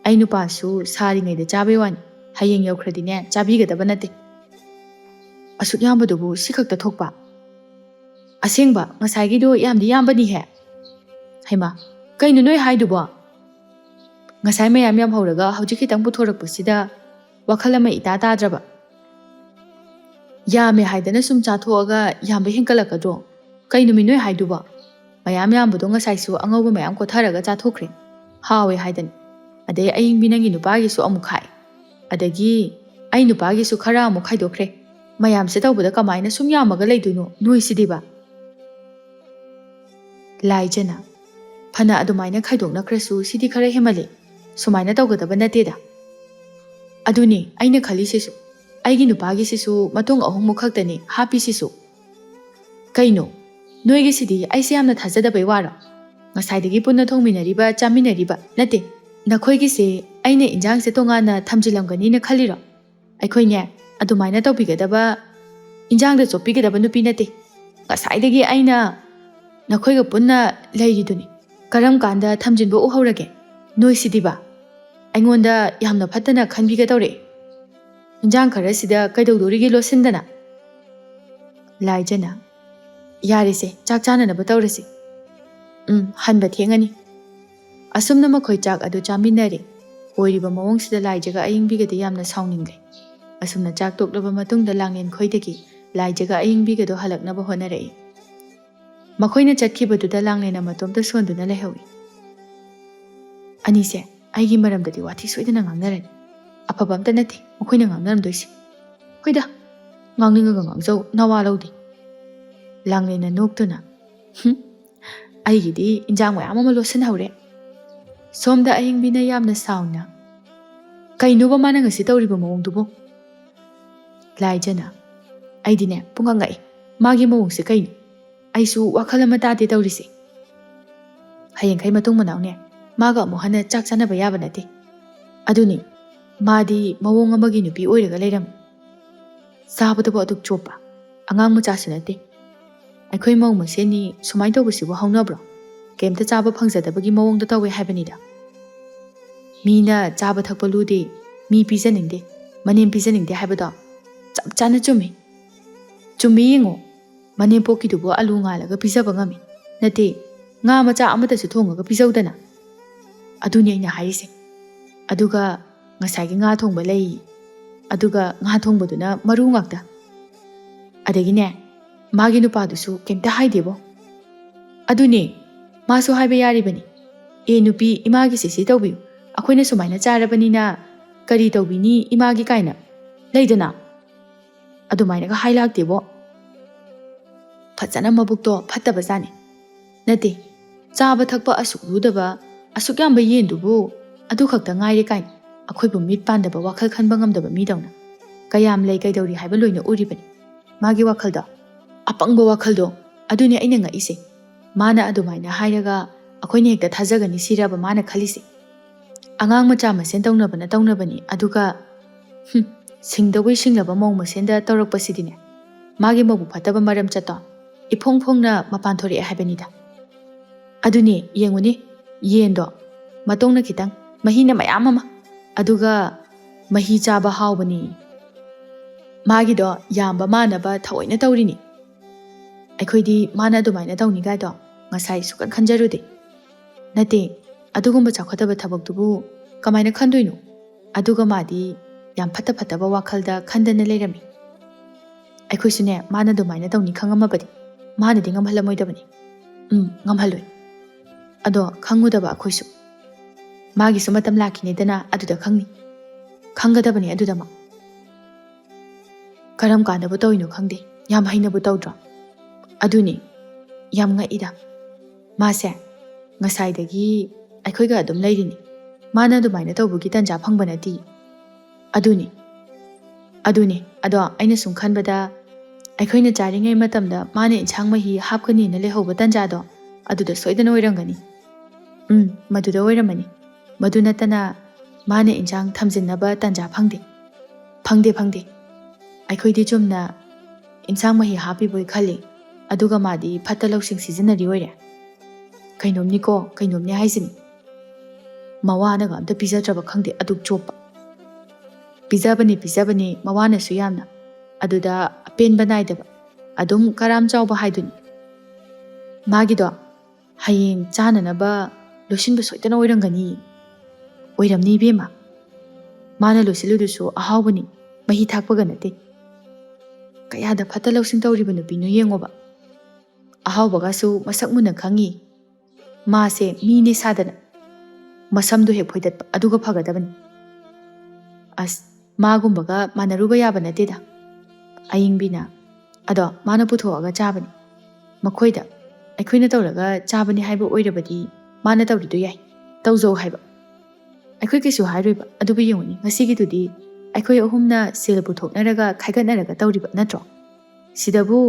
ꯑꯩ ꯅꯨꯄꯥꯁꯨ ꯁꯥꯔꯤꯉꯩꯗ ꯆꯥꯕꯩ ꯋꯥꯅꯤ, ꯍꯌꯦꯡ ꯌꯧꯈ꯭ꯔꯗꯤꯅꯦ ꯆꯥꯕꯤꯒꯗꯕ ꯅꯠꯇꯦ꯫ ꯑꯁꯨꯛ ꯌꯥꯝꯕꯗꯨꯕꯨ ꯁꯤ ꯈꯛꯇ ꯊꯣꯛꯄ? ꯑꯁꯦꯡꯕ, ꯉꯁꯥꯏꯒꯤꯗꯣ ꯌꯥꯝꯗꯤ ꯌꯥꯝꯕꯅꯤꯍꯦ꯫" "ꯍꯩꯃꯥ, ꯀꯩꯅꯣ ꯅꯣꯏ ꯍꯥꯏꯗꯨꯕꯣ? ꯉꯁꯥꯏ ꯃꯌꯥꯝ ꯌꯥꯝꯍꯧꯔꯒ ꯍꯧꯖꯤꯛ ꯈꯤꯇꯪ ꯄꯨꯊꯣꯔꯛꯄꯁꯤꯗ ꯋꯥꯈꯜ ꯑꯃ ꯏꯇꯥ ꯇꯥꯗ꯭ꯔꯕ꯫ ꯌꯥꯝꯃꯦ ꯍꯥꯏꯗꯅ ꯁꯨꯝ ꯆꯥꯊꯣꯛꯑꯒ ꯌꯥꯝꯕ ꯍꯦꯟꯀꯠꯂꯛꯀꯗ꯭ꯔꯣ? ꯀꯩꯅꯣꯃꯤ ꯅꯣꯏ ꯍꯥꯏꯗꯨꯕꯣ? ꯃꯌꯥꯝ ꯌꯥꯝꯕꯗꯣ ꯉꯁꯥꯏꯁꯨ ꯑꯉꯧꯕ ꯃꯌꯥꯝ ꯀꯣꯊꯔꯒ ꯆꯥꯊꯣꯛꯈ꯭ꯔꯦ, ꯍꯥꯎꯋꯦ ꯍꯥꯏꯗꯅ꯫ ꯑꯗꯩ ꯑꯌꯤꯡꯕꯤ ꯅꯪꯒꯤ ꯅꯨꯄꯥꯒꯤꯁꯨ ꯑꯃꯨꯛ ꯈꯥꯛꯑꯦ, ꯑꯗꯒꯤ ꯑꯩ ꯅꯨꯄꯥꯒꯤꯁꯨ ꯈꯔ ꯑꯃꯨꯛ ꯈꯥꯏꯗꯣꯛꯈ꯭ꯔꯦ꯫ ꯃꯌꯥꯝꯁꯦ ꯇꯧꯕꯗ ꯀꯃꯥꯏꯅ ꯁꯨꯝ ꯌꯥꯝꯃꯒ ꯂꯩꯗꯣꯏꯅꯣ ꯅꯣꯏꯁꯤꯗꯤꯕ?" ꯂꯥꯏꯖꯅ, "ꯐꯅ ꯑꯗꯨꯃꯥꯏꯅ ꯈꯥꯏꯗꯣꯛꯅꯈ꯭ꯔꯁꯨ ꯁꯤꯗꯤ ꯈꯔ ꯍꯦꯟꯃꯜꯂꯦ꯫ ꯁꯨꯃꯥꯏꯅ ꯇꯧꯒꯗꯕ ꯅꯠꯇꯦꯗ꯫ ꯑꯗꯨꯅꯤ ꯑꯩꯅ ꯈꯜꯂꯤꯁꯤꯁꯨ, ꯑꯩꯒꯤ ꯅꯨꯄꯥꯒꯤꯁꯤꯁꯨ ꯃꯇꯣꯡ ꯑꯍꯨꯝꯃꯨꯛ ꯈꯛꯇꯅꯤ ꯍꯥꯞꯄꯤꯁꯤꯁꯨ꯫ ꯀꯩꯅꯣ, ꯅꯣꯏꯒꯤꯁꯤꯗꯤ ꯑꯩꯁꯦ ꯌꯥꯝꯅ ꯊꯥꯖꯗꯕꯩ ꯋꯥꯔꯣ? ꯉꯁꯥꯏꯗꯒꯤ ꯄꯨꯟꯅ ꯊꯣꯡꯃꯤꯟꯅꯔꯤꯕ, ꯆꯥꯃꯤꯟꯅꯔꯤꯕ, ꯅꯠꯇꯦ, ꯅꯈꯣꯏꯒꯤꯁꯦ ꯑꯩꯅ ꯏꯟꯖꯥꯡꯁꯦ ꯇꯣꯉꯥꯟꯅ ꯊꯝꯖꯤꯜꯂꯝꯒꯅꯤꯅ ꯈꯜꯂꯤꯔꯣ? ꯑꯩꯈꯣꯏꯅꯦ, ꯑꯗꯨꯃꯥꯏꯅ ꯇꯧꯕꯤꯒꯗꯕ, ꯏꯟꯖꯥꯡꯗ ꯆꯣꯞꯄꯤꯒꯗꯕ ꯅꯨꯄꯤ ꯅꯠꯇꯦ꯫ ꯉꯁꯥꯏꯗꯒꯤ ꯑꯩꯅ ꯅꯈꯣꯏꯒ ꯄꯨꯟꯅ ꯂꯩꯔꯤꯗꯨꯅꯤ꯫ ꯀꯔꯝ ꯀꯥꯟꯗ ꯊꯝꯖꯤꯟꯕ ꯎꯍꯧꯔꯒꯦ? ꯅꯣꯏꯁꯤꯗꯤꯕ, ꯑꯩꯉꯣꯟꯗ ꯌꯥꯝꯅ ꯐꯠꯇꯅ ꯈꯟꯕꯤꯒꯗꯧꯔꯦ꯫ ꯏꯟꯖꯥꯡ ꯈꯔꯁꯤꯗ ꯀꯩꯗꯧꯗꯣꯔꯤꯒꯦ ꯂꯣꯠꯁꯤꯟꯗꯅ?" ꯂꯥꯏꯖꯅ, "ꯌꯥꯔꯦꯁꯦ, ꯆꯥꯛ ꯆꯥꯅꯅꯕ ꯇꯧꯔꯁꯤ꯫ ꯎꯝ, ꯍꯟꯕ ꯊꯦꯡꯉꯅꯤ꯫" ꯑꯁꯨꯝꯅ ꯃꯈꯣꯏ ꯆꯥꯛ ꯑꯗꯨ ꯆꯥꯃꯤꯟꯅꯔꯦ꯫ ꯑꯣꯏꯔꯤꯕ ꯃꯑꯣꯡꯁꯤꯗ ꯂꯥꯏꯖꯒ ꯑꯌꯤꯡꯕꯤꯒꯗꯤ ꯌꯥꯝꯅ ꯁꯥꯎꯅꯤꯡꯂꯦ꯫ ꯑꯁꯨꯝꯅ ꯆꯥꯛ ꯇꯣꯛꯂꯕ ꯃꯇꯨꯡꯗ ꯂꯥꯡꯂꯦꯟ ꯈꯣꯏꯗꯒꯤ ꯂꯥꯏꯖꯒ ꯑꯌꯤꯡꯕꯤꯒꯗꯣ ꯍꯜꯂꯛꯅꯕ ꯍꯣꯠꯅꯔꯛꯏ꯫ ꯃꯈꯣꯏꯅ ꯆꯠꯈꯤꯕꯗꯨꯗ ꯂꯥꯡꯂꯦꯟꯅ ꯃꯇꯣꯝꯇ ꯁꯣꯟꯗꯨꯅ ꯂꯩꯍꯧꯏ꯫ "ꯑꯅꯤꯁꯦ ꯑꯩꯒꯤ ꯃꯔꯝꯗꯗꯤ ꯋꯥꯊꯤ ꯁꯣꯏꯗꯅ ꯉꯥꯡꯅꯔꯅꯤ꯫ ꯑꯐꯕ ꯑꯝꯇ ꯅꯠꯇꯦ ꯃꯈꯣꯏꯅ ꯉꯥꯡꯅꯔꯝꯗꯣꯏꯁꯦ꯫ ꯍꯣꯏꯗ, ꯉꯥꯡꯅꯤꯡꯉꯒ ꯉꯥꯡꯖꯧ, ꯅꯋꯥ ꯂꯧꯗꯦ꯫" ꯂꯥꯡꯂꯦꯟꯅ ꯅꯣꯛꯇꯨꯅ, "ꯍꯨꯝ, ꯑꯩꯒꯤꯗꯤ ꯏꯟꯖꯥꯡ ꯃꯌꯥꯝ ꯑꯃ ꯂꯣꯠꯁꯤꯟꯍꯧꯔꯦ꯫" ꯁꯣꯝꯗ ꯑꯌꯤꯡꯕꯤꯅ ꯌꯥꯝꯅ ꯁꯥꯎꯅ, "ꯀꯩꯅꯣꯕ ꯃꯥꯅ ꯉꯁꯤ ꯇꯧꯔꯤꯕ ꯃꯑꯣꯡꯗꯨꯕꯨ?" ꯂꯥꯏꯖꯅ, "ꯑꯩꯗꯤꯅꯦ ꯄꯨꯡꯉꯛ ꯉꯛꯏ꯫ ꯃꯥꯒꯤ ꯃꯑꯣꯡꯁꯦ ꯀꯩꯅꯣ? ꯑꯩꯁꯨ ꯋꯥꯈꯜ ꯑꯃ ꯇꯥꯗꯦ ꯇꯧꯔꯤꯁꯦ꯫ ꯍꯌꯦꯡꯈꯩ ꯃꯇꯨꯡ ꯃꯅꯥꯎꯅꯦ ꯃꯥꯒ ꯑꯃꯨꯛ ꯍꯟꯅ ꯆꯥꯛ ꯆꯥꯅꯕ ꯌꯥꯕ ꯅꯠꯇꯦ꯫ ꯑꯗꯨꯅꯤ, ꯃꯥꯗꯤ ꯃꯑꯣꯡ ꯑꯃꯒꯤ ꯅꯨꯄꯤ ꯑꯣꯏꯔꯒ ꯂꯩꯔꯝꯃꯤ꯫ ꯆꯥꯕꯗꯕꯨ ꯑꯗꯨꯛ ꯆꯣꯞꯄ꯫ ꯑꯉꯥꯡ ꯃꯆꯥꯁꯨ ꯅꯠꯇꯦ꯫ ꯑꯩꯈꯣꯏ ꯃꯧ ꯃꯁꯦꯟꯅꯤ ꯁꯨꯃꯥꯏꯅ ꯇꯧꯕꯁꯤꯕꯨ ꯍꯧꯅꯕ꯭ꯔꯣ? ꯀꯩꯝꯇ ꯆꯥꯕ ꯐꯪꯖꯗꯕꯒꯤ ꯃꯑꯣꯡꯗ ꯇꯧꯋꯦ ꯍꯥꯏꯕꯅꯤꯗ꯫ ꯃꯤꯅ ꯆꯥꯕ ꯊꯛꯄ ꯂꯨꯗꯦ, ꯃꯤ ꯄꯤꯖꯅꯤꯡꯗꯦ, ꯃꯅꯦꯝ ꯄꯤꯖꯅꯤꯡꯗꯦ ꯍꯥꯏꯕꯗꯣ ꯆꯞ ꯆꯥꯅ ꯆꯨꯝꯃꯤ꯫ ꯆꯨꯝꯃꯤ ꯌꯦꯡꯉꯣ, ꯃꯅꯦꯝꯄꯣꯛꯀꯤꯗꯨꯕꯨ ꯑꯂꯨ ꯉꯥꯜꯂꯒ ꯄꯤꯖꯕ ꯉꯝꯃꯤ꯫ ꯅꯠꯇꯦ, ꯉꯥ ꯃꯆꯥ ꯑꯃꯗꯁꯨ ꯊꯣꯡꯉꯒ ꯄꯤꯖꯧꯗꯅ꯫ ꯑꯗꯨꯅꯤ ꯑꯩꯅ ꯍꯥꯏꯔꯤꯁꯦ꯫ ꯑꯗꯨꯒ ꯉꯁꯥꯏꯒꯤ ꯉꯥ ꯊꯣꯡꯕ ꯂꯩ, ꯑꯗꯨꯒ ꯉꯥ ꯊꯣꯡꯕꯗꯨꯅ ꯃꯔꯨ ꯉꯥꯛꯇ꯫ ꯑꯗꯒꯤꯅꯦ, ꯃꯥꯒꯤ ꯅꯨꯄꯥꯗꯨꯁꯨ ꯀꯩꯝꯇ ꯍꯥꯏꯗꯦꯕꯣ꯫ ꯑꯗꯨꯅꯦ, ꯃꯥꯁꯨ ꯍꯥꯏꯕ ꯌꯥꯔꯤꯕꯅꯤ꯫ "ꯑꯦ ꯅꯨꯄꯤ, ꯏꯃꯥꯒꯤꯁꯦ ꯁꯤ ꯇꯧꯕꯤꯌꯨ, ꯑꯩꯈꯣꯏꯅ ꯁꯨꯃꯥꯏꯅ ꯆꯥꯔꯕꯅꯤꯅ ꯀꯔꯤ ꯇꯧꯕꯤꯅꯤ ꯏꯃꯥꯒꯤ?" ꯀꯥꯏꯅ ꯂꯩꯗꯅ, ꯑꯗꯨꯃꯥꯏꯅꯒ ꯍꯥꯏ ꯂꯥꯛꯇꯦꯕꯣ꯫ ꯐꯖꯅ ꯃꯕꯨꯛꯇꯣ ꯐꯠꯇꯕꯖꯥꯠꯅꯤ꯫ ꯅꯠꯇꯦ, ꯆꯥꯕ ꯊꯛꯄ ꯑꯁꯨꯛ ꯂꯨꯗꯕ, ꯑꯁꯨꯛ ꯌꯥꯝꯕ ꯌꯦꯟꯗꯨꯕꯨ ꯑꯗꯨ ꯈꯛꯇ ꯉꯥꯏꯔꯦ ꯀꯥꯏꯅ ꯑꯩꯈꯣꯏꯕꯨ ꯃꯤꯠ ꯄꯥꯟꯗꯕ, ꯋꯥꯈꯜ ꯈꯟꯕ ꯉꯝꯗꯕ ꯃꯤꯗꯧꯅ ꯀꯌꯥꯝ ꯂꯩ, ꯀꯩꯗꯧꯔꯤ ꯍꯥꯏꯕ ꯂꯣꯏꯅ ꯎꯔꯤꯕꯅꯤ ꯃꯥꯒꯤ ꯋꯥꯈꯜꯗꯣ꯫ ꯑꯄꯪꯕ ꯋꯥꯈꯜꯗꯣ꯫ ꯑꯗꯨꯅꯤ ꯑꯩꯅ ꯉꯛꯏꯁꯦ꯫ ꯃꯥꯅ ꯑꯗꯨꯃꯥꯏꯅ ꯍꯥꯏꯔꯒ ꯑꯩꯈꯣꯏꯅ ꯍꯦꯛꯇ ꯊꯥꯖꯒꯅꯤ ꯁꯤꯔꯕ ꯃꯥꯅ ꯈꯜꯂꯤꯁꯦ? ꯑꯉꯥꯡ ꯃꯆꯥ ꯃꯁꯦꯟ ꯇꯧꯅꯕꯅ ꯇꯧꯅꯕꯅꯤ, ꯑꯗꯨꯒ, ꯍꯨꯝ, ꯁꯤꯡꯗꯧꯕꯩ ꯁꯤꯡꯂꯕ ꯃꯧ ꯃꯁꯦꯟꯗ ꯇꯧꯔꯛꯄꯁꯤꯗꯤꯅꯦ, ꯃꯥꯒꯤ ꯃꯕꯨꯛ ꯐꯠꯇꯕ ꯃꯔꯝ ꯆꯠꯇꯣ ꯏꯐꯣꯡ ꯐꯣꯡꯅ ꯃꯄꯥꯟ ꯊꯣꯔꯛꯑꯦ ꯍꯥꯏꯕꯅꯤꯗ꯫ ꯑꯗꯨꯅꯦ, ꯌꯦꯡꯉꯨꯅꯦ, ꯌꯦꯟꯗꯣ ꯃꯇꯣꯡꯅ ꯈꯤꯇꯪ, ꯃꯍꯤꯅ ꯃꯌꯥꯝ ꯑꯃ, ꯑꯗꯨꯒ ꯃꯍꯤ ꯆꯥꯕ ꯍꯥꯎꯕꯅꯤ꯫ ꯃꯥꯒꯤꯗꯣ ꯌꯥꯝꯕ ꯃꯥꯟꯅꯕ ꯊꯑꯣꯏꯅ ꯇꯧꯔꯤꯅꯤ꯫ ꯑꯩꯈꯣꯏꯗꯤ ꯃꯥꯅ ꯑꯗꯨꯃꯥꯏꯅ ꯇꯧꯅꯤꯒꯥꯏꯗꯣ ꯉꯁꯥꯏ ꯁꯨꯛꯈꯟ ꯈꯟꯖꯔꯨꯗꯦ꯫ ꯅꯠꯇꯦ, ꯑꯗꯨꯒꯨꯝꯕ ꯆꯥꯎꯈꯠꯇꯕ ꯊꯕꯛꯇꯨꯕꯨ ꯀꯃꯥꯏꯅ ꯈꯟꯗꯣꯏꯅꯣ? ꯑꯗꯨꯒ ꯃꯥꯗꯤ ꯌꯥꯝ ꯐꯠꯇ ꯐꯠꯇꯕ ꯋꯥꯈꯜꯗ ꯈꯟꯗꯅ ꯂꯩꯔꯝꯃꯤ꯫ ꯑꯩꯈꯣꯏꯁꯨꯅꯦ, ꯃꯥꯅ ꯑꯗꯨꯃꯥꯏꯅ ꯇꯧꯅꯤ ꯈꯪꯉꯝꯃꯕꯗꯤ ꯃꯥꯅꯗꯤ ꯉꯝꯍꯜꯂꯝꯃꯣꯏꯗꯕꯅꯤ꯫ ꯎꯝ, ꯉꯝꯍꯜꯂꯣꯏ꯫ ꯑꯗꯣ ꯈꯪꯉꯨꯗꯕ ꯑꯩꯈꯣꯏꯁꯨ꯫ ꯃꯥꯒꯤꯁꯨ ꯃꯇꯝ ꯂꯥꯛꯈꯤꯅꯤꯗꯅ, ꯑꯗꯨꯗ ꯈꯪꯅꯤ꯫ ꯈꯪꯒꯗꯕꯅꯤ ꯑꯗꯨꯗꯃꯛ꯫ ꯀꯔꯝ ꯀꯥꯟꯗꯕꯨ ꯇꯧꯔꯤꯅꯣ ꯈꯪꯗꯦ, ꯌꯥꯝ ꯍꯩꯅꯕꯨ ꯇꯧꯗ꯭ꯔꯣ? ꯑꯗꯨꯅꯤ, ꯌꯥꯝ ꯉꯛꯏꯗ꯫ ꯃꯥꯁꯦ ꯉꯁꯥꯏꯗꯒꯤ ꯑꯩꯈꯣꯏꯒ ꯑꯗꯨꯝ ꯂꯩꯔꯤꯅꯤ꯫ ꯃꯥꯅ ꯑꯗꯨꯃꯥꯏꯅ ꯇꯧꯕꯒꯤ ꯇꯟꯖꯥ ꯐꯪꯕ ꯅꯠꯇꯦ꯫ ꯑꯗꯨꯅꯤ, ꯑꯗꯨꯅꯤ꯫ ꯑꯗꯣ ꯑꯩꯅ ꯁꯨꯝ ꯈꯟꯕꯗ, ꯑꯩꯈꯣꯏꯅ ꯆꯥꯔꯤꯉꯩ ꯃꯇꯝꯗ ꯃꯥꯅ ꯏꯟꯁꯥꯡ ꯃꯍꯤ ꯍꯥꯞꯀꯅꯤꯅ ꯂꯩꯍꯧꯕ ꯇꯟꯖꯥꯗꯣ, ꯑꯗꯨꯗ ꯁꯣꯏꯗꯅ ꯑꯣꯏꯔꯝꯒꯅꯤ꯫ ꯎꯝ, ꯃꯗꯨꯗ ꯑꯣꯏꯔꯝꯃꯅꯤ꯫ ꯃꯗꯨ ꯅꯠꯇꯅ ꯃꯥꯅ ꯏꯟꯁꯥꯡ ꯊꯝꯖꯤꯟꯅꯕ ꯇꯟꯖꯥ ꯐꯪꯗꯦ꯫ ꯐꯪꯗꯦ, ꯐꯪꯗꯦ꯫ ꯑꯩꯈꯣꯏꯗꯤ ꯆꯨꯝꯅ ꯏꯟꯁꯥꯡ ꯃꯍꯤ ꯍꯥꯞꯄꯤꯕꯣꯏ ꯈꯜꯂꯤ, ꯑꯗꯨꯒ ꯃꯥꯗꯤ ꯐꯠꯇ ꯂꯧꯁꯤꯡ ꯁꯤꯖꯤꯟꯅꯔꯤ ꯑꯣꯏꯔꯦ꯫ ꯀꯩꯅꯣꯝꯅꯤꯀꯣ, ꯀꯩꯅꯣꯝꯅꯤ ꯍꯥꯏꯁꯤꯅꯤ꯫ ꯃꯋꯥꯅꯒ ꯑꯝꯇ ꯄꯤꯖꯗ꯭ꯔꯕ ꯈꯪꯗꯦ, ꯑꯗꯨꯛ ꯆꯣꯞꯄ꯫ ꯄꯤꯖꯕꯅꯤ, ꯄꯤꯖꯕꯅꯤ, ꯃꯋꯥꯅꯁꯨ ꯌꯥꯝꯅ꯫ ꯑꯗꯨꯗ ꯑꯄꯦꯟꯕ ꯅꯥꯏꯗꯕ, ꯑꯗꯨꯝ ꯀꯔꯥꯝ ꯆꯥꯎꯕ ꯍꯥꯏꯗꯨꯅꯤ꯫ ꯃꯥꯒꯤꯗꯣ ꯍꯌꯦꯡ ꯆꯥꯅꯅꯕ ꯂꯣꯏꯁꯤꯟꯕ ꯁꯣꯏꯗꯅ ꯑꯣꯏꯔꯝꯒꯅꯤ꯫ ꯑꯣꯏꯔꯝꯅꯤ ꯏꯕꯦꯝꯃ꯫ ꯃꯥꯅ ꯂꯣꯏꯁꯤꯜꯂꯨꯗꯨꯁꯨ ꯑꯍꯥꯎꯕꯅꯤ, ꯃꯍꯤ ꯊꯥꯛꯄꯒ ꯅꯠꯇꯦ꯫ ꯀꯌꯥꯗ ꯐꯠꯇ ꯂꯧꯁꯤꯡ ꯇꯧꯔꯤꯕ ꯅꯨꯄꯤꯅꯣ ꯌꯦꯡꯉꯣꯕ꯫ ꯑꯍꯥꯎꯕꯒꯁꯨ ꯃꯁꯛ ꯃꯨꯟꯅ ꯈꯪꯉꯤ꯫ ꯃꯥꯁꯦ ꯃꯤꯅꯦ ꯁꯥꯗꯅ꯫ ꯃꯁꯝꯗꯣ ꯍꯦꯛ ꯐꯣꯏꯗꯠꯄ, ꯑꯗꯨꯒ ꯐꯒꯗꯕꯅꯤ꯫ ꯑꯁ, ꯃꯥꯒꯨꯝꯕꯒ ꯃꯥꯟꯅꯔꯨꯕ ꯌꯥꯕ ꯅꯠꯇꯦꯗ꯫ ꯑꯌꯤꯡꯕꯤꯅ꯫ ꯑꯗꯣ ꯃꯥꯅ ꯄꯨꯊꯣꯛꯑꯒ ꯆꯥꯕꯅꯤ꯫ ꯃꯈꯣꯏꯗ꯫ ꯑꯩꯈꯣꯏꯅ ꯇꯧꯔꯒ ꯆꯥꯕꯅꯤ ꯍꯥꯏꯕ ꯑꯣꯏꯔꯕꯗꯤ ꯃꯥꯅ ꯇꯧꯔꯤꯗꯣ ꯌꯥꯏ, ꯇꯧꯖꯧ ꯍꯥꯏꯕ꯫ ꯑꯩꯈꯣꯏ ꯀꯩꯁꯨ ꯍꯥꯏꯔꯣꯏꯕ꯫ ꯑꯗꯨꯕꯨ ꯌꯦꯡꯉꯨꯅꯦ, ꯉꯁꯤꯒꯤꯗꯨꯗꯤ ꯑꯩꯈꯣꯏ ꯑꯍꯨꯝꯅ ꯁꯦꯜ ꯄꯨꯊꯣꯛꯅꯔꯒ ꯈꯥꯏꯒꯠꯅꯔꯒ ꯇꯧꯔꯤꯕ ꯅꯠꯇ꯭ꯔꯣ? ꯁꯤꯗꯕꯨ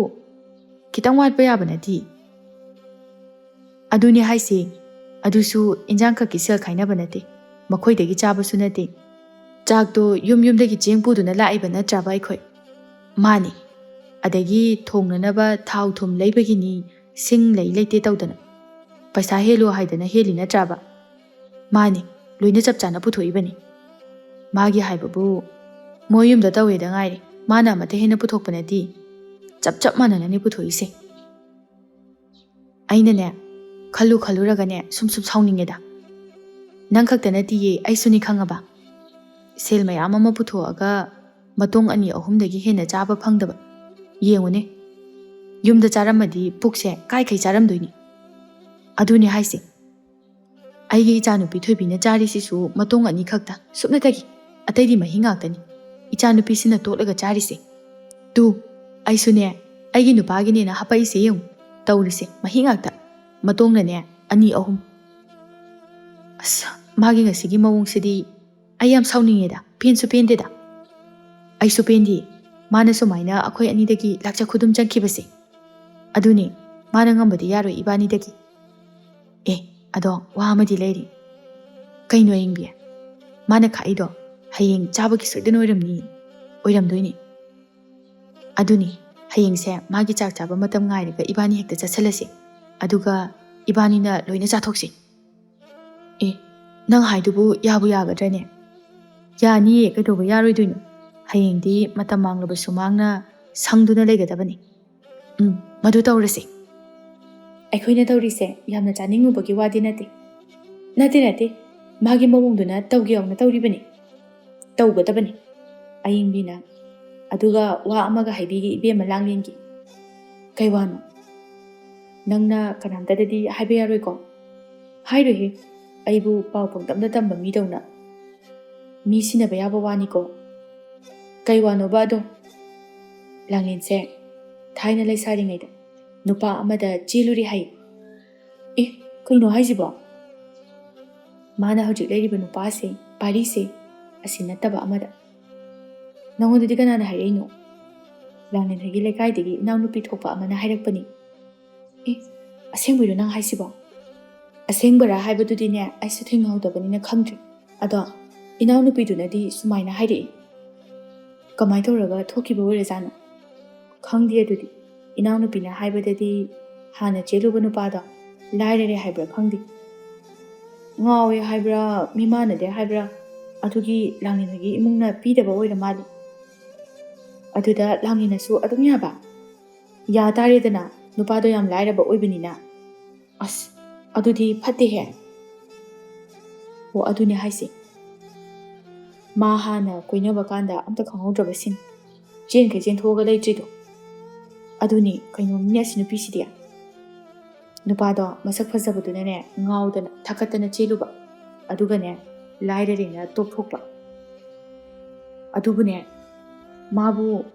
ꯈꯤꯇꯪ ꯋꯥꯠꯄ ꯌꯥꯕ ꯅꯠꯇꯦ꯫ ꯑꯗꯨꯅꯦ ꯍꯥꯏꯁꯦ꯫ ꯑꯗꯨꯁꯨ ꯏꯟꯖꯥꯡ ꯈꯛꯀꯤ ꯁꯦꯜ ꯈꯥꯏꯅꯕ ꯅꯠꯇꯦ, ꯃꯈꯣꯏꯗꯒꯤ ꯆꯥꯕꯁꯨ ꯅꯠꯇꯦ꯫ ꯆꯥꯛꯇꯣ ꯌꯨꯝ ꯌꯨꯝꯗꯒꯤ ꯆꯦꯡ ꯄꯨꯗꯨꯅ ꯂꯥꯛꯏꯕ ꯅꯠꯇ꯭ꯔꯕ ꯑꯩꯈꯣꯏ? ꯃꯥꯅꯤ꯫ ꯑꯗꯒꯤ ꯊꯣꯡꯅꯅꯕ ꯊꯥꯎ ꯊꯨꯝ ꯂꯩꯕꯒꯤꯅꯤ, ꯁꯤꯡ ꯂꯩ ꯂꯩꯇꯦ ꯇꯧꯗꯅ ꯄꯩꯁꯥ ꯍꯦꯜꯂꯣ ꯍꯥꯏꯗꯅ ꯍꯦꯜꯂꯤ ꯅꯠꯇ꯭ꯔꯕ? ꯃꯥꯅꯤ, ꯂꯣꯏꯅ ꯆꯞ ꯆꯥꯅ ꯄꯨꯊꯣꯛꯏꯕꯅꯤ꯫ ꯃꯥꯒꯤ ꯍꯥꯏꯕꯕꯨ ꯃꯣꯏ ꯌꯨꯝꯗ ꯇꯧꯋꯦꯗ ꯉꯥꯏꯔꯦ, ꯃꯥꯅ ꯑꯃꯠꯇ ꯍꯦꯟꯅ ꯄꯨꯊꯣꯛꯄ ꯅꯠꯇꯦ꯫ ꯆꯞ ꯆꯞ ꯃꯥꯟꯅꯅꯅꯤ ꯄꯨꯊꯣꯛꯏꯁꯦ꯫ ꯑꯩꯅꯅꯦ, ꯈꯜꯂꯨ ꯈꯜꯂꯨꯔꯒꯅꯦ, ꯁꯨꯝ ꯁꯨꯝ ꯁꯥꯎꯅꯤꯡꯉꯦꯗ꯫ ꯅꯪ ꯈꯛꯇ ꯅꯠꯇꯤꯌꯦ, ꯑꯩꯁꯨꯅꯤ ꯈꯪꯉꯕ꯫ ꯁꯦꯜ ꯃꯌꯥꯝ ꯑꯃ ꯄꯨꯊꯣꯛꯑꯒ ꯃꯇꯣꯡ ꯑꯅꯤ ꯑꯍꯨꯝꯗꯒꯤ ꯍꯦꯟꯅ ꯆꯥꯕ ꯐꯪꯗꯕ꯫ ꯌꯦꯡꯉꯨꯅꯦ, ꯌꯨꯝꯗ ꯆꯥꯔꯝꯃꯗꯤ ꯄꯨꯛꯁꯦ ꯀꯥꯏꯈꯩ ꯆꯥꯔꯝꯗꯣꯏꯅꯤ꯫ ꯑꯗꯨꯅꯦ ꯍꯥꯏꯁꯦ꯫ ꯑꯩꯒꯤ ꯏꯆꯥꯅꯨꯄꯤ ꯊꯣꯏꯕꯤꯅ ꯆꯥꯔꯤꯁꯤꯁꯨ ꯃꯇꯣꯡ ꯑꯅꯤ ꯈꯛꯇ, ꯁꯨꯞꯅꯇꯒꯤ꯫ ꯑꯇꯩꯗꯤ ꯃꯍꯤ ꯉꯥꯛꯇꯅꯤ ꯏꯆꯥꯅꯨꯄꯤꯁꯤꯅ ꯇꯣꯠꯂꯒ ꯆꯥꯔꯤꯁꯦ꯫ ꯇꯨ, ꯑꯩꯁꯨꯅꯦ, ꯑꯩꯒꯤ ꯅꯨꯄꯥꯒꯤꯅꯦꯅ ꯍꯥꯄꯛꯏꯁꯦ ꯌꯦꯡꯉꯨ꯫ ꯇꯧꯔꯤꯁꯦ ꯃꯍꯤ ꯉꯥꯛꯇ꯫ ꯃꯇꯣꯡꯅꯅꯦ ꯑꯅꯤ ꯑꯍꯨꯝ꯫ ꯑꯁ, ꯃꯥꯒꯤ ꯉꯁꯤꯒꯤ ꯃꯑꯣꯡꯁꯤꯗꯤ ꯑꯩ ꯌꯥꯝ ꯁꯥꯎꯅꯤꯡꯉꯦꯗ, ꯄꯦꯟꯁꯨ ꯄꯦꯟꯗꯦꯗ꯫ ꯑꯩꯁꯨ ꯄꯦꯟꯗꯦ, ꯃꯥꯅ ꯁꯨꯃꯥꯏꯅ ꯑꯩꯈꯣꯏ ꯑꯅꯤꯗꯒꯤ ꯂꯥꯛꯆ ꯈꯨꯗꯨꯝ ꯆꯪꯈꯤꯕꯁꯦ꯫ ꯑꯗꯨꯅꯦ, ꯃꯥꯅ ꯉꯝꯕꯗꯤ ꯌꯥꯔꯣꯏ ꯏꯕꯥꯅꯤꯗꯒꯤ꯫ ꯑꯦ, ꯑꯗꯣ ꯋꯥ ꯑꯃꯗꯤ ꯂꯩꯔꯤ꯫ ꯀꯩꯅꯣ ꯑꯌꯤꯡꯕꯤ? ꯃꯥꯅ ꯈꯥꯛꯏꯗꯣ ꯍꯌꯦꯡ ꯆꯥꯕꯒꯤ ꯁꯣꯏꯗꯅ ꯑꯣꯏꯔꯝꯅꯤ꯫ ꯑꯣꯏꯔꯝꯗꯣꯏꯅꯦ꯫ ꯑꯗꯨꯅꯤ, ꯍꯌꯦꯡꯁꯦ ꯃꯥꯒꯤ ꯆꯥꯛ ꯆꯥꯕ ꯃꯇꯝ ꯉꯥꯏꯔꯒ ꯏꯕꯥꯅꯤ ꯍꯦꯛꯇ ꯆꯠꯁꯜꯂꯁꯤ꯫ ꯑꯗꯨꯒ ꯏꯕꯥꯅꯤꯅ ꯂꯣꯏꯅ ꯆꯥꯊꯣꯛꯁꯤ꯫ ꯑꯦ, ꯅꯪ ꯍꯥꯏꯗꯨꯕꯨ ꯌꯥꯕꯨ ꯌꯥꯒꯗ꯭ꯔꯅꯦ? ꯌꯥꯅꯤꯌꯦ, ꯀꯩꯗꯧꯕ ꯌꯥꯔꯣꯏꯗꯣꯏꯅꯣ? ꯍꯌꯦꯡꯗꯤ ꯃꯇꯝ ꯃꯥꯡꯂꯕꯁꯨ ꯃꯥꯡꯅ ꯁꯪꯗꯨꯅ ꯂꯩꯒꯗꯕꯅꯤ꯫ ꯎꯝ, ꯃꯗꯨ ꯇꯧꯔꯁꯤ꯫ ꯑꯩꯈꯣꯏꯅ ꯇꯧꯔꯤꯁꯦ ꯌꯥꯝꯅ ꯆꯥꯅꯤꯡꯉꯨꯕꯒꯤ ꯋꯥꯗꯤ ꯅꯠꯇꯦ꯫ ꯅꯠꯇꯦ, ꯅꯠꯇꯦ꯫ ꯃꯥꯒꯤ ꯃꯑꯣꯡꯗꯨꯅ ꯇꯧꯒꯦ ꯌꯥꯎꯅ ꯇꯧꯔꯤꯕꯅꯤ꯫ ꯇꯧꯒꯗꯕꯅꯤ꯫ ꯑꯌꯤꯡꯕꯤꯅ꯫ ꯑꯗꯨꯒ ꯋꯥ ꯑꯃꯒ ꯍꯥꯏꯕꯤꯒꯦ ꯏꯕꯦꯝꯃ ꯂꯥꯡꯂꯦꯟꯒꯤ꯫ ꯀꯩ ꯋꯥꯅꯣ? ꯅꯪꯅ ꯀꯅꯥꯝꯇꯗꯗꯤ ꯍꯥꯏꯕ ꯌꯥꯔꯣꯏꯀꯣ? ꯍꯥꯏꯔꯣꯏꯍꯦ꯫ ꯑꯩꯕꯨ ꯄꯥꯎ ꯄꯪꯇꯝꯗ ꯇꯝꯕ ꯃꯤꯗꯧꯅ꯫ ꯃꯤ ꯁꯤꯟꯅꯕ ꯌꯥꯕ ꯋꯥꯅꯤꯀꯣ꯫ ꯀꯩ ꯋꯥꯅꯣꯕ ꯑꯗꯣ? ꯂꯥꯡꯂꯦꯟꯁꯦ, ꯊꯥꯏꯅ ꯂꯩꯁꯥꯔꯤꯉꯩꯗ ꯅꯨꯄꯥ ꯑꯃꯗ ꯆꯦꯜꯂꯨꯔꯦ ꯍꯥꯏ꯫ ꯑꯦ, ꯀꯩꯅꯣ ꯍꯥꯏꯁꯤꯕꯣ? ꯃꯥꯅ ꯍꯧꯖꯤꯛ ꯂꯩꯔꯤꯕ ꯅꯨꯄꯥꯁꯦ, ꯄꯥꯔꯤꯁꯦ, ꯑꯁꯤ ꯅꯠꯇꯕ ꯑꯃꯗ꯫ ꯅꯉꯣꯟꯗꯗꯤ ꯀꯅꯥꯅ ꯍꯥꯏꯔꯛꯏꯅꯣ? ꯂꯥꯡꯂꯦꯟ ꯍꯣꯏꯒꯤ ꯂꯩꯀꯥꯏꯗꯒꯤ ꯏꯅꯥꯎꯅꯨꯄꯤ ꯊꯣꯛꯄ ꯑꯃꯅ ꯍꯥꯏꯔꯛꯄꯅꯤ꯫ ꯑꯦ, ꯑꯁꯦꯡꯕꯩꯔꯣ ꯅꯪ ꯍꯥꯏꯁꯤꯕꯣ? ꯑꯁꯦꯡꯕꯔꯥ ꯍꯥꯏꯕꯗꯨꯗꯤꯅꯦ, ꯑꯩꯁꯨ ꯊꯦꯡꯅꯍꯧꯗꯕꯅꯤꯅ ꯈꯪꯗ꯭ꯔꯦ꯫ ꯑꯗꯣ ꯏꯅꯥꯎꯅꯨꯄꯤꯗꯨꯅꯗꯤ ꯁꯨꯃꯥꯏꯅ ꯍꯥꯏꯔꯛꯏ꯫ ꯀꯃꯥꯏꯅ ꯇꯧꯔꯒ ꯊꯣꯛꯈꯤꯕ ꯑꯣꯏꯔꯖꯥꯠꯅꯣ? ꯈꯪꯗꯦ ꯑꯗꯨꯗꯤ꯫ ꯏꯅꯥꯎꯅꯨꯄꯤꯅ ꯍꯥꯏꯕꯗꯗꯤ ꯍꯥꯟꯅ ꯆꯦꯜꯂꯨꯕ ꯅꯨꯄꯥꯗꯣ ꯂꯥꯏꯔꯔꯦ ꯍꯥꯏꯕ꯭ꯔꯥ ꯈꯪꯗꯦ꯫ ꯉꯥꯎꯋꯦ ꯍꯥꯏꯕ꯭ꯔꯥ, ꯃꯤꯃꯥꯟꯅꯗꯦ ꯍꯥꯏꯕ꯭ꯔꯥ, ꯑꯗꯨꯒꯤ ꯂꯥꯡꯂꯦꯟ ꯍꯣꯏꯒꯤ ꯏꯃꯨꯡꯅ ꯄꯤꯗꯕ ꯑꯣꯏꯔ ꯃꯥꯜꯂꯦ꯫ ꯑꯗꯨꯗ ꯂꯥꯡꯂꯦꯟꯅꯁꯨ ꯑꯗꯨꯝ ꯌꯥꯕ? ꯌꯥ ꯇꯥꯔꯦꯗꯅ, ꯅꯨꯄꯥꯗꯣ ꯌꯥꯝ ꯂꯥꯏꯔꯕ ꯑꯣꯏꯕꯅꯤꯅ꯫ ꯑꯁ, ꯑꯗꯨꯗꯤ ꯐꯠꯇꯦꯍꯦ꯫ ꯑꯣ, ꯑꯗꯨꯅꯦ ꯍꯥꯏꯁꯦ꯫ ꯃꯥ ꯍꯥꯟꯅ ꯀꯣꯏꯅꯕ ꯀꯥꯟꯗ ꯑꯝꯇ ꯈꯪꯍꯧꯗ꯭ꯔꯕ ꯁꯤꯟ꯫ ꯆꯦꯟꯈꯩ ꯆꯦꯟꯊꯣꯛꯑꯒ ꯂꯩꯇ꯭ꯔꯤꯗꯣ꯫ ꯑꯗꯨꯅꯤ, ꯀꯩꯅꯣꯝꯅꯦ ꯑꯁꯤ ꯅꯨꯄꯤꯁꯤꯗꯤ꯫ ꯅꯨꯄꯥꯗꯣ ꯃꯁꯛ ꯐꯖꯕꯗꯨꯅꯅꯦ, ꯉꯥꯎꯗꯅ ꯊꯛꯀꯠꯇꯅ ꯆꯦꯜꯂꯨꯕ꯫ ꯑꯗꯨꯒꯅꯦ, ꯂꯥꯏꯔꯔꯦꯅ ꯇꯣꯛꯊꯣꯛꯄ꯫ ꯑꯗꯨꯕꯨꯅꯦ, ꯃꯥꯕꯨ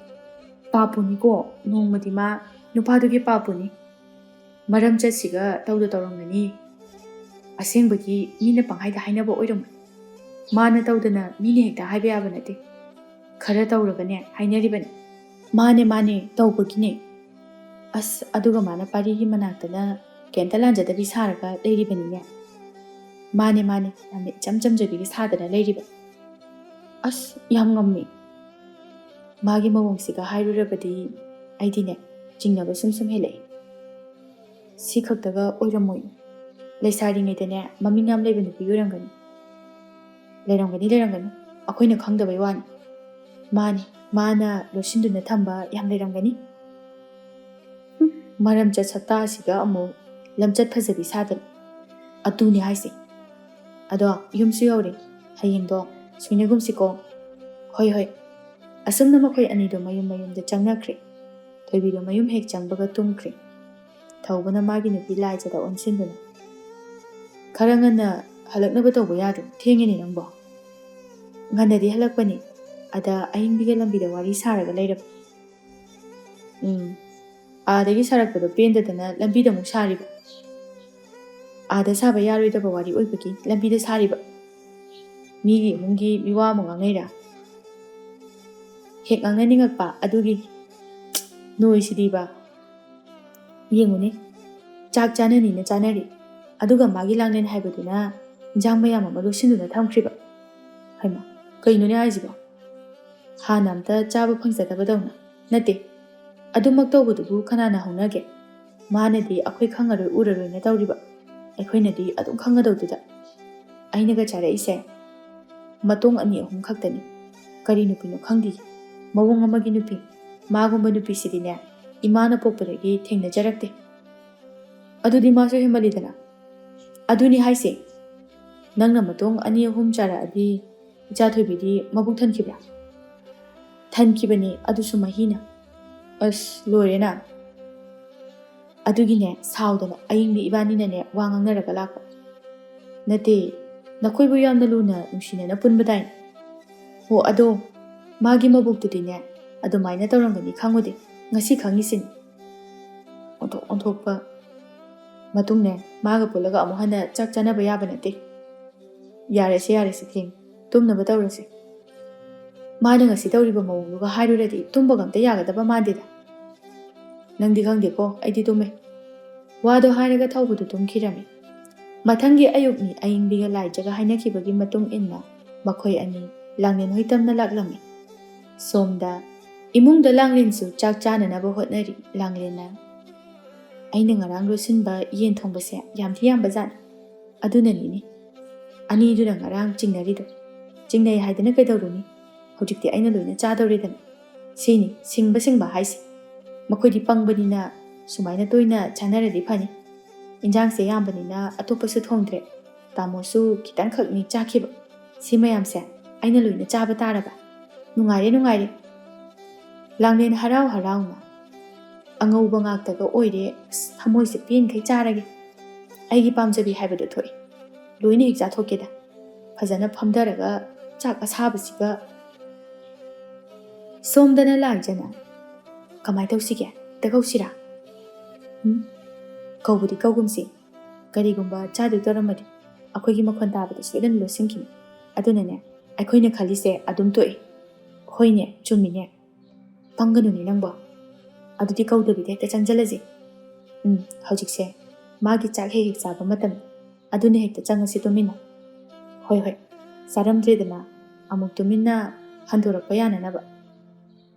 ꯄꯥꯞꯄꯨꯅꯤꯀꯣ, ꯅꯣꯡꯃꯗꯤ ꯃꯥ ꯅꯨꯄꯥꯗꯨꯒꯤ ꯄꯥꯞꯄꯨꯅꯤ꯫ ꯃꯔꯝ ꯆꯠꯁꯤꯒ ꯇꯧꯗ ꯇꯧꯔꯝꯒꯅꯤ꯫ ꯑꯁꯦꯡꯕꯒꯤ ꯃꯤꯅ ꯄꯪꯍꯥꯏꯗ ꯍꯥꯏꯅꯕ ꯑꯣꯏꯔꯝꯃꯣꯏ꯫ ꯃꯥꯅ ꯇꯧꯗꯅ ꯃꯤꯅ ꯍꯦꯛꯇ ꯍꯥꯏꯕ ꯌꯥꯕ ꯅꯠꯇꯦ꯫ ꯈꯔ ꯇꯧꯔꯒꯅꯦ ꯍꯥꯏꯅꯔꯤꯕꯅꯤ꯫ ꯃꯥꯅꯦ, ꯃꯥꯅꯦ, ꯇꯧꯕꯒꯤꯅꯦ꯫ ꯑꯁ, ꯑꯗꯨꯒ ꯃꯥꯅ ꯄꯥꯔꯤꯒꯤ ꯃꯅꯥꯛꯇꯅ ꯀꯩꯝꯇ ꯂꯥꯟꯖꯗꯕꯤ ꯁꯥꯔꯒ ꯂꯩꯔꯤꯕꯅꯤꯅꯦ꯫ ꯃꯥꯅꯦ, ꯃꯥꯅꯦ, ꯌꯥꯝꯅ ꯏꯆꯝ ꯆꯝꯖꯕꯤꯒ ꯁꯥꯗꯅ ꯂꯩꯔꯤꯕ꯫ ꯑꯁ, ꯌꯥꯝ ꯉꯝꯃꯤ꯫ ꯃꯥꯒꯤ ꯃꯑꯣꯡꯁꯤꯒ ꯍꯥꯏꯔꯨꯔꯕꯗꯤ ꯑꯩꯗꯤꯅꯦ, ꯆꯤꯡꯅꯕ ꯁꯨꯝ ꯁꯨꯝ ꯍꯦꯜꯂꯛꯏ꯫ ꯁꯤ ꯈꯛꯇꯒ ꯑꯣꯏꯔꯝꯃꯣꯏ꯫ ꯂꯩꯁꯥꯔꯤꯉꯩꯗꯅꯦ, ꯃꯃꯤꯡ ꯌꯥꯝ ꯂꯩꯕ ꯅꯨꯄꯤ ꯑꯣꯏꯔꯝꯒꯅꯤ꯫ ꯂꯩꯔꯝꯒꯅꯤ, ꯂꯩꯔꯝꯒꯅꯤ꯫ ꯑꯩꯈꯣꯏꯅ ꯈꯪꯗꯕꯩ ꯋꯥꯅꯤ꯫ ꯃꯥꯅꯤ, ꯃꯥꯅ ꯂꯣꯠꯁꯤꯟꯗꯨꯅ ꯊꯝꯕ ꯌꯥꯝ ꯂꯩꯔꯝꯒꯅꯤ꯫ ꯍꯨꯝ, ꯃꯔꯝꯆꯠ ꯁꯛꯇꯥꯁꯤꯒ ꯑꯃꯨꯛ ꯂꯝꯆꯠ ꯐꯖꯕꯤ ꯁꯥꯗꯅ꯫ ꯑꯗꯨꯅꯤ ꯍꯥꯏꯁꯦ꯫ ꯑꯗꯣ ꯌꯨꯝꯁꯨ ꯌꯧꯔꯦ꯫ ꯍꯌꯦꯡꯗꯣ ꯁꯣꯏꯅꯒꯨꯝꯁꯤꯀꯣ꯫ ꯍꯣꯏ, ꯍꯣꯏ꯫ ꯑꯁꯨꯝꯅ ꯃꯈꯣꯏ ꯑꯅꯤꯗꯣ ꯃꯌꯨꯝ ꯃꯌꯨꯝꯗ ꯆꯪꯅꯈ꯭ꯔꯦ꯫ ꯊꯣꯏꯕꯤꯗꯣ ꯃꯌꯨꯝ ꯍꯦꯛ ꯆꯪꯕꯒ ꯇꯨꯝꯈ꯭ꯔꯦ꯫ ꯊꯧꯕꯅ ꯃꯥꯒꯤ ꯅꯨꯄꯤ ꯂꯥꯏꯖꯗ ꯑꯣꯟꯁꯤꯟꯗꯨꯅ꯫ ꯈꯔ ꯉꯟꯅ ꯍꯜꯂꯛꯅꯕ ꯇꯧꯕ ꯌꯥꯗ꯭ꯔꯣ? ꯊꯦꯡꯉꯦꯅꯦ ꯅꯪꯕꯣ꯫ ꯉꯟꯅꯗꯤ ꯍꯜꯂꯛꯄꯅꯤ꯫ ꯑꯗ ꯑꯍꯤꯡꯕꯤꯒ ꯂꯝꯕꯤꯗ ꯋꯥꯔꯤ ꯁꯥꯔꯒ ꯂꯩꯔꯕ꯫ ꯎꯝ꯫ ꯑꯥꯗꯒꯤ ꯁꯥꯔꯛꯄꯗꯣ ꯄꯦꯟꯗꯗꯅ ꯂꯝꯕꯤꯗ ꯑꯃꯨꯛ ꯁꯥꯔꯤꯕ꯫ ꯑꯥꯗ ꯁꯥꯕ ꯌꯥꯔꯣꯏꯗꯕ ꯋꯥꯔꯤ ꯑꯣꯏꯕꯒꯤ ꯂꯝꯕꯤꯗ ꯁꯥꯔꯤꯕ꯫ ꯃꯤꯒꯤ ꯏꯃꯨꯡꯒꯤ ꯃꯤꯋꯥ ꯑꯃꯨꯛ ꯉꯥꯡꯅꯩꯔꯥ? ꯍꯦꯛ ꯉꯥꯡꯅꯅꯤꯡꯉꯛꯄ ꯑꯗꯨꯒꯤ ꯅꯣꯏꯁꯤꯗꯤꯕ꯫ ꯌꯦꯡꯉꯨꯅꯦ, ꯆꯥꯛ ꯆꯥꯅꯅꯤꯅ ꯆꯥꯅꯔꯤ, ꯑꯗꯨꯒ ꯃꯥꯒꯤ ꯂꯥꯡꯂꯦꯟ ꯍꯥꯏꯕꯗꯨꯅ ꯏꯟꯖꯥꯡ ꯃꯌꯥꯝ ꯑꯃ ꯂꯣꯠꯁꯤꯟꯗꯨꯅ ꯊꯝꯈ꯭ꯔꯤꯕ꯫ ꯍꯩꯃꯥ, ꯀꯩꯅꯣꯅꯦ ꯍꯥꯏꯁꯤꯕꯣ? ꯍꯥꯟꯅ ꯑꯝꯇ ꯆꯥꯕ ꯐꯪꯖꯗꯕꯗꯧꯅ꯫ ꯅꯠꯇꯦ, ꯑꯗꯨꯃꯛ ꯇꯧꯕꯗꯨꯕꯨ ꯀꯅꯥꯅ ꯍꯧꯅꯒꯦ? ꯃꯥꯅꯗꯤ ꯑꯩꯈꯣꯏ ꯈꯪꯉꯔꯣꯏ ꯎꯔꯔꯣꯏꯅ ꯇꯧꯔꯤꯕ, ꯑꯩꯈꯣꯏꯅꯗꯤ ꯑꯗꯨꯝ ꯈꯪꯒꯗꯧꯗꯨꯗ꯫ ꯑꯩꯅꯒ ꯆꯥꯔꯛꯏꯁꯦ ꯃꯇꯣꯡ ꯑꯅꯤ ꯑꯍꯨꯝ ꯈꯛꯇꯅꯤ꯫ ꯀꯔꯤ ꯅꯨꯄꯤꯅꯣ ꯈꯪꯗꯦ, ꯃꯑꯣꯡ ꯑꯃꯒꯤ ꯅꯨꯄꯤ꯫ ꯃꯥꯒꯨꯝꯕ ꯅꯨꯄꯤꯁꯤꯗꯤꯅꯦ, ꯏꯃꯥꯅ ꯄꯣꯛꯄꯗꯒꯤ ꯊꯦꯡꯅꯖꯔꯛꯇꯦ꯫ ꯑꯗꯨꯗꯤ ꯃꯥꯁꯨ ꯍꯦꯟꯃꯜꯂꯤꯗꯅ꯫ ꯑꯗꯨꯅꯤ ꯍꯥꯏꯁꯦ, ꯅꯪꯅ ꯃꯇꯣꯡ ꯑꯅꯤ ꯑꯍꯨꯝ ꯆꯥꯔꯛꯑꯗꯤ ꯏꯆꯥ ꯊꯣꯏꯕꯤꯗꯤ ꯃꯕꯨꯛ ꯊꯟꯈꯤꯕ꯭ꯔꯥ? ꯊꯟꯈꯤꯕꯅꯤ, ꯑꯗꯨꯁꯨ ꯃꯍꯤꯅ꯫ ꯑꯁ, ꯂꯣꯏꯔꯦꯅ꯫ ꯑꯗꯨꯒꯤꯅꯦ, ꯁꯥꯎꯗꯅ ꯑꯌꯤꯡꯕꯤ ꯏꯕꯥꯅꯤꯅꯅꯦ ꯋꯥ ꯉꯥꯡꯅꯔꯒ ꯂꯥꯛꯄ꯫ ꯅꯠꯇꯦ, ꯅꯈꯣꯏꯕꯨ ꯌꯥꯝꯅ ꯂꯨꯅ ꯅꯨꯡꯁꯤꯅꯅ ꯄꯨꯟꯕꯗꯥꯏꯅꯦ? ꯍꯣ, ꯑꯗꯣ ꯃꯥꯒꯤ ꯃꯕꯨꯛꯇꯨꯗꯤꯅꯦ ꯑꯗꯨꯃꯥꯏꯅ ꯇꯧꯔꯝꯒꯅꯤ ꯈꯪꯉꯨꯗꯦ, ꯉꯁꯤ ꯈꯪꯉꯤꯁꯤꯅꯤ꯫ ꯑꯣꯟꯊꯣꯛ ꯑꯣꯟꯊꯣꯛꯄ꯫ ꯃꯇꯨꯡꯅꯦ, ꯃꯥꯒ ꯄꯨꯜꯂꯒ ꯑꯃꯨꯛ ꯍꯟꯅ ꯆꯥꯛ ꯆꯥꯅꯕ ꯌꯥꯕ ꯅꯠꯇꯦ꯫ ꯌꯥꯔꯦꯁꯦ, ꯌꯥꯔꯦꯁꯦ, ꯊꯦꯡ, ꯇꯨꯝꯅꯕ ꯇꯧꯔꯁꯦ꯫ ꯃꯥꯅ ꯉꯁꯤ ꯇꯧꯔꯤꯕ ꯃꯑꯣꯡꯗꯨꯒ ꯍꯥꯏꯔꯨꯔꯗꯤ ꯇꯨꯝꯕꯒ ꯑꯝꯇ ꯌꯥꯒꯗꯕ ꯃꯥꯟꯗꯦꯗ꯫ ꯅꯪꯗꯤ ꯈꯪꯗꯦꯀꯣ, ꯑꯩꯗꯤ ꯇꯨꯝꯃꯦ꯫ ꯋꯥꯗꯣ ꯍꯥꯏꯔꯒ ꯊꯧꯕꯗꯨ ꯇꯨꯝꯈꯤꯔꯝꯃꯤ꯫ ꯃꯊꯪꯒꯤ ꯑꯌꯨꯛꯅꯤ ꯑꯌꯤꯡꯕꯤꯒ ꯂꯥꯏꯖꯒ ꯍꯥꯏꯅꯈꯤꯕꯒꯤ ꯃꯇꯨꯡ ꯏꯟꯅ ꯃꯈꯣꯏ ꯑꯅꯤ ꯂꯥꯡꯂꯦꯟ ꯍꯣꯏ ꯇꯝꯅ ꯂꯥꯛꯂꯝꯃꯤ꯫ ꯁꯣꯝꯗ ꯏꯃꯨꯡꯗ ꯂꯥꯡꯂꯦꯟꯁꯨ ꯆꯥꯛ ꯆꯥꯅꯅꯕ ꯍꯣꯠꯅꯔꯤ꯫ ꯂꯥꯡꯂꯦꯟꯅ, "ꯑꯩꯅ ꯉꯔꯥꯡ ꯂꯣꯠꯁꯤꯟꯕ ꯌꯦꯟ ꯊꯣꯡꯕꯁꯦ ꯌꯥꯝꯗꯤ ꯌꯥꯝꯕꯖꯥꯠꯅꯤ, ꯑꯗꯨꯅꯅꯤꯅꯦ ꯑꯅꯤꯗꯨꯅ ꯉꯔꯥꯡ ꯆꯤꯡꯅꯔꯤꯗꯣ꯫ ꯆꯤꯡꯅꯩ ꯍꯥꯏꯗꯅ ꯀꯩꯗꯧꯔꯨꯅꯤ? ꯍꯧꯖꯤꯛꯇꯤ ꯑꯩꯅ ꯂꯣꯏꯅ ꯆꯥꯗꯧꯔꯦꯗꯅ꯫ ꯁꯤꯅꯤ ꯁꯤꯡꯕ ꯁꯤꯡꯕ ꯍꯥꯏꯁꯦ꯫ ꯃꯈꯣꯏꯗꯤ ꯄꯪꯕꯅꯤꯅ ꯁꯨꯃꯥꯏꯅ ꯇꯣꯏꯅ ꯆꯥꯅꯔꯗꯤ ꯐꯅꯤ꯫ ꯏꯟꯖꯥꯡꯁꯦ ꯌꯥꯝꯕꯅꯤꯅ ꯑꯇꯣꯞꯄꯁꯨ ꯊꯣꯡꯗ꯭ꯔꯦ꯫ ꯇꯥꯃꯣꯁꯨ ꯈꯤꯇꯪꯈꯛꯅꯤ ꯆꯥꯈꯤꯕ꯫ ꯁꯤ ꯃꯌꯥꯝꯁꯦ ꯑꯩꯅ ꯂꯣꯏꯅ ꯆꯥꯕ ꯇꯥꯔꯕ? ꯅꯨꯡꯉꯥꯏꯔꯦ, ꯅꯨꯡꯉꯥꯏꯔꯦ꯫" ꯂꯥꯡꯂꯦꯟ ꯍꯔꯥꯎ ꯍꯔꯥꯎꯅ, "ꯑꯉꯧꯕ ꯉꯥꯛꯇꯒ ꯑꯣꯏꯔꯦ꯫ ꯑꯁ, ꯊꯃꯣꯏꯁꯦ ꯄꯦꯟꯈꯩ ꯆꯥꯔꯒꯦ꯫ ꯑꯩꯒꯤ ꯄꯥꯝꯖꯕꯤ ꯍꯥꯏꯕꯗꯣ ꯊꯣꯛꯑꯦ꯫ ꯂꯣꯏꯅ ꯍꯦꯛ ꯆꯥꯊꯣꯛꯀꯦꯗ꯫ ꯐꯖꯅ ꯐꯝꯊꯔꯒ ꯆꯥꯛ ꯑꯁꯥꯕꯁꯤꯒ꯫" ꯁꯣꯝꯗꯅ ꯂꯥꯏꯖꯅ, "ꯀꯃꯥꯏ ꯇꯧꯁꯤꯒꯦ? ꯀꯧꯁꯤꯔꯥ? ꯎꯝ? ꯀꯧꯕꯗꯤ ꯀꯧꯒꯨꯝꯁꯤ꯫ ꯀꯔꯤꯒꯨꯝꯕ ꯆꯥꯗꯣꯏ ꯇꯧꯔꯝꯃꯗꯤ ꯑꯩꯈꯣꯏꯒꯤ ꯃꯈꯣꯟ ꯇꯥꯕꯗ ꯁꯣꯏꯗꯅ ꯂꯣꯠꯁꯤꯟꯈꯤꯅꯤ꯫ ꯑꯗꯨꯅꯅꯦ, ꯑꯩꯈꯣꯏꯅ ꯈꯜꯂꯤꯁꯦ ꯑꯗꯨꯝ ꯇꯣꯛꯏ꯫ ꯍꯣꯏꯅꯦ, ꯆꯨꯝꯃꯤꯅꯦ꯫ ꯄꯪꯒꯅꯨꯅꯦ ꯅꯪꯕꯣ꯫ ꯑꯗꯨꯗꯤ ꯀꯧꯗꯕꯤꯗ ꯍꯦꯛꯇ ꯆꯪꯁꯤꯜꯂꯁꯤ꯫ ꯎꯝ, ꯍꯧꯖꯤꯛꯁꯦ ꯃꯥꯒꯤ ꯆꯥꯛ ꯍꯦꯛ ꯍꯦꯛ ꯆꯥꯕ ꯃꯇꯝ꯫ ꯑꯗꯨꯅ ꯍꯦꯛꯇ ꯆꯪꯉꯁꯤ ꯇꯨꯃꯤꯟꯅ꯫ ꯍꯣꯏ, ꯍꯣꯏ, ꯆꯥꯔꯝꯗ꯭ꯔꯦꯗꯅ ꯑꯃꯨꯛ ꯇꯨꯃꯤꯟꯅ ꯍꯟꯗꯣꯔꯛꯄ ꯌꯥꯅꯅꯕ꯫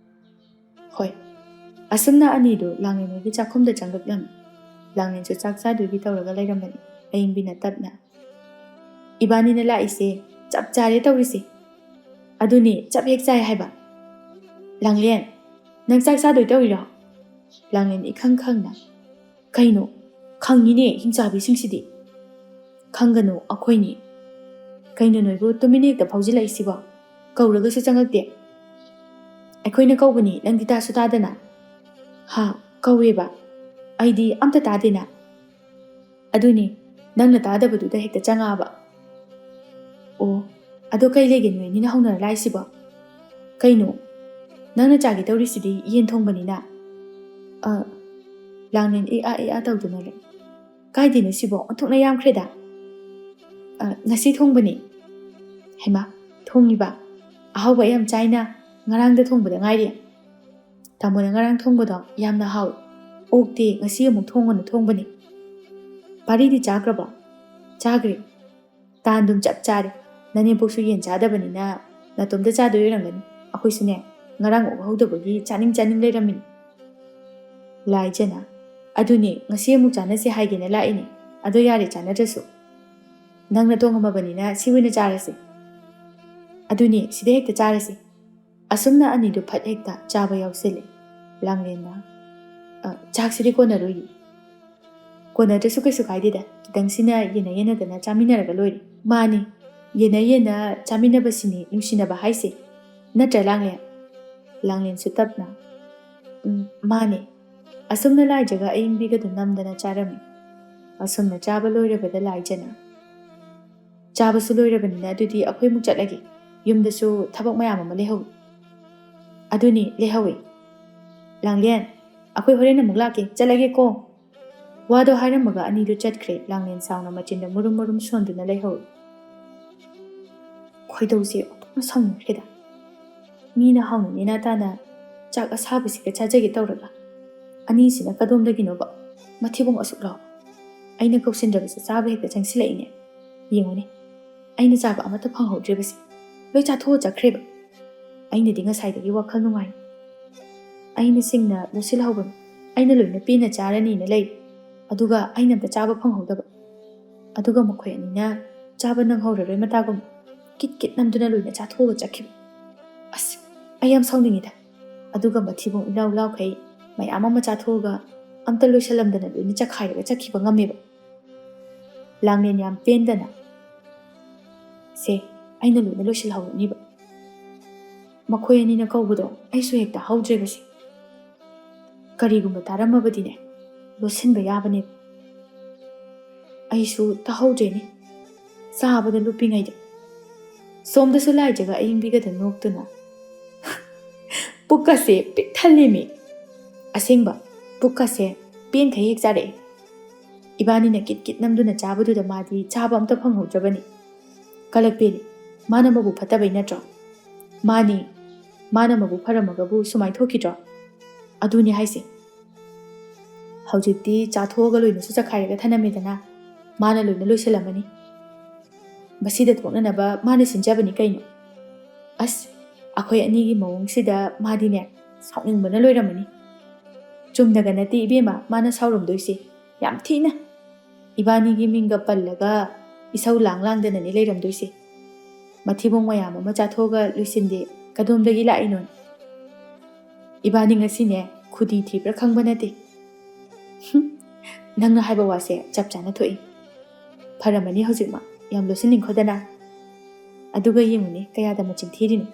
ꯍꯣꯏ꯫ ꯑꯁꯨꯝꯅ ꯑꯅꯤꯗꯨ ꯂꯥꯡꯂꯦꯟ ꯍꯣꯏꯒꯤ ꯆꯥꯛꯈꯨꯝꯗ ꯆꯪꯂꯛꯂꯝꯃꯤ꯫ ꯂꯥꯡꯂꯦꯟꯁꯨ ꯆꯥꯛ ꯆꯥꯗꯣꯏꯒꯤ ꯇꯧꯔꯒ ꯂꯩꯔꯝꯕꯅꯤ꯫ ꯑꯏꯪꯕꯤꯅ ꯇꯞꯅ, "ꯏꯕꯥꯅꯤꯅ ꯂꯥꯛꯏꯁꯦ ꯆꯞ ꯆꯥꯔꯦ ꯇꯧꯔꯤꯁꯦ꯫ ꯑꯗꯨꯅꯦ, ꯆꯞ ꯍꯦꯛ ꯆꯥꯏ ꯍꯥꯏꯕ꯫ ꯂꯥꯡꯂꯦꯟ, ꯅꯪ ꯆꯥꯛ ꯆꯥꯗꯣꯏ ꯇꯧꯔꯤꯔꯣ?" ꯂꯥꯡꯂꯦꯟ ꯏꯈꯪ ꯈꯪꯅ, "ꯀꯩꯅꯣ? ꯈꯪꯉꯤꯅꯦ ꯍꯤꯡꯆꯥꯕꯤꯁꯤꯡꯁꯤꯗꯤ꯫ ꯈꯪꯒꯅꯨ, ꯑꯩꯈꯣꯏꯅꯤ꯫ ꯀꯩꯅꯣ ꯅꯣꯏꯕꯨ ꯇꯨꯃꯤꯟꯅ ꯍꯦꯛꯇ ꯐꯥꯎꯖꯤꯜꯂꯛꯏꯁꯤꯕꯣ? ꯀꯧꯔꯒꯁꯨ ꯆꯪꯉꯛꯇꯦ꯫ ꯑꯩꯈꯣꯏꯅ ꯀꯧꯕꯅꯤ, ꯅꯪꯗꯤ ꯇꯥꯁꯨ ꯇꯥꯗꯅ꯫" "ꯍꯥ? ꯀꯧꯋꯦꯕ? ꯑꯩꯗꯤ ꯑꯝꯇ ꯇꯥꯗꯦꯅ꯫" "ꯑꯗꯨꯅꯤ, ꯅꯪꯅ ꯇꯥꯗꯕꯗꯨꯗ ꯍꯦꯛꯇ ꯆꯪꯉꯛꯑꯕ꯫" "ꯑꯣ, ꯑꯗꯣ ꯀꯩ ꯂꯩꯒꯦ ꯅꯣꯏ ꯑꯅꯤꯅ ꯍꯧꯅꯔ ꯂꯥꯛꯏꯁꯤꯕꯣ? ꯀꯩꯅꯣ, ꯅꯪꯅ ꯆꯥꯒꯦ ꯇꯧꯔꯤꯁꯤꯗꯤ ꯌꯦꯟ ꯊꯣꯡꯕꯅꯤꯅ?" ꯑ, ꯂꯥꯡꯂꯦꯟ ꯏ ꯑꯥ ꯏ ꯑꯥ ꯇꯧꯗꯨꯅ ꯂꯩ꯫ "ꯀꯥꯏꯗꯩꯅꯣ ꯁꯤꯕꯣ? ꯑꯣꯟꯊꯣꯛꯅ ꯌꯥꯝꯈ꯭ꯔꯦꯗ꯫" "ꯑ, ꯉꯁꯤ ꯊꯣꯡꯕꯅꯤ꯫" "ꯍꯩꯃꯥ, ꯊꯣꯡꯉꯤꯕ? ꯑꯍꯥꯎꯕ ꯌꯥꯝ ꯆꯥꯏꯅ, ꯉꯔꯥꯡꯗ ꯊꯣꯡꯕꯗ ꯉꯥꯏꯔꯤ꯫" "ꯇꯥꯃꯣꯅ ꯉꯔꯥꯡ ꯊꯣꯡꯕꯗꯣ ꯌꯥꯝꯅ ꯍꯥꯎꯏ꯫ ꯑꯣꯛꯇꯤ ꯉꯁꯤ ꯑꯃꯨꯛ ꯊꯣꯡꯉꯅꯨ ꯊꯣꯡꯕꯅꯤ꯫" "ꯄꯥꯔꯤꯗꯤ ꯆꯥꯈ꯭ꯔꯕꯣ?" "ꯆꯥꯈ꯭ꯔꯦ꯫" "ꯇꯥꯟꯗꯨꯝ ꯆꯞ ꯆꯥꯔꯦ꯫ ꯅꯅꯦꯝꯄꯣꯛꯁꯨ ꯌꯦꯟ ꯆꯥꯗꯕꯅꯤꯅ ꯅꯇꯣꯝꯇ ꯆꯥꯗꯣꯏ ꯑꯣꯏꯔꯝꯒꯅꯤ꯫ ꯑꯩꯈꯣꯏꯁꯨꯅꯦ, ꯉꯔꯥꯡ ꯑꯣꯛ ꯍꯧꯗꯕꯒꯤ ꯆꯥꯅꯤꯡ ꯆꯥꯅꯤꯡ ꯂꯩꯔꯝꯃꯤꯅꯤ꯫" ꯂꯥꯏꯖꯅ, "ꯑꯗꯨꯅꯦ, ꯉꯁꯤ ꯑꯃꯨꯛ ꯆꯥꯅꯁꯦ ꯍꯥꯏꯒꯦꯅ ꯂꯥꯛꯏꯅꯦ꯫ ꯑꯗꯣ ꯌꯥꯔꯦ, ꯆꯥꯅꯗ꯭ꯔꯁꯨ꯫ ꯅꯪꯅ ꯊꯣꯡꯉꯝꯃꯕꯅꯤꯅ ꯁꯤ ꯑꯣꯏꯅ ꯆꯥꯔꯁꯦ꯫" "ꯑꯗꯨꯅꯦ, ꯁꯤꯗ ꯍꯦꯛꯇ ꯆꯥꯔꯁꯦ꯫" ꯑꯁꯨꯝꯅ ꯑꯅꯤꯗꯨ ꯐꯠ ꯍꯦꯛꯇ ꯆꯥꯕ ꯌꯥꯎꯁꯤꯜꯂꯦ꯫ ꯂꯥꯡꯂꯦꯟꯅ, "ꯑ, ꯆꯥꯛꯁꯤꯗꯤ ꯀꯣꯟꯅꯔꯣꯏꯌꯦ꯫" "ꯀꯣꯟꯅꯗ꯭ꯔꯁꯨ ꯀꯩꯁꯨ ꯀꯥꯏꯗꯦꯗ, ꯈꯤꯇꯪꯁꯤꯅ ꯌꯦꯟꯅ ꯌꯦꯟꯅꯗꯅ ꯆꯥꯃꯤꯟꯅꯔꯒ ꯂꯣꯏꯔꯦ꯫" "ꯃꯥꯅꯤ, ꯌꯦꯟꯅ ꯌꯦꯟꯅ ꯆꯥꯃꯤꯟꯅꯕꯁꯤꯅꯤ ꯅꯨꯡꯁꯤꯅꯕ ꯍꯥꯏꯁꯦ꯫ ꯅꯠꯇ꯭ꯔꯥ, ꯂꯥꯡꯂꯦꯟ?" ꯂꯥꯡꯂꯦꯟꯁꯨ ꯇꯞꯅ, "ꯎꯝ, ꯃꯥꯅꯦ꯫" ꯑꯁꯨꯝꯅ ꯂꯥꯏꯖꯒ ꯑꯏꯪꯕꯤꯒꯗꯨ ꯅꯝꯗꯅ ꯆꯥꯔꯝꯃꯤ꯫ ꯑꯁꯨꯝꯅ ꯆꯥꯕ ꯂꯣꯏꯔꯕꯗ ꯂꯥꯏꯖꯅ, "ꯆꯥꯕꯁꯨ ꯂꯣꯏꯔꯕꯅꯤꯅ ꯑꯗꯨꯗꯤ ꯑꯩꯈꯣꯏ ꯑꯃꯨꯛ ꯆꯠꯂꯒꯦ꯫ ꯌꯨꯝꯗꯁꯨ ꯊꯕꯛ ꯃꯌꯥꯝ ꯑꯃ ꯂꯩꯍꯧꯏ꯫" "ꯑꯗꯨꯅꯤ, ꯂꯩꯍꯧꯏ꯫" "ꯂꯥꯡꯂꯦꯟ, "ꯑꯩꯈꯣꯏ ꯍꯣꯔꯦꯟ ꯑꯃꯨꯛ ꯂꯥꯛꯀꯦ, ꯆꯠꯂꯒꯦꯀꯣ"꯫ ꯋꯥꯗꯣ ꯍꯥꯏꯔꯝꯃꯒ ꯑꯅꯤꯗꯨ ꯆꯠꯈ꯭ꯔꯦ꯫ ꯂꯥꯡꯂꯦꯟ ꯁꯥꯎꯅ ꯃꯆꯤꯟꯗ ꯃꯨꯔꯨꯝ ꯃꯨꯔꯨꯝ ꯁꯣꯟꯗꯨꯅ ꯂꯩꯍꯧꯏ꯫ ꯈꯣꯏꯗꯧꯁꯦ ꯑꯣꯟꯊꯣꯛꯅ ꯁꯥꯎꯅꯤꯡꯈ꯭ꯔꯦꯗ꯫ ꯃꯤꯅ ꯍꯥꯎꯅ ꯅꯦꯅꯥ ꯇꯥꯅ ꯆꯥꯛ ꯑꯁꯥꯕꯁꯤꯒ ꯆꯥꯖꯒꯦ ꯇꯧꯔꯒ, ꯑꯅꯤꯁꯤꯅ ꯀꯗꯣꯝꯗꯒꯤꯅꯣꯕ ꯃꯊꯤꯕꯣꯡ ꯑꯁꯨꯛ ꯂꯥꯎ? ꯑꯩꯅ ꯀꯧꯁꯤꯟꯗ꯭ꯔꯕꯁꯨ ꯆꯥꯕ ꯍꯦꯛꯇ ꯆꯪꯁꯤꯜꯂꯛꯏꯅꯦ꯫ ꯌꯦꯡꯉꯨꯅꯦ, ꯑꯩꯅ ꯆꯥꯕ ꯑꯃꯠꯇ ꯐꯪꯍꯧꯗ꯭ꯔꯤꯕꯁꯦ꯫ ꯂꯣꯏ ꯆꯥꯊꯣꯛꯑ ꯆꯠꯈ꯭ꯔꯦꯕ꯫ ꯑꯩꯅꯗꯤ ꯉꯁꯥꯏꯗꯒꯤ ꯋꯥꯈꯜ ꯅꯨꯡꯉꯥꯏ꯫ ꯑꯩꯅ ꯁꯤꯡꯅ ꯂꯣꯠꯁꯤꯜꯍꯧꯕꯅꯤ꯫ ꯑꯩꯅ ꯂꯣꯏꯅ ꯄꯦꯟꯅ ꯆꯥꯔꯅꯤꯅ ꯂꯩ꯫ ꯑꯗꯨꯒ ꯑꯩꯅ ꯑꯝꯇ ꯆꯥꯕ ꯐꯪꯍꯧꯗꯕ꯫ ꯑꯗꯨꯒ ꯃꯈꯣꯏ ꯑꯅꯤꯅ ꯆꯥꯕ ꯅꯪꯍꯧꯔꯔꯣꯏ ꯃꯇꯥꯒꯨꯝ ꯀꯤꯠ ꯀꯤꯠ ꯅꯝꯗꯨꯅ ꯂꯣꯏꯅ ꯆꯥꯊꯣꯛꯑꯒ ꯆꯠꯈꯤꯕ꯫ ꯑꯁ, ꯑꯩ ꯌꯥꯝ ꯁꯥꯎꯅꯤꯡꯉꯤꯗ꯫ ꯑꯗꯨꯒ ꯃꯊꯤꯕꯣꯡ ꯏꯂꯥꯎ ꯂꯥꯎꯈꯩ ꯃꯌꯥꯝ ꯑꯃ ꯆꯥꯊꯣꯛꯑꯒ ꯑꯝꯇ ꯂꯣꯏꯁꯤꯜꯂꯝꯗꯅ ꯂꯣꯏꯅ ꯆꯈꯥꯏꯔꯒ ꯆꯠꯈꯤꯕ ꯉꯝꯃꯦꯕ꯫ ꯂꯥꯡꯂꯦꯟ ꯌꯥꯝ ꯄꯦꯟꯗꯅ, "ꯁꯦ, ꯑꯩꯅ ꯂꯣꯏꯅ ꯂꯣꯏꯁꯤꯜꯍꯧꯔꯅꯤꯕ꯫ ꯃꯈꯣꯏ ꯑꯅꯤꯅ ꯀꯧꯕꯗꯣ ꯑꯩꯁꯨ ꯍꯦꯛꯇ ꯍꯧꯗ꯭ꯔꯦꯕꯁꯦ꯫ ꯀꯔꯤꯒꯨꯝꯕ ꯇꯥꯔꯝꯃꯕꯗꯤꯅꯦ, ꯂꯣꯠꯁꯤꯟꯕ ꯌꯥꯕꯅꯦꯕ꯫ ꯑꯩꯁꯨ ꯇꯥꯍꯧꯗ꯭ꯔꯦꯅꯦ꯫ ꯆꯥꯕꯗ ꯂꯨꯞꯄꯤꯉꯩꯗ ꯁꯣꯝꯗꯁꯨ ꯂꯥꯏꯖꯒ ꯑꯏꯪꯕꯤꯒꯗ ꯅꯣꯛꯇꯨꯅ ꯄꯨꯛꯀꯁꯦ ꯄꯤꯛ ꯊꯜꯂꯦꯃꯤ꯫ ꯑꯁꯦꯡꯕ, ꯄꯨꯛꯀꯁꯦ ꯄꯦꯟꯈꯩ ꯍꯦꯛ ꯆꯥꯔꯛꯑꯦ꯫ ꯏꯕꯥꯅꯤꯅ ꯀꯤꯠ ꯀꯤꯠ ꯅꯝꯗꯨꯅ ꯆꯥꯕꯗꯨꯗ ꯃꯥꯗꯤ ꯆꯥꯕ ꯑꯝꯇ ꯐꯪꯍꯧꯗ꯭ꯔꯕꯅꯤ꯫ ꯀꯂꯛꯄꯦꯅꯤ, ꯃꯥꯅ ꯃꯕꯨꯛ ꯐꯠꯇꯕꯩ ꯅꯠꯇ꯭ꯔꯣ? ꯃꯥꯅꯤ, ꯃꯥꯅ ꯃꯕꯨꯛ ꯐꯔꯝꯃꯒꯕꯨ ꯁꯨꯃꯥꯏ ꯊꯣꯛꯈꯤꯗ꯭ꯔꯣ? ꯑꯗꯨꯅꯤ ꯍꯥꯏꯁꯦ꯫ ꯍꯧꯖꯤꯛꯇꯤ ꯆꯥꯊꯣꯛꯑꯒ ꯂꯣꯏꯅꯁꯨ ꯆꯈꯥꯏꯔꯒ ꯊꯅꯝꯃꯦꯗꯅ, ꯃꯥꯅ ꯂꯣꯏꯅ ꯂꯣꯏꯁꯤꯜꯂꯝꯃꯅꯤ꯫ ꯃꯁꯤꯗ ꯊꯣꯛꯅꯅꯕ ꯃꯥꯅ ꯁꯤꯟꯖꯕꯅꯤ ꯀꯩꯅꯣ꯫ ꯑꯁ, ꯑꯩꯈꯣꯏ ꯑꯅꯤꯒꯤ ꯃꯑꯣꯡꯁꯤꯗ ꯃꯥꯗꯤꯅꯦ, ꯁꯥꯎꯅꯤꯡꯕꯅ ꯂꯣꯏꯔꯝꯃꯅꯤ꯫ ꯆꯨꯝꯅꯒ ꯅꯠꯇꯦ ꯏꯕꯦꯝꯃ ꯃꯥꯅ ꯁꯥꯎꯔꯝꯗꯣꯏꯁꯦ, ꯌꯥꯝ ꯊꯤꯅ꯫ ꯏꯕꯥꯅꯤꯒꯤ ꯃꯤꯡꯒ ꯄꯜꯂꯒ ꯏꯁꯧ ꯂꯥꯡ ꯂꯥꯡꯗꯅꯅꯦ ꯂꯩꯔꯝꯗꯣꯏꯁꯦ꯫ ꯃꯊꯤꯕꯣꯡ ꯃꯌꯥꯝ ꯑꯃ ꯆꯥꯊꯣꯛꯑꯒ ꯂꯣꯏꯁꯤꯟꯗꯦ, ꯀꯗꯣꯝꯗꯒꯤ ꯂꯥꯛꯏꯅꯣ? ꯏꯕꯥꯅꯤ ꯉꯁꯤꯅꯦ ꯈꯨꯗꯤ ꯊꯤꯕ꯭ꯔꯥ ꯈꯪꯕ ꯅꯠꯇꯦ꯫ ꯍꯨꯝ, ꯅꯪꯅ ꯍꯥꯏꯕ ꯋꯥꯁꯦ ꯆꯞ ꯆꯥꯅ ꯊꯣꯛꯏ꯫ ꯐꯔꯝꯃꯅꯤ ꯍꯧꯖꯤꯛꯃꯛ, ꯌꯥꯝ ꯂꯣꯠꯁꯤꯟꯅꯤꯡꯈꯣꯗꯅ꯫ ꯑꯗꯨꯒ ꯌꯦꯡꯉꯨꯅꯦ, ꯀꯌꯥꯗ ꯃꯆꯤꯟ ꯊꯤꯔꯤꯅꯣ꯫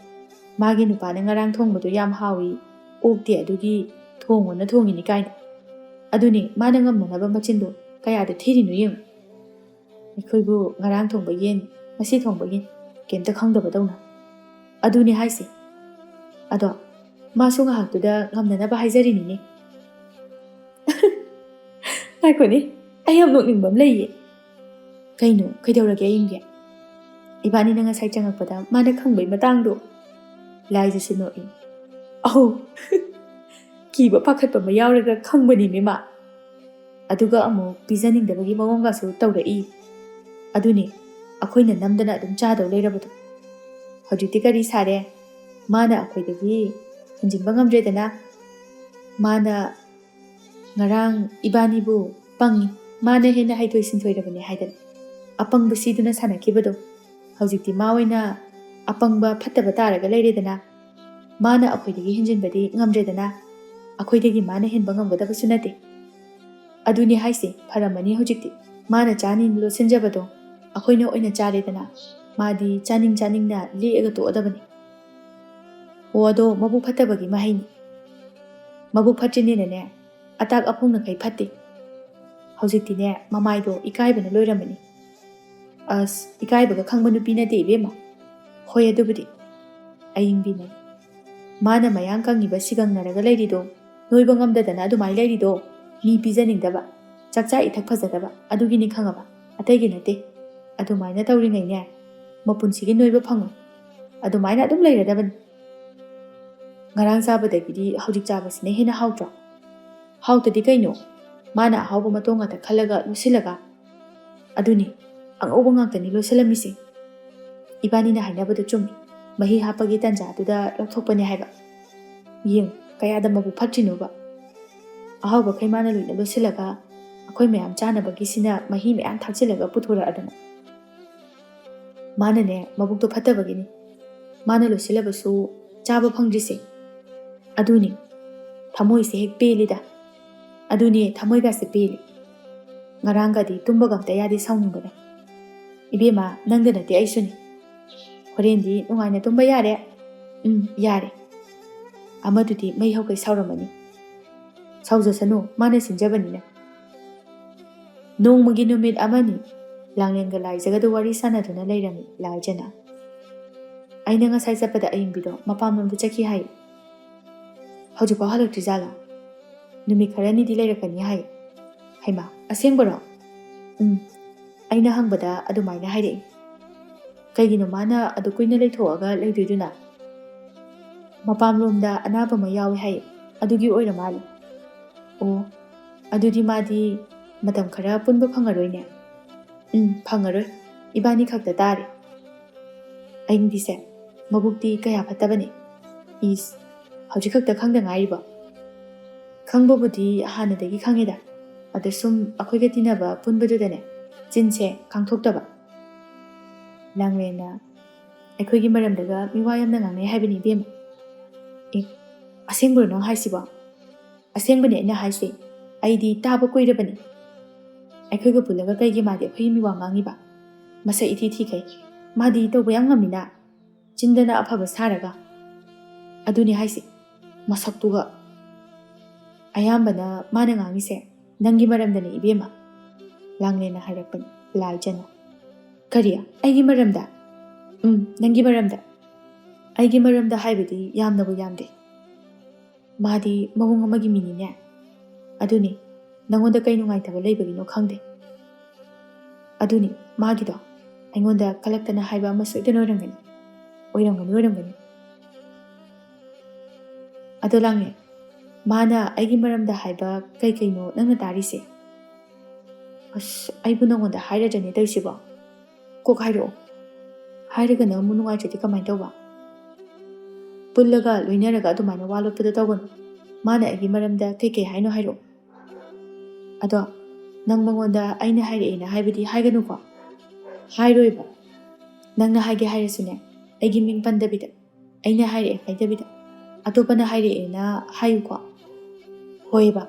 ꯃꯥꯒꯤ ꯅꯨꯄꯥꯅ ꯉꯔꯥꯡ ꯊꯣꯡꯕꯗꯣ ꯌꯥꯝ ꯍꯥꯎꯏ, ꯑꯣꯛꯇꯦ, ꯑꯗꯨꯒꯤ ꯊꯣꯡꯉꯣꯅ ꯊꯣꯡꯉꯤꯅꯤ ꯀꯥꯏꯅ꯫ ꯑꯗꯨꯅꯦ, ꯃꯥꯅ ꯉꯝꯅꯅꯕ ꯃꯆꯤꯟꯗꯣ ꯀꯌꯥꯗ ꯊꯤꯔꯤꯅꯣ ꯌꯦꯡꯉꯨ꯫ ꯑꯩꯈꯣꯏꯕꯨ ꯉꯔꯥꯡ ꯊꯣꯡꯕ ꯌꯦꯟ, ꯉꯁꯤ ꯊꯣꯡꯕ ꯌꯦꯟ, ꯀꯩꯝꯇ ꯈꯪꯗꯕꯗꯧꯅ꯫ ꯑꯗꯨꯅꯦ ꯍꯥꯏꯁꯦ꯫ ꯑꯗꯣ ꯃꯥꯁꯨ ꯉꯥꯏꯍꯥꯛꯇꯨꯗ ꯉꯝꯅꯅꯕ ꯍꯥꯏꯖꯔꯤꯅꯤꯅꯦ꯫ ꯉꯥꯏꯈꯣꯅꯦ, ꯑꯩ ꯌꯥꯝ ꯅꯣꯛꯅꯤꯡꯕ ꯑꯃ ꯂꯩꯌꯦ꯫ "ꯀꯩꯅꯣ? ꯀꯩꯗꯧꯔꯒꯦ ꯑꯌꯤꯡꯕꯤ?" "ꯏꯕꯥꯅꯤꯅ ꯉꯁꯥꯏ ꯆꯪꯉꯛꯄꯗ ꯃꯥꯅ ꯈꯪꯕꯩ ꯃꯇꯥꯡꯗꯣ?" ꯂꯥꯏꯖꯁꯨ ꯅꯣꯛꯏ꯫ "ꯑꯧ, ꯀꯤꯕ ꯄꯥꯈꯠꯄ ꯑꯃ ꯌꯥꯎꯔꯒ ꯈꯪꯕꯅꯤꯅꯦ ꯃꯥ꯫ ꯑꯗꯨꯒ ꯑꯃꯨꯛ ꯄꯤꯖꯅꯤꯡꯗꯕꯒꯤ ꯃꯑꯣꯡꯒꯁꯨ ꯇꯧꯔꯛꯏ꯫ ꯑꯗꯨꯅꯤ, ꯑꯩꯈꯣꯏꯅ ꯅꯝꯗꯅ ꯑꯗꯨꯝ ꯆꯥꯗꯧ ꯂꯩꯔꯕꯗꯣ꯫ ꯍꯧꯖꯤꯛꯇꯤ ꯀꯔꯤ ꯁꯥꯔꯦ? ꯃꯥꯅ ꯑꯩꯈꯣꯏꯗꯒꯤ ꯍꯦꯟꯖꯤꯟꯕ ꯉꯝꯗ꯭ꯔꯦꯗꯅ꯫ ꯃꯥꯅ ꯉꯔꯥꯡ ꯏꯕꯥꯅꯤꯕꯨ ꯄꯪꯉꯤ, ꯃꯥꯅ ꯍꯦꯟꯅ ꯍꯩꯊꯣꯏ ꯁꯤꯡꯊꯣꯏꯔꯕꯅꯤ ꯍꯥꯏꯗꯅ ꯑꯄꯪꯕ ꯁꯤꯗꯨꯅ ꯁꯥꯟꯅꯈꯤꯕꯗꯣ, ꯍꯧꯖꯤꯛꯇꯤ ꯃꯥ ꯑꯣꯏꯅ ꯑꯄꯪꯕ ꯐꯠꯇꯕ ꯇꯥꯔꯒ ꯂꯩꯔꯦꯗꯅ꯫ ꯃꯥꯅ ꯑꯩꯈꯣꯏꯗꯒꯤ ꯍꯦꯟꯖꯤꯟꯕꯗꯤ ꯉꯝꯗ꯭ꯔꯦꯗꯅ, ꯑꯩꯈꯣꯏꯗꯒꯤ ꯃꯥꯅ ꯍꯦꯟꯕ ꯉꯝꯒꯗꯕꯁꯨ ꯅꯠꯇꯦ꯫ ꯑꯗꯨꯅꯤ ꯍꯥꯏꯁꯦ, ꯐꯔꯝꯃꯅꯤ ꯍꯧꯖꯤꯛꯇꯤ꯫ ꯃꯥꯅ ꯆꯥꯅꯤꯅ ꯂꯣꯠꯁꯤꯟꯖꯕꯗꯣ ꯑꯩꯈꯣꯏꯅ ꯑꯣꯏꯅ ꯆꯥꯔꯦꯗꯅ, ꯃꯥꯗꯤ ꯆꯥꯅꯤꯡ ꯆꯥꯅꯤꯡꯅ ꯂꯦꯛꯑꯒ ꯇꯣꯛꯑꯗꯕꯅꯤ꯫ ꯑꯣ, ꯑꯗꯣ ꯃꯕꯨꯛ ꯐꯠꯇꯕꯒꯤ ꯃꯍꯩꯅꯤ꯫ ꯃꯕꯨꯛ ꯐꯠꯇ꯭ꯔꯤꯅꯦꯅꯅꯦ, ꯑꯇꯥꯛ ꯑꯐꯣꯡꯅꯈꯩ ꯐꯠꯇꯦ꯫ ꯍꯧꯖꯤꯛꯇꯤꯅꯦ, ꯃꯃꯥꯏꯗꯣ ꯏꯀꯥꯏꯕꯅ ꯂꯣꯏꯔꯝꯃꯅꯤ꯫ ꯑꯁ, ꯏꯀꯥꯏꯕꯒ ꯈꯪꯕ ꯅꯨꯄꯤ ꯅꯠꯇꯦ ꯏꯕꯦꯝꯃ꯫ ꯍꯣꯏ, ꯑꯗꯨꯕꯨꯗꯤ ꯑꯌꯤꯡꯕꯤꯅꯦ꯫ ꯃꯥꯅ ꯃꯌꯥꯡ ꯀꯪꯉꯤꯕ ꯁꯤꯒꯪꯅꯔꯒ ꯂꯩꯔꯤꯗꯣ, ꯅꯣꯏꯕ ꯉꯝꯗꯗꯅ ꯑꯗꯨꯃꯥꯏꯅ ꯂꯩꯔꯤꯗꯣ, ꯃꯤ ꯄꯤꯖꯅꯤꯡꯗꯕ, ꯆꯥꯛꯆꯥ ꯏꯊꯛ ꯐꯖꯗꯕ, ꯑꯗꯨꯒꯤꯅꯤ ꯈꯪꯉꯕ? ꯑꯇꯩꯒꯤ ꯅꯠꯇꯦ꯫ ꯑꯗꯨꯃꯥꯏꯅ ꯇꯧꯔꯤꯉꯩꯅꯦ, ꯃꯄꯨꯟꯁꯤꯒꯤ ꯅꯣꯏꯕ ꯐꯪꯉꯣꯏ꯫ ꯑꯗꯨꯃꯥꯏꯅ ꯑꯗꯨꯝ ꯂꯩꯔꯗꯕꯅꯤ꯫ ꯉꯔꯥꯡ ꯆꯥꯕꯗꯒꯤꯗꯤ ꯍꯧꯖꯤꯛ ꯆꯥꯕꯁꯤꯅ ꯍꯦꯟꯅ ꯍꯥꯎꯇ꯭ꯔꯣ? ꯍꯥꯎꯇꯗꯤ ꯀꯩꯅꯣ? ꯃꯥꯅ ꯑꯍꯥꯎꯕ ꯃꯇꯣꯡ ꯉꯥꯛꯇ ꯈꯜꯂꯒ ꯂꯣꯠꯁꯤꯜꯂꯒ꯫ ꯑꯗꯨꯅꯤ, ꯑꯉꯧꯕ ꯉꯥꯛꯇꯅꯤ ꯂꯣꯠꯁꯤꯜꯂꯝꯃꯤꯁꯦ꯫ ꯏꯕꯥꯅꯤꯅ ꯍꯥꯏꯅꯕꯗꯣ ꯆꯨꯝꯃꯤ꯫ ꯃꯍꯤ ꯍꯥꯞꯄꯒꯤ ꯇꯟꯖꯥꯗꯨꯗ ꯂꯧꯊꯣꯛꯄꯅꯦ ꯍꯥꯏꯕ꯫ ꯌꯦꯡꯉꯨ, ꯀꯌꯥꯗ ꯃꯕꯨꯛ ꯐꯠꯇ꯭ꯔꯤꯅꯣꯕ꯫ ꯑꯍꯥꯎꯕꯈꯩ ꯃꯥꯅ ꯂꯣꯏꯅ ꯂꯣꯠꯁꯤꯜꯂꯒ, ꯑꯩꯈꯣꯏ ꯃꯌꯥꯝ ꯆꯥꯅꯕꯒꯤꯁꯤꯅ ꯃꯍꯤ ꯃꯌꯥꯝ ꯊꯥꯛꯆꯤꯜꯂꯒ ꯄꯨꯊꯣꯔꯛꯑꯗꯅ꯫ ꯃꯥꯅꯅꯦ, ꯃꯕꯨꯛꯇꯣ ꯐꯠꯇꯕꯒꯤꯅꯤ꯫ ꯃꯥꯅ ꯂꯣꯠꯁꯤꯜꯂꯕꯁꯨ ꯆꯥꯕ ꯐꯪꯗ꯭ꯔꯤꯁꯦ꯫ ꯑꯗꯨꯅꯤ, ꯊꯃꯣꯏꯁꯦ ꯍꯦꯛ ꯄꯦꯜꯂꯤꯗ꯫ ꯑꯗꯨꯅꯦ, ꯊꯃꯣꯏꯒꯥꯁꯦ ꯄꯦꯜꯂꯤ꯫ ꯉꯔꯥꯡꯒꯗꯤ ꯇꯨꯝꯕꯒ ꯑꯝꯇ ꯌꯥꯗꯦ ꯁꯥꯎꯅꯤꯡꯕꯅ꯫ ꯏꯕꯦꯝꯃ, ꯅꯪꯗ ꯅꯠꯇꯦ, ꯑꯩꯁꯨꯅꯤ꯫ ꯍꯣꯔꯦꯟꯗꯤ ꯅꯨꯡꯉꯥꯏꯅ ꯇꯨꯝꯕ ꯌꯥꯔꯦ꯫ ꯎꯝ, ꯌꯥꯔꯦ꯫ ꯑꯃꯗꯨꯗꯤ ꯃꯩ ꯍꯧꯒꯩ ꯁꯥꯎꯔꯝꯃꯅꯤ꯫ ꯁꯥꯎꯖꯁꯅꯨ, ꯃꯥꯅ ꯁꯤꯟꯖꯕꯅꯤꯅ꯫ ꯅꯣꯡꯃꯒꯤ ꯅꯨꯃꯤꯠ ꯑꯃꯅꯤ꯫ ꯂꯥꯡꯂꯦꯟꯒ ꯂꯥꯏꯖꯒꯗꯨ ꯋꯥꯔꯤ ꯁꯥꯟꯅꯗꯨꯅ ꯂꯩꯔꯝꯃꯤ ꯂꯥꯏꯖꯅ꯫ "ꯑꯩꯅ ꯉꯁꯥꯏ ꯆꯠꯄꯗ ꯑꯌꯤꯡꯕꯤꯗꯣ ꯃꯄꯥꯝꯂꯣꯝꯗ ꯆꯠꯈꯤ ꯍꯥꯏ꯫ ꯍꯧꯖꯤꯛꯐꯥꯎ ꯍꯜꯂꯛꯇ꯭ꯔꯤꯖꯥꯠꯂꯥ? ꯅꯨꯃꯤꯠ ꯈꯔꯅꯤꯗꯤ ꯂꯩꯔꯛꯀꯅꯤ ꯍꯥꯏ꯫ ꯍꯩꯃꯥ, ꯑꯁꯦꯡꯕꯔꯣ? ꯎꯝ, ꯑꯩꯅ ꯍꯪꯕꯗ ꯑꯗꯨꯃꯥꯏꯅ ꯍꯥꯏꯔꯛꯏ꯫ ꯀꯩꯒꯤꯅꯣ ꯃꯥꯅ ꯑꯗꯨ ꯀꯨꯏꯅ ꯂꯩꯊꯣꯛꯑꯒ ꯂꯩꯗꯣꯏꯗꯨꯅ? ꯃꯄꯥꯝꯂꯣꯝꯗ ꯑꯅꯥꯕ ꯑꯃ ꯌꯥꯎꯏ ꯍꯥꯏ, ꯑꯗꯨꯒꯤ ꯑꯣꯏꯔ ꯃꯥꯜꯂꯦ꯫ ꯑꯣ, ꯑꯗꯨꯗꯤ ꯃꯥꯗꯤ ꯃꯇꯝ ꯈꯔ ꯄꯨꯟꯕ ꯐꯪꯉꯔꯣꯏꯅꯦ꯫ ꯎꯝ, ꯐꯪꯉꯔꯣꯏ꯫ ꯏꯕꯥꯅꯤ ꯈꯛꯇ ꯇꯥꯔꯦ꯫ ꯑꯌꯤꯡꯕꯤꯁꯦ ꯃꯕꯨꯛꯇꯤ ꯀꯌꯥ ꯐꯠꯇꯕꯅꯦ꯫ ꯏꯁ, ꯍꯧꯖꯤꯛ ꯈꯛꯇ ꯈꯪꯗ ꯉꯥꯏꯔꯤꯕꯣ? ꯈꯪꯕꯕꯨꯗꯤ ꯍꯥꯟꯅꯗꯒꯤ ꯈꯪꯉꯦꯗ, ꯑꯗ ꯁꯨꯝ ꯑꯩꯈꯣꯏꯒ ꯇꯤꯟꯅꯕ ꯄꯨꯟꯕꯗꯨꯗꯅꯦ ꯆꯤꯟꯁꯦ ꯈꯥꯡꯊꯣꯛꯇꯕ꯫ ꯂꯥꯡꯂꯦꯟꯅ, "ꯑꯩꯈꯣꯏꯒꯤ ꯃꯔꯝꯗꯒ ꯃꯤꯋꯥ ꯌꯥꯝꯅ ꯉꯥꯡꯅꯩ ꯍꯥꯏꯕꯅꯤ ꯏꯕꯦꯝꯃ꯫" "ꯑꯦ, ꯑꯁꯦꯡꯕꯔꯣ ꯅꯪ ꯍꯥꯏꯁꯤꯕꯣ?" "ꯑꯁꯦꯡꯕꯅꯦ ꯑꯩꯅ ꯍꯥꯏꯁꯦ, ꯑꯩꯗꯤ ꯇꯥꯕ ꯀꯨꯏꯔꯕꯅꯤ꯫ ꯑꯩꯈꯣꯏꯒ ꯄꯨꯜꯂꯒ ꯀꯩꯒꯤ ꯃꯥꯗꯤ ꯑꯩꯈꯣꯏꯒꯤ ꯃꯤꯋꯥ ꯉꯥꯡꯉꯤꯕ? ꯃꯁꯛ ꯏꯊꯤ ꯊꯤꯈꯩ꯫ ꯃꯥꯗꯤ ꯇꯧꯕ ꯌꯥꯝ ꯉꯝꯃꯤꯅ, ꯆꯤꯟꯗꯅ ꯑꯐꯕ ꯁꯥꯔꯒ꯫" "ꯑꯗꯨꯅꯤ ꯍꯥꯏꯁꯦ, ꯃꯁꯛꯇꯨꯒ꯫ ꯑꯌꯥꯝꯕꯅ ꯃꯥꯅ ꯉꯥꯡꯉꯤꯁꯦ ꯅꯪꯒꯤ ꯃꯔꯝꯗꯅꯦ ꯏꯕꯦꯝꯃ꯫" ꯂꯥꯡꯂꯦꯟꯅ ꯍꯥꯏꯔꯛꯄꯅꯤ ꯂꯥꯏꯖꯅ꯫ "ꯀꯔꯤ? ꯑꯩꯒꯤ ꯃꯔꯝꯗ?" "ꯎꯝ, ꯅꯪꯒꯤ ꯃꯔꯝꯗ꯫ ꯑꯩꯒꯤ ꯃꯔꯝꯗ ꯍꯥꯏꯕꯗꯤ ꯌꯥꯝꯅꯕꯨ ꯌꯥꯝꯗꯦ꯫ ꯃꯥꯗꯤ ꯃꯑꯣꯡ ꯑꯃꯒꯤ ꯃꯤꯅꯤꯅꯦ꯫ ꯑꯗꯨꯅꯤ, ꯅꯪꯉꯣꯟꯗ ꯀꯩ ꯅꯨꯡꯉꯥꯏꯇꯕ ꯂꯩꯕꯒꯤꯅꯣ ꯈꯪꯗꯦ꯫ ꯑꯗꯨꯅꯤ, ꯃꯥꯒꯤꯗꯣ ꯑꯩꯉꯣꯟꯗ ꯀꯜꯂꯛꯇꯅ ꯍꯥꯏꯕ ꯑꯃ ꯁꯣꯏꯗꯅ ꯑꯣꯏꯔꯝꯒꯅꯤ꯫ ꯑꯣꯏꯔꯝꯒꯅꯤ, ꯑꯣꯏꯔꯝꯒꯅꯤ꯫ ꯑꯗꯣ ꯂꯥꯡꯂꯦꯟ, ꯃꯥꯅ ꯑꯩꯒꯤ ꯃꯔꯝꯗ ꯍꯥꯏꯕ ꯀꯩ ꯀꯩꯅꯣ ꯅꯪꯅ ꯇꯥꯔꯤꯁꯦ?" "ꯑꯁ, ꯑꯩꯕꯨ ꯅꯪꯉꯣꯟꯗ ꯍꯥꯏꯔꯗ꯭ꯔꯅꯦ ꯇꯧꯔꯤꯁꯤꯕꯣ? ꯀꯣꯛ ꯍꯥꯏꯔꯛꯑꯣ꯫ ꯍꯥꯏꯔꯒ ꯅꯪ ꯑꯃꯨꯛ ꯅꯨꯡꯉꯥꯏꯇ꯭ꯔꯗꯤ ꯀꯃꯥꯏꯅ ꯇꯧꯕ? ꯄꯨꯜꯂꯒ ꯂꯣꯏꯅꯔꯒ ꯑꯗꯨꯃꯥꯏꯅ ꯋꯥ ꯂꯣꯠꯄꯗꯣ ꯇꯧꯒꯅꯨ꯫ ꯃꯥꯅ ꯑꯩꯒꯤ ꯃꯔꯝꯗ ꯀꯩꯀꯩ ꯍꯥꯏꯅꯣ ꯍꯥꯏꯔꯛꯑꯣ꯫ ꯑꯗꯣ ꯅꯪ ꯃꯉꯣꯟꯗ ꯑꯩꯅ ꯍꯥꯏꯔꯛꯑꯦꯅ ꯍꯥꯏꯕꯗꯤ ꯍꯥꯏꯒꯅꯨꯀꯣ꯫ ꯍꯥꯏꯔꯣꯏꯕ꯫ ꯅꯪꯅ ꯍꯥꯏꯒꯦ ꯍꯥꯏꯔꯁꯨꯅꯦ, ꯑꯩꯒꯤ ꯃꯤꯡ ꯄꯟꯗꯕꯤꯗ, ꯑꯩꯅ ꯍꯥꯏꯔꯛꯑꯦ ꯍꯥꯏꯗꯕꯤꯗ, ꯑꯇꯣꯞꯄꯅ ꯍꯥꯏꯔꯛꯑꯦꯅ ꯍꯥꯏꯌꯨꯀꯣ꯫" "ꯍꯣꯏꯕ꯫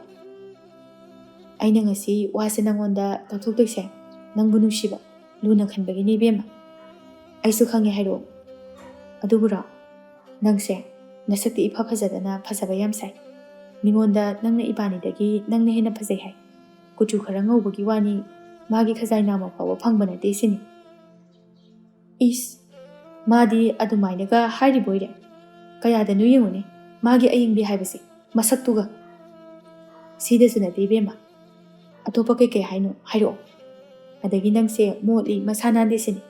ꯑꯩꯅ ꯉꯁꯤ ꯋꯥꯁꯦ ꯅꯪꯉꯣꯟꯗ ꯇꯥꯊꯣꯛꯇꯣꯏꯁꯦ ꯅꯪꯕꯨ ꯅꯨꯡꯁꯤꯕ, ꯂꯨꯅ ꯈꯟꯕꯒꯤꯅꯦ ꯏꯕꯦꯝꯃ꯫ ꯑꯩꯁꯨ ꯈꯪꯉꯦ ꯍꯥꯏꯔꯛꯑꯣ꯫ ꯑꯗꯨꯕꯨꯔꯣ, ꯅꯪꯁꯦ ꯅꯁꯛꯇꯤ ꯏꯐ ꯐꯖꯗꯅ ꯐꯖꯕ ꯌꯥꯝ ꯁꯥꯏ꯫ ꯃꯤꯉꯣꯟꯗ ꯅꯪꯅ ꯏꯕꯥꯅꯤꯗꯒꯤ ꯅꯪꯅ ꯍꯦꯟꯅ ꯐꯖꯩ ꯍꯥꯏ꯫ ꯀꯨꯆꯨ ꯈꯔ ꯉꯧꯕꯒꯤ ꯋꯥꯅꯤ, ꯃꯥꯒꯤ ꯈꯖꯥꯏ ꯅꯥꯝꯃ ꯐꯥꯎꯕ ꯐꯪꯕ ꯅꯠꯇꯦ ꯁꯤꯅꯤ꯫" "ꯏꯁ, ꯃꯥꯗꯤ ꯑꯗꯨꯃꯥꯏꯅꯒ ꯍꯥꯏꯔꯤꯕꯣꯏꯔꯦ? ꯀꯌꯥꯗꯅꯣ ꯌꯦꯡꯉꯨꯅꯦ, ꯃꯥꯒꯤ ꯑꯌꯤꯡꯕꯤ ꯍꯥꯏꯕꯁꯦ, ꯃꯁꯛꯇꯨꯒ!" "ꯁꯤꯗꯁꯨ ꯅꯠꯇꯦ ꯏꯕꯦꯝꯃ, ꯑꯇꯣꯞꯄ ꯀꯩꯀꯩ ꯍꯥꯏꯅꯣ? ꯍꯥꯏꯔꯛꯑꯣ꯫ ꯑꯗꯒꯤ ꯅꯪꯁꯦ ꯃꯣꯠꯂꯤ, ꯃꯁꯥ ꯅꯥꯟꯗꯦ ꯁꯤꯅꯤ꯫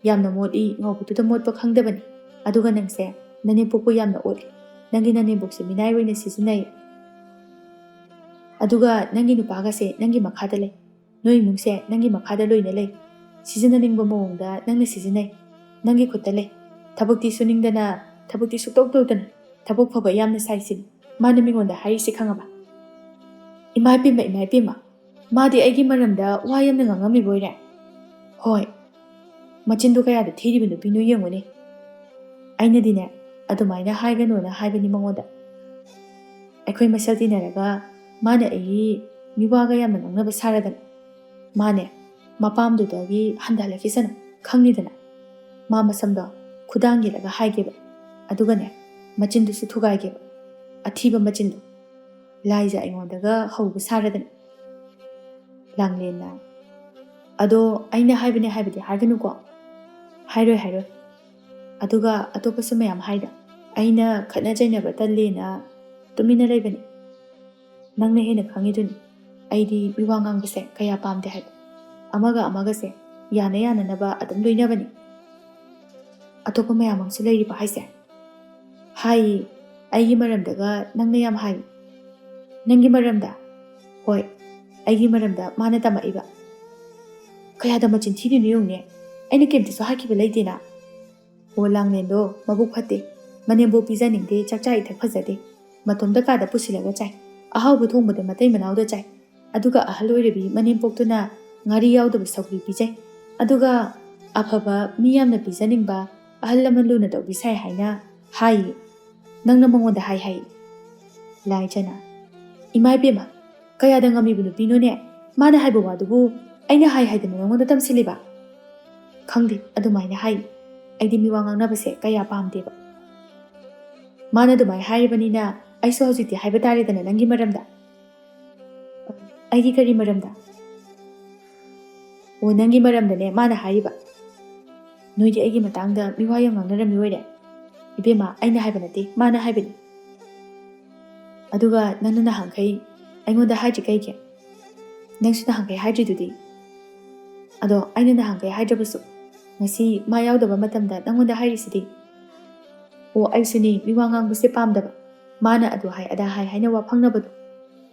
ꯌꯥꯝꯅ ꯃꯣꯠꯂꯤ, ꯉꯧꯕꯗꯨꯗ ꯃꯣꯠꯄ ꯈꯪꯗꯕꯅꯤ꯫ ꯑꯗꯨꯒ ꯅꯪꯁꯦ ꯅꯅꯦꯝꯄꯣꯛꯄꯨ ꯌꯥꯝꯅ ꯑꯣꯠꯂꯤ꯫ ꯅꯪꯒꯤ ꯅꯅꯦꯝꯄꯣꯛꯁꯦ ꯃꯤꯅꯥꯏ ꯑꯣꯏꯅ ꯁꯤꯖꯤꯟꯅꯩ꯫ ꯑꯗꯨꯒ ꯅꯪꯒꯤ ꯅꯨꯄꯥꯒꯁꯦ ꯅꯪꯒꯤ ꯃꯈꯥꯗ ꯂꯩ꯫ ꯅꯣꯏ ꯏꯃꯨꯡꯁꯦ ꯅꯪꯒꯤ ꯃꯈꯥꯗ ꯂꯣꯏꯅ ꯂꯩ꯫ ꯁꯤꯖꯤꯟꯅꯅꯤꯡꯕ ꯃꯑꯣꯡꯗ ꯅꯪꯅ ꯁꯤꯖꯤꯟꯅꯩ꯫ ꯅꯪꯒꯤ ꯈꯨꯠꯇ ꯂꯩ꯫ ꯊꯕꯛꯇꯤ ꯁꯨꯅꯤꯡꯗꯅ, ꯊꯕꯛꯇꯤ ꯁꯨꯛꯇꯧ ꯇꯧꯗꯅ, ꯊꯕꯛ ꯐꯕ ꯌꯥꯝꯅ ꯁꯥꯏ ꯁꯤꯅꯤ ꯃꯥꯅ ꯃꯤꯉꯣꯟꯗ ꯍꯥꯏꯔꯤꯁꯦ, ꯈꯪꯉꯕ? ꯏꯃꯥ ꯏꯄꯦꯝꯃ, ꯏꯃꯥ ꯏꯄꯦꯝꯃ, ꯃꯥꯗꯤ ꯑꯩꯒꯤ ꯃꯔꯝꯗ ꯋꯥ ꯌꯥꯝꯅ ꯉꯥꯡꯉꯝꯃꯤꯕ ꯑꯣꯏꯔꯦ꯫ ꯍꯣꯏ, ꯃꯆꯤꯟꯗꯣ ꯀꯌꯥꯗ ꯊꯤꯔꯤꯕ ꯅꯨꯄꯤꯅꯣ ꯌꯦꯡꯉꯨꯅꯦ꯫ ꯑꯩꯅꯗꯤꯅꯦ, ꯑꯗꯨꯃꯥꯏꯅ ꯍꯥꯏꯒꯅꯣꯅ ꯍꯥꯏꯕꯅꯤ ꯃꯉꯣꯟꯗ꯫ ꯑꯩꯈꯣꯏ ꯃꯁꯦꯜ ꯇꯤꯟꯅꯔꯒ ꯃꯥꯅ ꯑꯩꯒꯤ ꯃꯤꯋꯥꯒ ꯌꯥꯝꯅ ꯉꯥꯡꯅꯕ ꯁꯥꯔꯗꯅ꯫ ꯃꯥꯅꯦ, ꯃꯄꯥꯝꯗꯨꯗꯒꯤ ꯍꯟꯊꯍꯜꯂꯛꯈꯤꯁꯅꯨ, ꯈꯪꯉꯤꯗꯅ꯫ ꯃꯥ ꯃꯁꯝꯗꯣ ꯈꯨꯗꯥꯡ ꯌꯦꯠꯂꯒ ꯍꯥꯏꯒꯦꯕ, ꯑꯗꯨꯒꯅꯦ, ꯃꯆꯤꯟꯗꯨꯁꯨ ꯊꯨꯒꯥꯏꯒꯦꯕ, ꯑꯊꯤꯕ ꯃꯆꯤꯟꯗꯣ꯫ ꯂꯥꯏꯖ ꯑꯩꯉꯣꯟꯗꯒ ꯍꯧꯕ ꯁꯥꯔꯗꯅ꯫ ꯂꯥꯡꯂꯦꯟꯅ, "ꯑꯗꯣ ꯑꯩꯅ ꯍꯥꯏꯕꯅꯦ ꯍꯥꯏꯕꯗꯤ ꯍꯥꯏꯒꯅꯨꯀꯣ?" "ꯍꯥꯏꯔꯣꯏ, ꯍꯥꯏꯔꯣꯏ꯫ ꯑꯗꯨꯒ ꯑꯇꯣꯞꯄꯁꯨ ꯃꯌꯥꯝ ꯍꯥꯏꯗ꯫ ꯑꯩꯅ ꯈꯠꯅ ꯆꯩꯅꯕ ꯇꯜꯂꯦꯅ ꯇꯨꯃꯤꯟꯅ ꯂꯩꯕꯅꯤ꯫ ꯅꯪꯅ ꯍꯦꯟꯅ ꯈꯪꯉꯤꯗꯨꯅꯤ꯫ ꯑꯩꯗꯤ ꯃꯤꯋꯥ ꯉꯥꯡꯕꯁꯦ ꯀꯌꯥ ꯄꯥꯝꯗꯦ ꯍꯥꯏꯕ꯫ ꯑꯃꯒ ꯑꯃꯒꯁꯦ ꯌꯥꯅ ꯌꯥꯅꯅꯕ ꯑꯗꯨꯝ ꯂꯣꯏꯅꯕꯅꯤ꯫" "ꯑꯇꯣꯞꯄ ꯃꯌꯥꯝ ꯑꯃꯁꯨ ꯂꯩꯔꯤꯕ ꯍꯥꯏꯁꯦ?" "ꯍꯥꯏꯌꯦ, ꯑꯩꯒꯤ ꯃꯔꯝꯗꯒ ꯅꯪꯅ ꯌꯥꯝ ꯍꯥꯏ꯫" "ꯅꯪꯒꯤ ꯃꯔꯝꯗ?" "ꯍꯣꯏ, ꯑꯩꯒꯤ ꯃꯔꯝꯗ ꯃꯥꯅ ꯇꯝꯃꯛꯏꯕ꯫" "ꯀꯌꯥꯗ ꯃꯆꯤꯟ ꯊꯤꯔꯤꯅꯣ ꯌꯦꯡꯉꯨꯅꯦ, ꯑꯩꯅ ꯀꯩꯝꯇꯁꯨ ꯍꯥꯏꯈꯤꯕ ꯂꯩꯇꯦꯅ꯫" "ꯑꯣ, ꯂꯥꯡꯂꯦꯟꯗꯣ ꯃꯕꯨꯛ ꯐꯠꯇꯦ, ꯃꯅꯦꯝꯕꯣꯛ ꯄꯤꯖꯅꯤꯡꯗꯦ, ꯆꯥꯛꯆꯥ ꯏꯊꯛ ꯐꯖꯗꯦ, ꯃꯇꯣꯝꯇ ꯀꯥꯗ ꯄꯨꯁꯤꯜꯂꯒ ꯆꯥꯏ, ꯑꯍꯥꯎꯕ ꯊꯣꯡꯕꯗ ꯃꯇꯩ ꯃꯅꯥꯎꯗ ꯆꯥꯏ, ꯑꯗꯨꯒ ꯑꯍꯜ ꯑꯣꯏꯔꯕꯤ ꯃꯅꯦꯝꯄꯣꯛꯇꯨꯅ ꯉꯥꯔꯤ ꯌꯥꯎꯗꯕ ꯁꯧꯒ꯭ꯔꯤ ꯄꯤꯖꯩ, ꯑꯗꯨꯒ ꯑꯐꯕ ꯃꯤ ꯌꯥꯝꯅ ꯄꯤꯖꯅꯤꯡꯕ ꯑꯍꯜ ꯂꯃꯟ ꯂꯨꯅ ꯇꯧꯕꯤ ꯁꯥꯏ ꯍꯥꯏꯅ ꯍꯥꯏꯌꯦ꯫ ꯅꯪꯅ ꯃꯉꯣꯟꯗ ꯍꯥꯏ ꯍꯥꯏ꯫" ꯂꯥꯏꯖꯅ, "ꯏꯃꯥ ꯏꯕꯦꯝꯃ, ꯀꯌꯥꯗ ꯉꯝꯃꯤꯕ ꯅꯨꯄꯤꯅꯣꯅꯦ? ꯃꯥꯅ ꯍꯥꯏꯕ ꯋꯥꯗꯨꯕꯨ ꯑꯩꯅ ꯍꯥꯏ ꯍꯥꯏꯗꯅ ꯅꯉꯣꯟꯗ ꯇꯝꯁꯤꯜꯂꯤꯕ?" "ꯈꯪꯗꯦ, ꯑꯗꯨꯃꯥꯏꯅ ꯍꯥꯏ꯫ ꯑꯩꯗꯤ ꯃꯤꯋꯥ ꯉꯥꯡꯅꯕꯁꯦ ꯀꯌꯥ ꯄꯥꯝꯗꯦꯕ꯫ ꯃꯥꯅ ꯑꯗꯨꯃꯥꯏꯅ ꯍꯥꯏꯔꯕꯅꯤꯅ ꯑꯩꯁꯨ ꯍꯧꯖꯤꯛꯇꯤ ꯍꯥꯏꯕ ꯇꯥꯔꯦꯗꯅ ꯅꯪꯒꯤ ꯃꯔꯝꯗ꯫" "ꯑꯩꯒꯤ ꯀꯔꯤ ꯃꯔꯝꯗ?" "ꯑꯣ, ꯅꯪꯒꯤ ꯃꯔꯝꯗꯅꯦ ꯃꯥꯅ ꯍꯥꯏꯔꯤꯕ꯫" "ꯅꯣꯏꯗꯤ ꯑꯩꯒꯤ ꯃꯇꯥꯡꯗ ꯃꯤꯋꯥ ꯌꯥꯝ ꯉꯥꯡꯅꯔꯝꯃꯤ ꯑꯣꯏꯔꯦ꯫" "ꯏꯕꯦꯝꯃ, ꯑꯩꯅ ꯍꯥꯏꯕ ꯅꯠꯇꯦ, ꯃꯥꯅ ꯍꯥꯏꯕꯅꯤ꯫" "ꯑꯗꯨꯒ ꯅꯪꯅ ꯅꯍꯥꯟꯈꯩ ꯑꯩꯉꯣꯟꯗ ꯍꯥꯏꯗ꯭ꯔꯤ ꯀꯩꯒꯤ?" ꯅꯪꯁꯨ ꯅꯍꯥꯟꯈꯩ ꯍꯥꯏꯗ꯭ꯔꯤꯗꯨꯗꯤ꯫ ꯑꯗꯣ ꯑꯩꯅ ꯅꯍꯥꯟꯈꯩ ꯍꯥꯏꯗ꯭ꯔꯕꯁꯨ ꯉꯁꯤ ꯃꯥ ꯌꯥꯎꯗꯕ ꯃꯇꯝꯗ ꯅꯪꯉꯣꯟꯗ ꯍꯥꯏꯔꯤꯁꯤꯗꯤ꯫ ꯑꯣ, ꯑꯩꯁꯨꯅꯤ ꯃꯤꯋꯥ ꯉꯥꯡꯕꯁꯦ ꯄꯥꯝꯗꯕ꯫ ꯃꯥꯅ ꯑꯗꯨ ꯍꯥꯏ ꯑꯗꯥ ꯍꯥꯏ ꯍꯥꯏꯅ ꯋꯥ ꯐꯪꯅꯕꯗꯣ꯫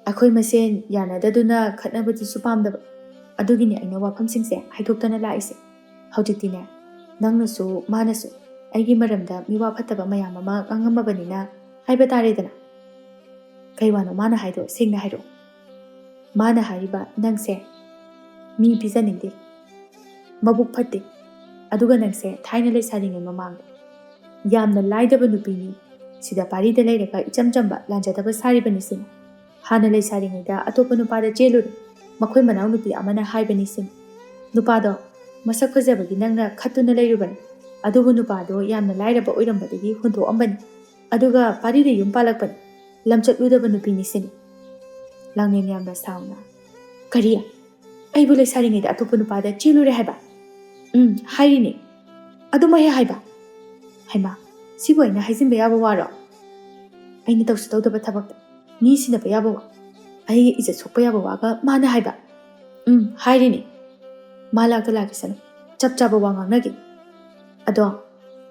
ꯑꯩꯈꯣꯏ ꯃꯁꯦꯟ ꯌꯥꯅꯗꯗꯨꯅ ꯈꯠꯅꯕꯗꯨꯁꯨ ꯄꯥꯝꯗꯕ꯫ ꯑꯗꯨꯒꯤꯅꯤ ꯑꯩꯅ ꯋꯥꯐꯝꯁꯤꯡꯁꯦ ꯍꯥꯏꯗꯣꯛꯇꯅ ꯂꯥꯛꯏꯁꯦ꯫ ꯍꯧꯖꯤꯛꯇꯤꯅꯦ, ꯅꯪꯅꯁꯨ ꯃꯥꯅꯁꯨ ꯑꯩꯒꯤ ꯃꯔꯝꯗ ꯃꯤꯋꯥ ꯐꯠꯇꯕ ꯃꯌꯥꯝ ꯑꯃ ꯉꯥꯡꯉꯝꯃꯕꯅꯤꯅ ꯍꯥꯏꯕ ꯇꯥꯔꯦꯗꯅ꯫ ꯀꯩ ꯋꯥꯅꯣ ꯃꯥꯅ ꯍꯥꯏꯗꯣ? ꯁꯦꯡꯅ ꯍꯥꯏꯔꯛꯑꯣ꯫ ꯃꯥꯅ ꯍꯥꯏꯔꯤꯕ ꯅꯪꯁꯦ ꯃꯤ ꯄꯤꯖꯅꯤꯡꯗꯦ, ꯃꯕꯨꯛ ꯐꯠꯇꯦ, ꯑꯗꯨꯒ ꯅꯪꯁꯦ ꯊꯥꯏꯅ ꯂꯩꯁꯥꯔꯤꯉꯩ ꯃꯃꯥꯡꯗ ꯌꯥꯝꯅ ꯂꯥꯏꯗꯕ ꯅꯨꯄꯤꯅꯤ, ꯁꯤꯗ ꯄꯥꯔꯤꯗ ꯂꯩꯔꯒ ꯏꯆꯝ ꯆꯝꯕ ꯂꯥꯟꯖꯗꯕ ꯁꯥꯔꯤꯕꯅꯤ ꯁꯤꯅꯤ꯫ ꯍꯥꯟꯅ ꯂꯩꯁꯥꯔꯤꯉꯩꯗ ꯑꯇꯣꯞꯄ ꯅꯨꯄꯥꯗ ꯆꯦꯜꯂꯨꯔꯦ, ꯃꯈꯣꯏ ꯃꯅꯥꯎ ꯅꯨꯄꯤ ꯑꯃꯅ ꯍꯥꯏꯕꯅꯤ ꯁꯤꯅꯤ꯫ ꯅꯨꯄꯥꯗꯣ ꯃꯁꯛ ꯐꯖꯕꯒꯤ ꯅꯪꯅ ꯈꯠꯇꯨꯅ ꯂꯩꯔꯨꯕꯅꯤ, ꯑꯗꯨꯕꯨ ꯅꯨꯄꯥꯗꯣ ꯌꯥꯝꯅ ꯂꯥꯏꯔꯕ ꯑꯣꯏꯔꯝꯕꯗꯒꯤ ꯍꯨꯟꯗꯣꯛꯑꯝꯕꯅꯤ, ꯑꯗꯨꯒ ꯄꯥꯔꯤꯗ ꯌꯨꯝ ꯄꯥꯜꯂꯛꯄꯅꯤ, ꯂꯝꯆꯠꯂꯨꯗꯕ ꯅꯨꯄꯤꯅꯤ ꯁꯤꯅꯤ꯫ ꯂꯥꯡꯂꯦꯟ ꯌꯥꯝꯅ ꯁꯥꯎꯅ, "ꯀꯔꯤ? ꯑꯩꯕꯨ ꯂꯩꯁꯥꯔꯤꯉꯩꯗ ꯑꯇꯣꯞꯄ ꯅꯨꯄꯥꯗ ꯆꯦꯜꯂꯨꯔꯦ ꯍꯥꯏꯕ?" "ꯎꯝ, ꯍꯥꯏꯔꯤꯅꯦ꯫ ꯑꯗꯨꯃꯛ ꯍꯦꯛ ꯍꯥꯏꯕ? ꯍꯩꯃꯥ, ꯁꯤꯕꯨ ꯑꯩꯅ ꯍꯥꯏꯖꯤꯟꯕ ꯌꯥꯕ ꯋꯥꯔꯣ? ꯑꯩꯅ ꯇꯧꯁꯨ ꯇꯧꯗꯕ ꯊꯕꯛꯇ ꯃꯤ ꯁꯤꯟꯅꯕ ꯌꯥꯕ ꯋꯥ, ꯑꯩꯒꯤ ꯏꯖꯠ ꯁꯣꯛꯄ ꯌꯥꯕ ꯋꯥꯒ ꯃꯥꯅ ꯍꯥꯏꯕ?" "ꯎꯝ, ꯍꯥꯏꯔꯤꯅꯦ꯫ ꯃꯥ ꯂꯥꯛꯇ ꯂꯥꯛꯈꯤꯁꯅꯨ, ꯆꯞ ꯆꯥꯕ ꯋꯥ ꯉꯥꯡꯅꯒꯦ꯫ ꯑꯗꯣ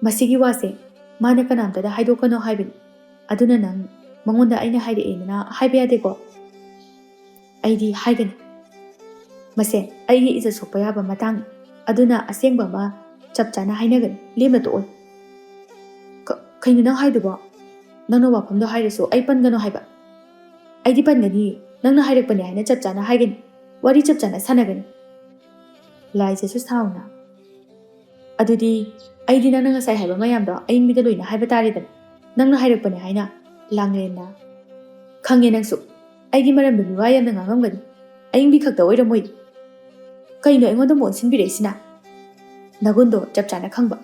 ꯃꯁꯤꯒꯤ ꯋꯥꯁꯦ ꯃꯥꯅ ꯀꯅꯥꯝꯇꯗ ꯍꯥꯏꯗꯣꯛꯀꯅꯣ ꯍꯥꯏꯕꯅꯤ꯫ ꯑꯗꯨꯅ ꯅꯪ ꯃꯉꯣꯟꯗ ꯑꯩꯅ ꯍꯥꯏꯔꯛꯑꯦꯅ ꯍꯥꯏꯕ ꯌꯥꯗꯦꯀꯣ?" "ꯑꯩꯗꯤ ꯍꯥꯏꯒꯅꯤ꯫ ꯃꯁꯦ ꯑꯩꯒꯤ ꯏꯖꯠ ꯁꯣꯛꯄ ꯌꯥꯕ ꯃꯇꯥꯡꯅꯤ, ꯑꯗꯨꯅ ꯑꯁꯦꯡꯕ ꯑꯃ ꯆꯞ ꯆꯥꯅ ꯍꯥꯏꯅꯒꯅꯤ, ꯂꯦꯝꯅ ꯇꯣꯛꯑꯣꯏ꯫" "ꯀ-, ꯀꯩꯅꯣ ꯅꯪ ꯍꯥꯏꯗꯨꯕꯣ? ꯅꯪꯅ ꯋꯥꯐꯝꯗꯣ ꯍꯥꯏꯔꯁꯨ ꯑꯩ ꯄꯟꯒꯅꯣ ꯍꯥꯏꯕ?" "ꯑꯩꯗꯤ ꯄꯟꯒꯅꯤ, ꯅꯪꯅ ꯍꯥꯏꯔꯛꯄꯅꯦ ꯍꯥꯏꯅ ꯆꯞ ꯆꯥꯅ ꯍꯥꯏꯒꯅꯤ, ꯋꯥꯔꯤ ꯆꯞ ꯆꯥꯅ ꯁꯥꯟꯅꯒꯅꯤ꯫" ꯂꯥꯏꯖꯁꯨ ꯁꯥꯎꯅ, "ꯑꯗꯨꯗꯤ ꯑꯩꯗꯤ ꯅꯪꯅ ꯉꯁꯥꯏ ꯍꯥꯏꯕ ꯃꯌꯥꯝꯗꯣ ꯑꯏꯪꯕꯤꯗ ꯂꯣꯏꯅ ꯍꯥꯏꯕ ꯇꯥꯔꯦꯗꯅ, ꯅꯪꯅ ꯍꯥꯏꯔꯛꯄꯅꯦ ꯍꯥꯏꯅ?" ꯂꯥꯡꯂꯦꯟꯅ, "ꯈꯪꯉꯦ ꯅꯪꯁꯨ ꯑꯩꯒꯤ ꯃꯔꯝꯗ ꯃꯤꯋꯥ ꯌꯥꯝꯅ ꯉꯥꯡꯉꯝꯒꯅꯤ, ꯑꯏꯪꯕꯤ ꯈꯛꯇ ꯑꯣꯏꯔꯝꯃꯣꯏ꯫ ꯀꯩꯅꯣ ꯑꯩꯉꯣꯟꯗ ꯑꯃꯨꯛ ꯑꯣꯟꯁꯤꯟꯕꯤꯔꯛꯏꯁꯤꯅ? ꯅꯒꯨꯟꯗꯣ ꯆꯞ ꯆꯥꯅ ꯈꯪꯕ꯫"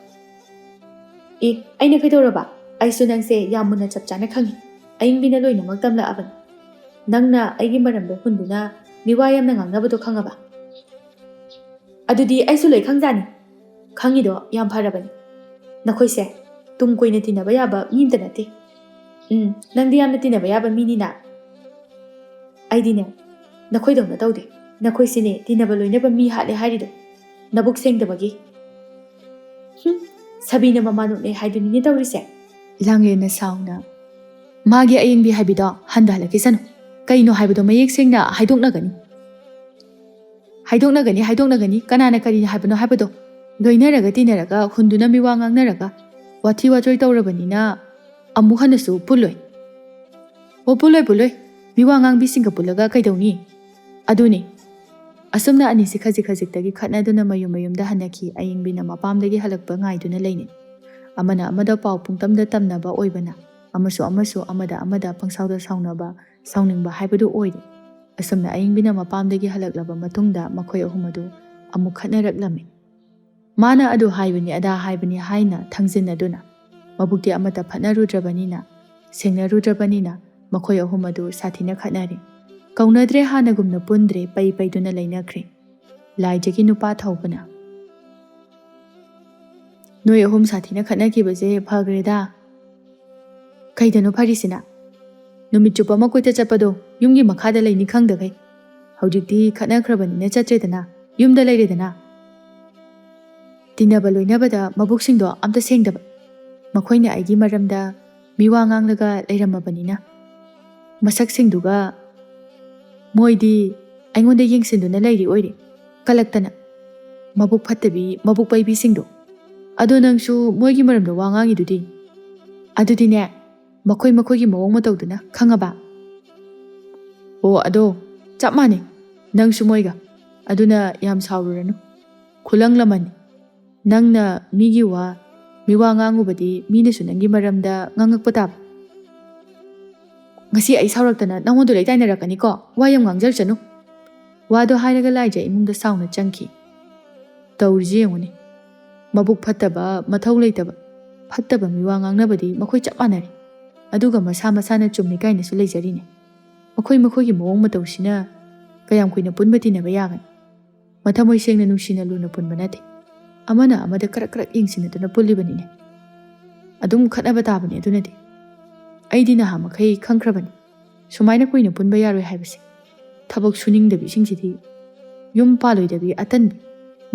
"ꯑꯦ, ꯑꯩꯅ ꯀꯩꯗꯧꯔꯕ? ꯑꯩꯁꯨ ꯅꯪꯁꯦ ꯌꯥꯝ ꯃꯨꯟꯅ ꯆꯞ ꯆꯥꯅ ꯈꯪꯉꯤ꯫ ꯑꯏꯪꯕꯤꯅ ꯂꯣꯏꯅꯃꯛ ꯇꯝꯂꯛꯑꯕꯅꯤ꯫ ꯅꯪꯅ ꯑꯩꯒꯤ ꯃꯔꯝꯗ ꯍꯨꯟꯗꯨꯅ ꯃꯤꯋꯥ ꯌꯥꯝꯅ ꯉꯥꯡꯅꯕꯗꯣ ꯈꯪꯉꯕ?" "ꯑꯗꯨꯗꯤ ꯑꯩꯁꯨ ꯂꯣꯏ ꯈꯪꯖꯥꯅꯤ꯫" "ꯈꯪꯉꯤꯗꯣ ꯌꯥꯝ ꯐꯔꯕꯅꯤ꯫ ꯅꯈꯣꯏꯁꯦ ꯇꯨꯡ ꯀꯣꯏꯅ ꯇꯤꯟꯅꯕ ꯌꯥꯕ ꯃꯤ ꯑꯝꯇ ꯅꯠꯇꯦ꯫ ꯎꯝ, ꯅꯪꯗꯤ ꯌꯥꯝꯅ ꯇꯤꯟꯅꯕ ꯌꯥꯕ ꯃꯤꯅꯤꯅ꯫ ꯑꯩꯗꯤꯅꯦ, ꯅꯈꯣꯏꯗꯧꯅ ꯇꯧꯗꯦ꯫ ꯅꯈꯣꯏꯁꯤꯅꯦ ꯇꯤꯟꯅꯕ ꯂꯣꯏꯅꯕ ꯃꯤ ꯍꯥꯠꯂꯦ ꯍꯥꯏꯔꯤꯗꯣ, ꯅꯕꯨꯛ ꯁꯦꯡꯗꯕꯒꯤ꯫ ꯍꯨꯝ, ꯁꯥꯕꯤꯅ ꯃꯃꯥ ꯅꯣꯛꯅꯩ ꯍꯥꯏꯗꯨꯅꯤꯅꯦ ꯇꯧꯔꯤꯁꯦ꯫ ꯂꯥꯡꯂꯦꯟꯅ ꯁꯥꯎꯅ, "ꯃꯥꯒꯤ ꯑꯌꯤꯡꯕꯤ ꯍꯥꯏꯕꯤꯗꯣ ꯍꯟꯊꯍꯜꯂꯛꯈꯤꯁꯅꯨ꯫ ꯀꯩꯅꯣ ꯍꯥꯏꯕꯗꯣ ꯃꯌꯦꯛ ꯁꯦꯡꯅ ꯍꯥꯏꯗꯣꯛꯅꯒꯅꯤ꯫ ꯍꯥꯏꯗꯣꯛꯅꯒꯅꯤ, ꯍꯥꯏꯗꯣꯛꯅꯒꯅꯤ꯫ ꯀꯅꯥꯅ ꯀꯔꯤ ꯍꯥꯏꯕꯅꯣ ꯍꯥꯏꯕꯗꯣ꯫ ꯂꯣꯏꯅꯔꯒ ꯇꯤꯟꯅꯔꯒ ꯍꯨꯟꯗꯨꯅ ꯃꯤꯋꯥ ꯉꯥꯡꯅꯔꯒ ꯋꯥꯊꯤ ꯋꯥꯆꯣꯏ ꯇꯧꯔꯕꯅꯤꯅ ꯑꯃꯨꯛ ꯍꯟꯅꯁꯨ ꯄꯨꯜꯂꯣꯏ꯫ ꯑꯣ, ꯄꯨꯜꯂꯣꯏ, ꯄꯨꯜꯂꯣꯏ꯫ ꯃꯤꯋꯥ ꯉꯥꯡꯕꯤꯁꯤꯡꯒ ꯄꯨꯜꯂꯒ ꯀꯩꯗꯧꯅꯤ?" ꯑꯗꯨꯅꯤ꯫ ꯑꯁꯨꯝꯅ ꯑꯅꯤꯁꯤ ꯈꯖꯤꯛ ꯈꯖꯤꯛꯇꯒꯤ ꯈꯠꯅꯗꯨꯅ ꯃꯌꯨꯝ ꯃꯌꯨꯝꯗ ꯍꯟꯅꯈꯤ꯫ ꯑꯌꯤꯡꯕꯤꯅ ꯃꯄꯥꯝꯗꯒꯤ ꯍꯜꯂꯛꯄ ꯉꯥꯏꯗꯨꯅ ꯂꯩꯅꯩ꯫ ꯑꯃꯅ ꯑꯃꯗ ꯄꯥꯎ ꯄꯨꯡꯇꯝꯗ ꯇꯝꯅꯕ ꯑꯣꯏꯕꯅ ꯑꯃꯁꯨ ꯑꯃꯁꯨ ꯑꯃꯗ ꯑꯃꯗ ꯄꯪꯁꯥꯎꯗ ꯁꯥꯎꯅꯕ, ꯁꯥꯎꯅꯤꯡꯕ ꯍꯥꯏꯕꯗꯨ ꯑꯣꯏꯔꯦ꯫ ꯑꯁꯨꯝꯅ ꯑꯌꯤꯡꯕꯤꯅ ꯃꯄꯥꯝꯗꯒꯤ ꯍꯜꯂꯛꯂꯕ ꯃꯇꯨꯡꯗ ꯃꯈꯣꯏ ꯑꯍꯨꯝ ꯑꯗꯨ ꯑꯃꯨꯛ ꯈꯠꯅꯔꯛꯂꯝꯃꯤ꯫ ꯃꯥꯅ ꯑꯗꯨ ꯍꯥꯏꯕꯅꯤ, ꯑꯗꯥ ꯍꯥꯏꯕꯅꯤ ꯍꯥꯏꯅ ꯊꯪꯖꯤꯟꯅꯗꯨꯅ, ꯃꯕꯨꯛꯇꯤ ꯑꯃꯠꯇ ꯐꯠꯅꯔꯨꯗ꯭ꯔꯕꯅꯤꯅ, ꯁꯦꯡꯅꯔꯨꯗ꯭ꯔꯕꯅꯤꯅ, ꯃꯈꯣꯏ ꯑꯍꯨꯝ ꯑꯗꯨ ꯁꯥꯊꯤꯅ ꯈꯠꯅꯔꯦ꯫ ꯀꯧꯅꯗ꯭ꯔꯦ, ꯍꯥꯟꯅꯒꯨꯝꯅ ꯄꯨꯟꯗ꯭ꯔꯦ, ꯄꯩ ꯄꯩꯗꯨꯅ ꯂꯩꯅꯈ꯭ꯔꯦ꯫ ꯂꯥꯏꯖꯒꯤ ꯅꯨꯄꯥ ꯊꯧꯕꯅ, "ꯅꯣꯏ ꯑꯍꯨꯝ ꯁꯥꯊꯤꯅ ꯈꯠꯅꯈꯤꯕꯁꯦ ꯐꯈ꯭ꯔꯦꯗ꯫ ꯀꯩꯗꯅꯣ ꯐꯔꯤꯁꯤꯅ? ꯅꯨꯃꯤꯠ ꯆꯨꯞꯄ ꯑꯃ ꯀꯣꯏꯆꯠ ꯆꯠꯄꯗꯣ ꯌꯨꯝꯒꯤ ꯃꯈꯥꯗ ꯂꯩꯅꯤ ꯈꯪꯗꯈꯩ꯫ ꯍꯧꯖꯤꯛꯇꯤ ꯈꯠꯅꯈ꯭ꯔꯕꯅꯤꯅ ꯆꯠꯇ꯭ꯔꯦꯗꯅ, ꯌꯨꯝꯗ ꯂꯩꯔꯦꯗꯅ꯫ ꯇꯤꯟꯅꯕ ꯂꯣꯏꯅꯕꯗ ꯃꯕꯨꯛꯁꯤꯡꯗꯣ ꯑꯝꯇ ꯁꯦꯡꯗꯕ꯫ ꯃꯈꯣꯏꯅ ꯑꯩꯒꯤ ꯃꯔꯝꯗ ꯃꯤꯋꯥ ꯉꯥꯡꯂꯒ ꯂꯩꯔꯝꯃꯕꯅꯤꯅ꯫ ꯃꯁꯛꯁꯤꯡꯗꯨꯒ ꯃꯣꯏꯗꯤ ꯑꯩꯉꯣꯟꯗ ꯌꯦꯡꯁꯤꯟꯗꯨꯅ ꯂꯩꯔꯤ ꯑꯣꯏꯔꯦ꯫ ꯀꯂꯛꯇꯅ꯫ ꯃꯕꯨꯛ ꯐꯠꯇꯕꯤ, ꯃꯕꯨꯛ ꯄꯩꯕꯤꯁꯤꯡꯗꯣ꯫ ꯑꯗꯣ ꯅꯪꯁꯨ ꯃꯣꯏꯒꯤ ꯃꯔꯝꯗ ꯋꯥ ꯉꯥꯡꯉꯤꯗꯨꯗꯤ?" "ꯑꯗꯨꯗꯤꯅꯦ, ꯃꯈꯣꯏ ꯃꯈꯣꯏꯒꯤ ꯃꯑꯣꯡ ꯃꯇꯧꯗꯨꯅ, ꯈꯪꯉꯕ?" "ꯑꯣ, ꯑꯗꯣ ꯆꯞ ꯃꯥꯟꯅꯩ ꯅꯪꯁꯨ ꯃꯣꯏꯒ꯫ ꯑꯗꯨꯅ ꯌꯥꯝ ꯁꯥꯎꯔꯨꯔꯅꯨ꯫ ꯈꯨꯂꯪ ꯂꯃꯟꯅꯤ꯫ ꯅꯪꯅ ꯃꯤꯒꯤ ꯋꯥ, ꯃꯤꯋꯥ ꯉꯥꯡꯉꯨꯕꯗꯤ ꯃꯤꯅꯁꯨ ꯅꯪꯒꯤ ꯃꯔꯝꯗ ꯉꯥꯡꯉꯛꯄ ꯇꯥꯕ꯫ ꯉꯁꯤ ꯑꯩ ꯁꯥꯎꯔꯛꯇꯅ ꯅꯪꯉꯣꯟꯗ ꯂꯣꯏ ꯇꯥꯏꯅꯔꯛꯀꯅꯤꯀꯣ꯫ ꯋꯥ ꯌꯥꯝ ꯉꯥꯡꯖꯔꯁꯅꯨ꯫" ꯋꯥꯗꯣ ꯍꯥꯏꯔꯒ ꯂꯥꯏꯖ ꯏꯃꯨꯡꯗ ꯁꯥꯎꯅ ꯆꯪꯈꯤ꯫ ꯇꯧꯔꯤꯁꯤ ꯌꯦꯡꯉꯨꯅꯦ꯫ ꯃꯕꯨꯛ ꯐꯠꯇꯕ, ꯃꯊꯧ ꯂꯩꯇꯕ, ꯐꯠꯇꯕ ꯃꯤꯋꯥ ꯉꯥꯡꯅꯕꯗꯤ ꯃꯈꯣꯏ ꯆꯞ ꯃꯥꯟꯅꯔꯦ꯫ ꯑꯗꯨꯒ ꯃꯁꯥ ꯃꯁꯥꯅ ꯆꯨꯝꯃꯤ ꯀꯥꯏꯅꯁꯨ ꯂꯩꯖꯔꯤꯅꯦ꯫ ꯃꯈꯣꯏ ꯃꯈꯣꯏꯒꯤ ꯃꯑꯣꯡ ꯃꯇꯧꯁꯤꯅ ꯀꯌꯥꯝ ꯀꯨꯏꯅ ꯄꯨꯟꯕ ꯇꯤꯟꯅꯕ ꯌꯥꯒꯅꯤ? ꯃꯊꯃꯣꯏ ꯁꯦꯡꯅ ꯅꯨꯡꯁꯤꯅ ꯂꯨꯅ ꯄꯨꯟꯕ ꯅꯠꯇꯦ꯫ ꯑꯃꯅ ꯑꯃꯗ ꯀꯔꯛ ꯀꯔꯛ ꯌꯦꯡꯁꯤꯟꯅꯗꯨꯅ ꯄꯨꯜꯂꯤꯕꯅꯤꯅꯦ꯫ ꯑꯗꯨꯝ ꯈꯠꯅꯕ ꯇꯥꯕꯅꯦ ꯑꯗꯨꯅꯗꯤ꯫ ꯑꯩꯗꯤ ꯅꯍꯥ ꯃꯈꯩ ꯈꯪꯈ꯭ꯔꯕꯅꯤ꯫ ꯁꯨꯃꯥꯏꯅ ꯀꯨꯏꯅ ꯄꯨꯟꯕ ꯌꯥꯔꯣꯏ ꯍꯥꯏꯕꯁꯦ꯫ ꯊꯕꯛ ꯁꯨꯅꯤꯡꯗꯕꯤꯁꯤꯡꯁꯤꯗꯤ ꯌꯨꯝ ꯄꯥꯜꯂꯣꯏꯗꯕꯤ ꯑꯇꯟꯕꯤ,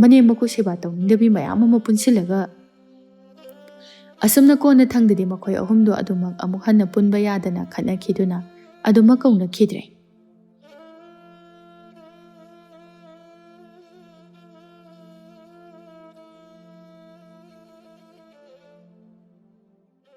ꯃꯅꯦꯝ ꯃꯀꯨ ꯁꯦꯕꯥ ꯇꯧꯅꯤꯡꯗꯕꯤ ꯃꯌꯥꯝ ꯑꯃ ꯄꯨꯟꯁꯤꯜꯂꯒ ꯑꯁꯨꯝꯅ ꯀꯣꯟꯅ ꯊꯪꯗꯗꯤ ꯃꯈꯣꯏ ꯑꯍꯨꯝꯗꯣ ꯑꯗꯨꯃꯛ ꯑꯃꯨꯛ ꯍꯟꯅ ꯄꯨꯟꯕ ꯌꯥꯗꯅ ꯈꯠꯅꯈꯤꯗꯨꯅ ꯑꯗꯨꯃꯛ ꯀꯧꯅꯈꯤꯗ꯭ꯔꯦ꯫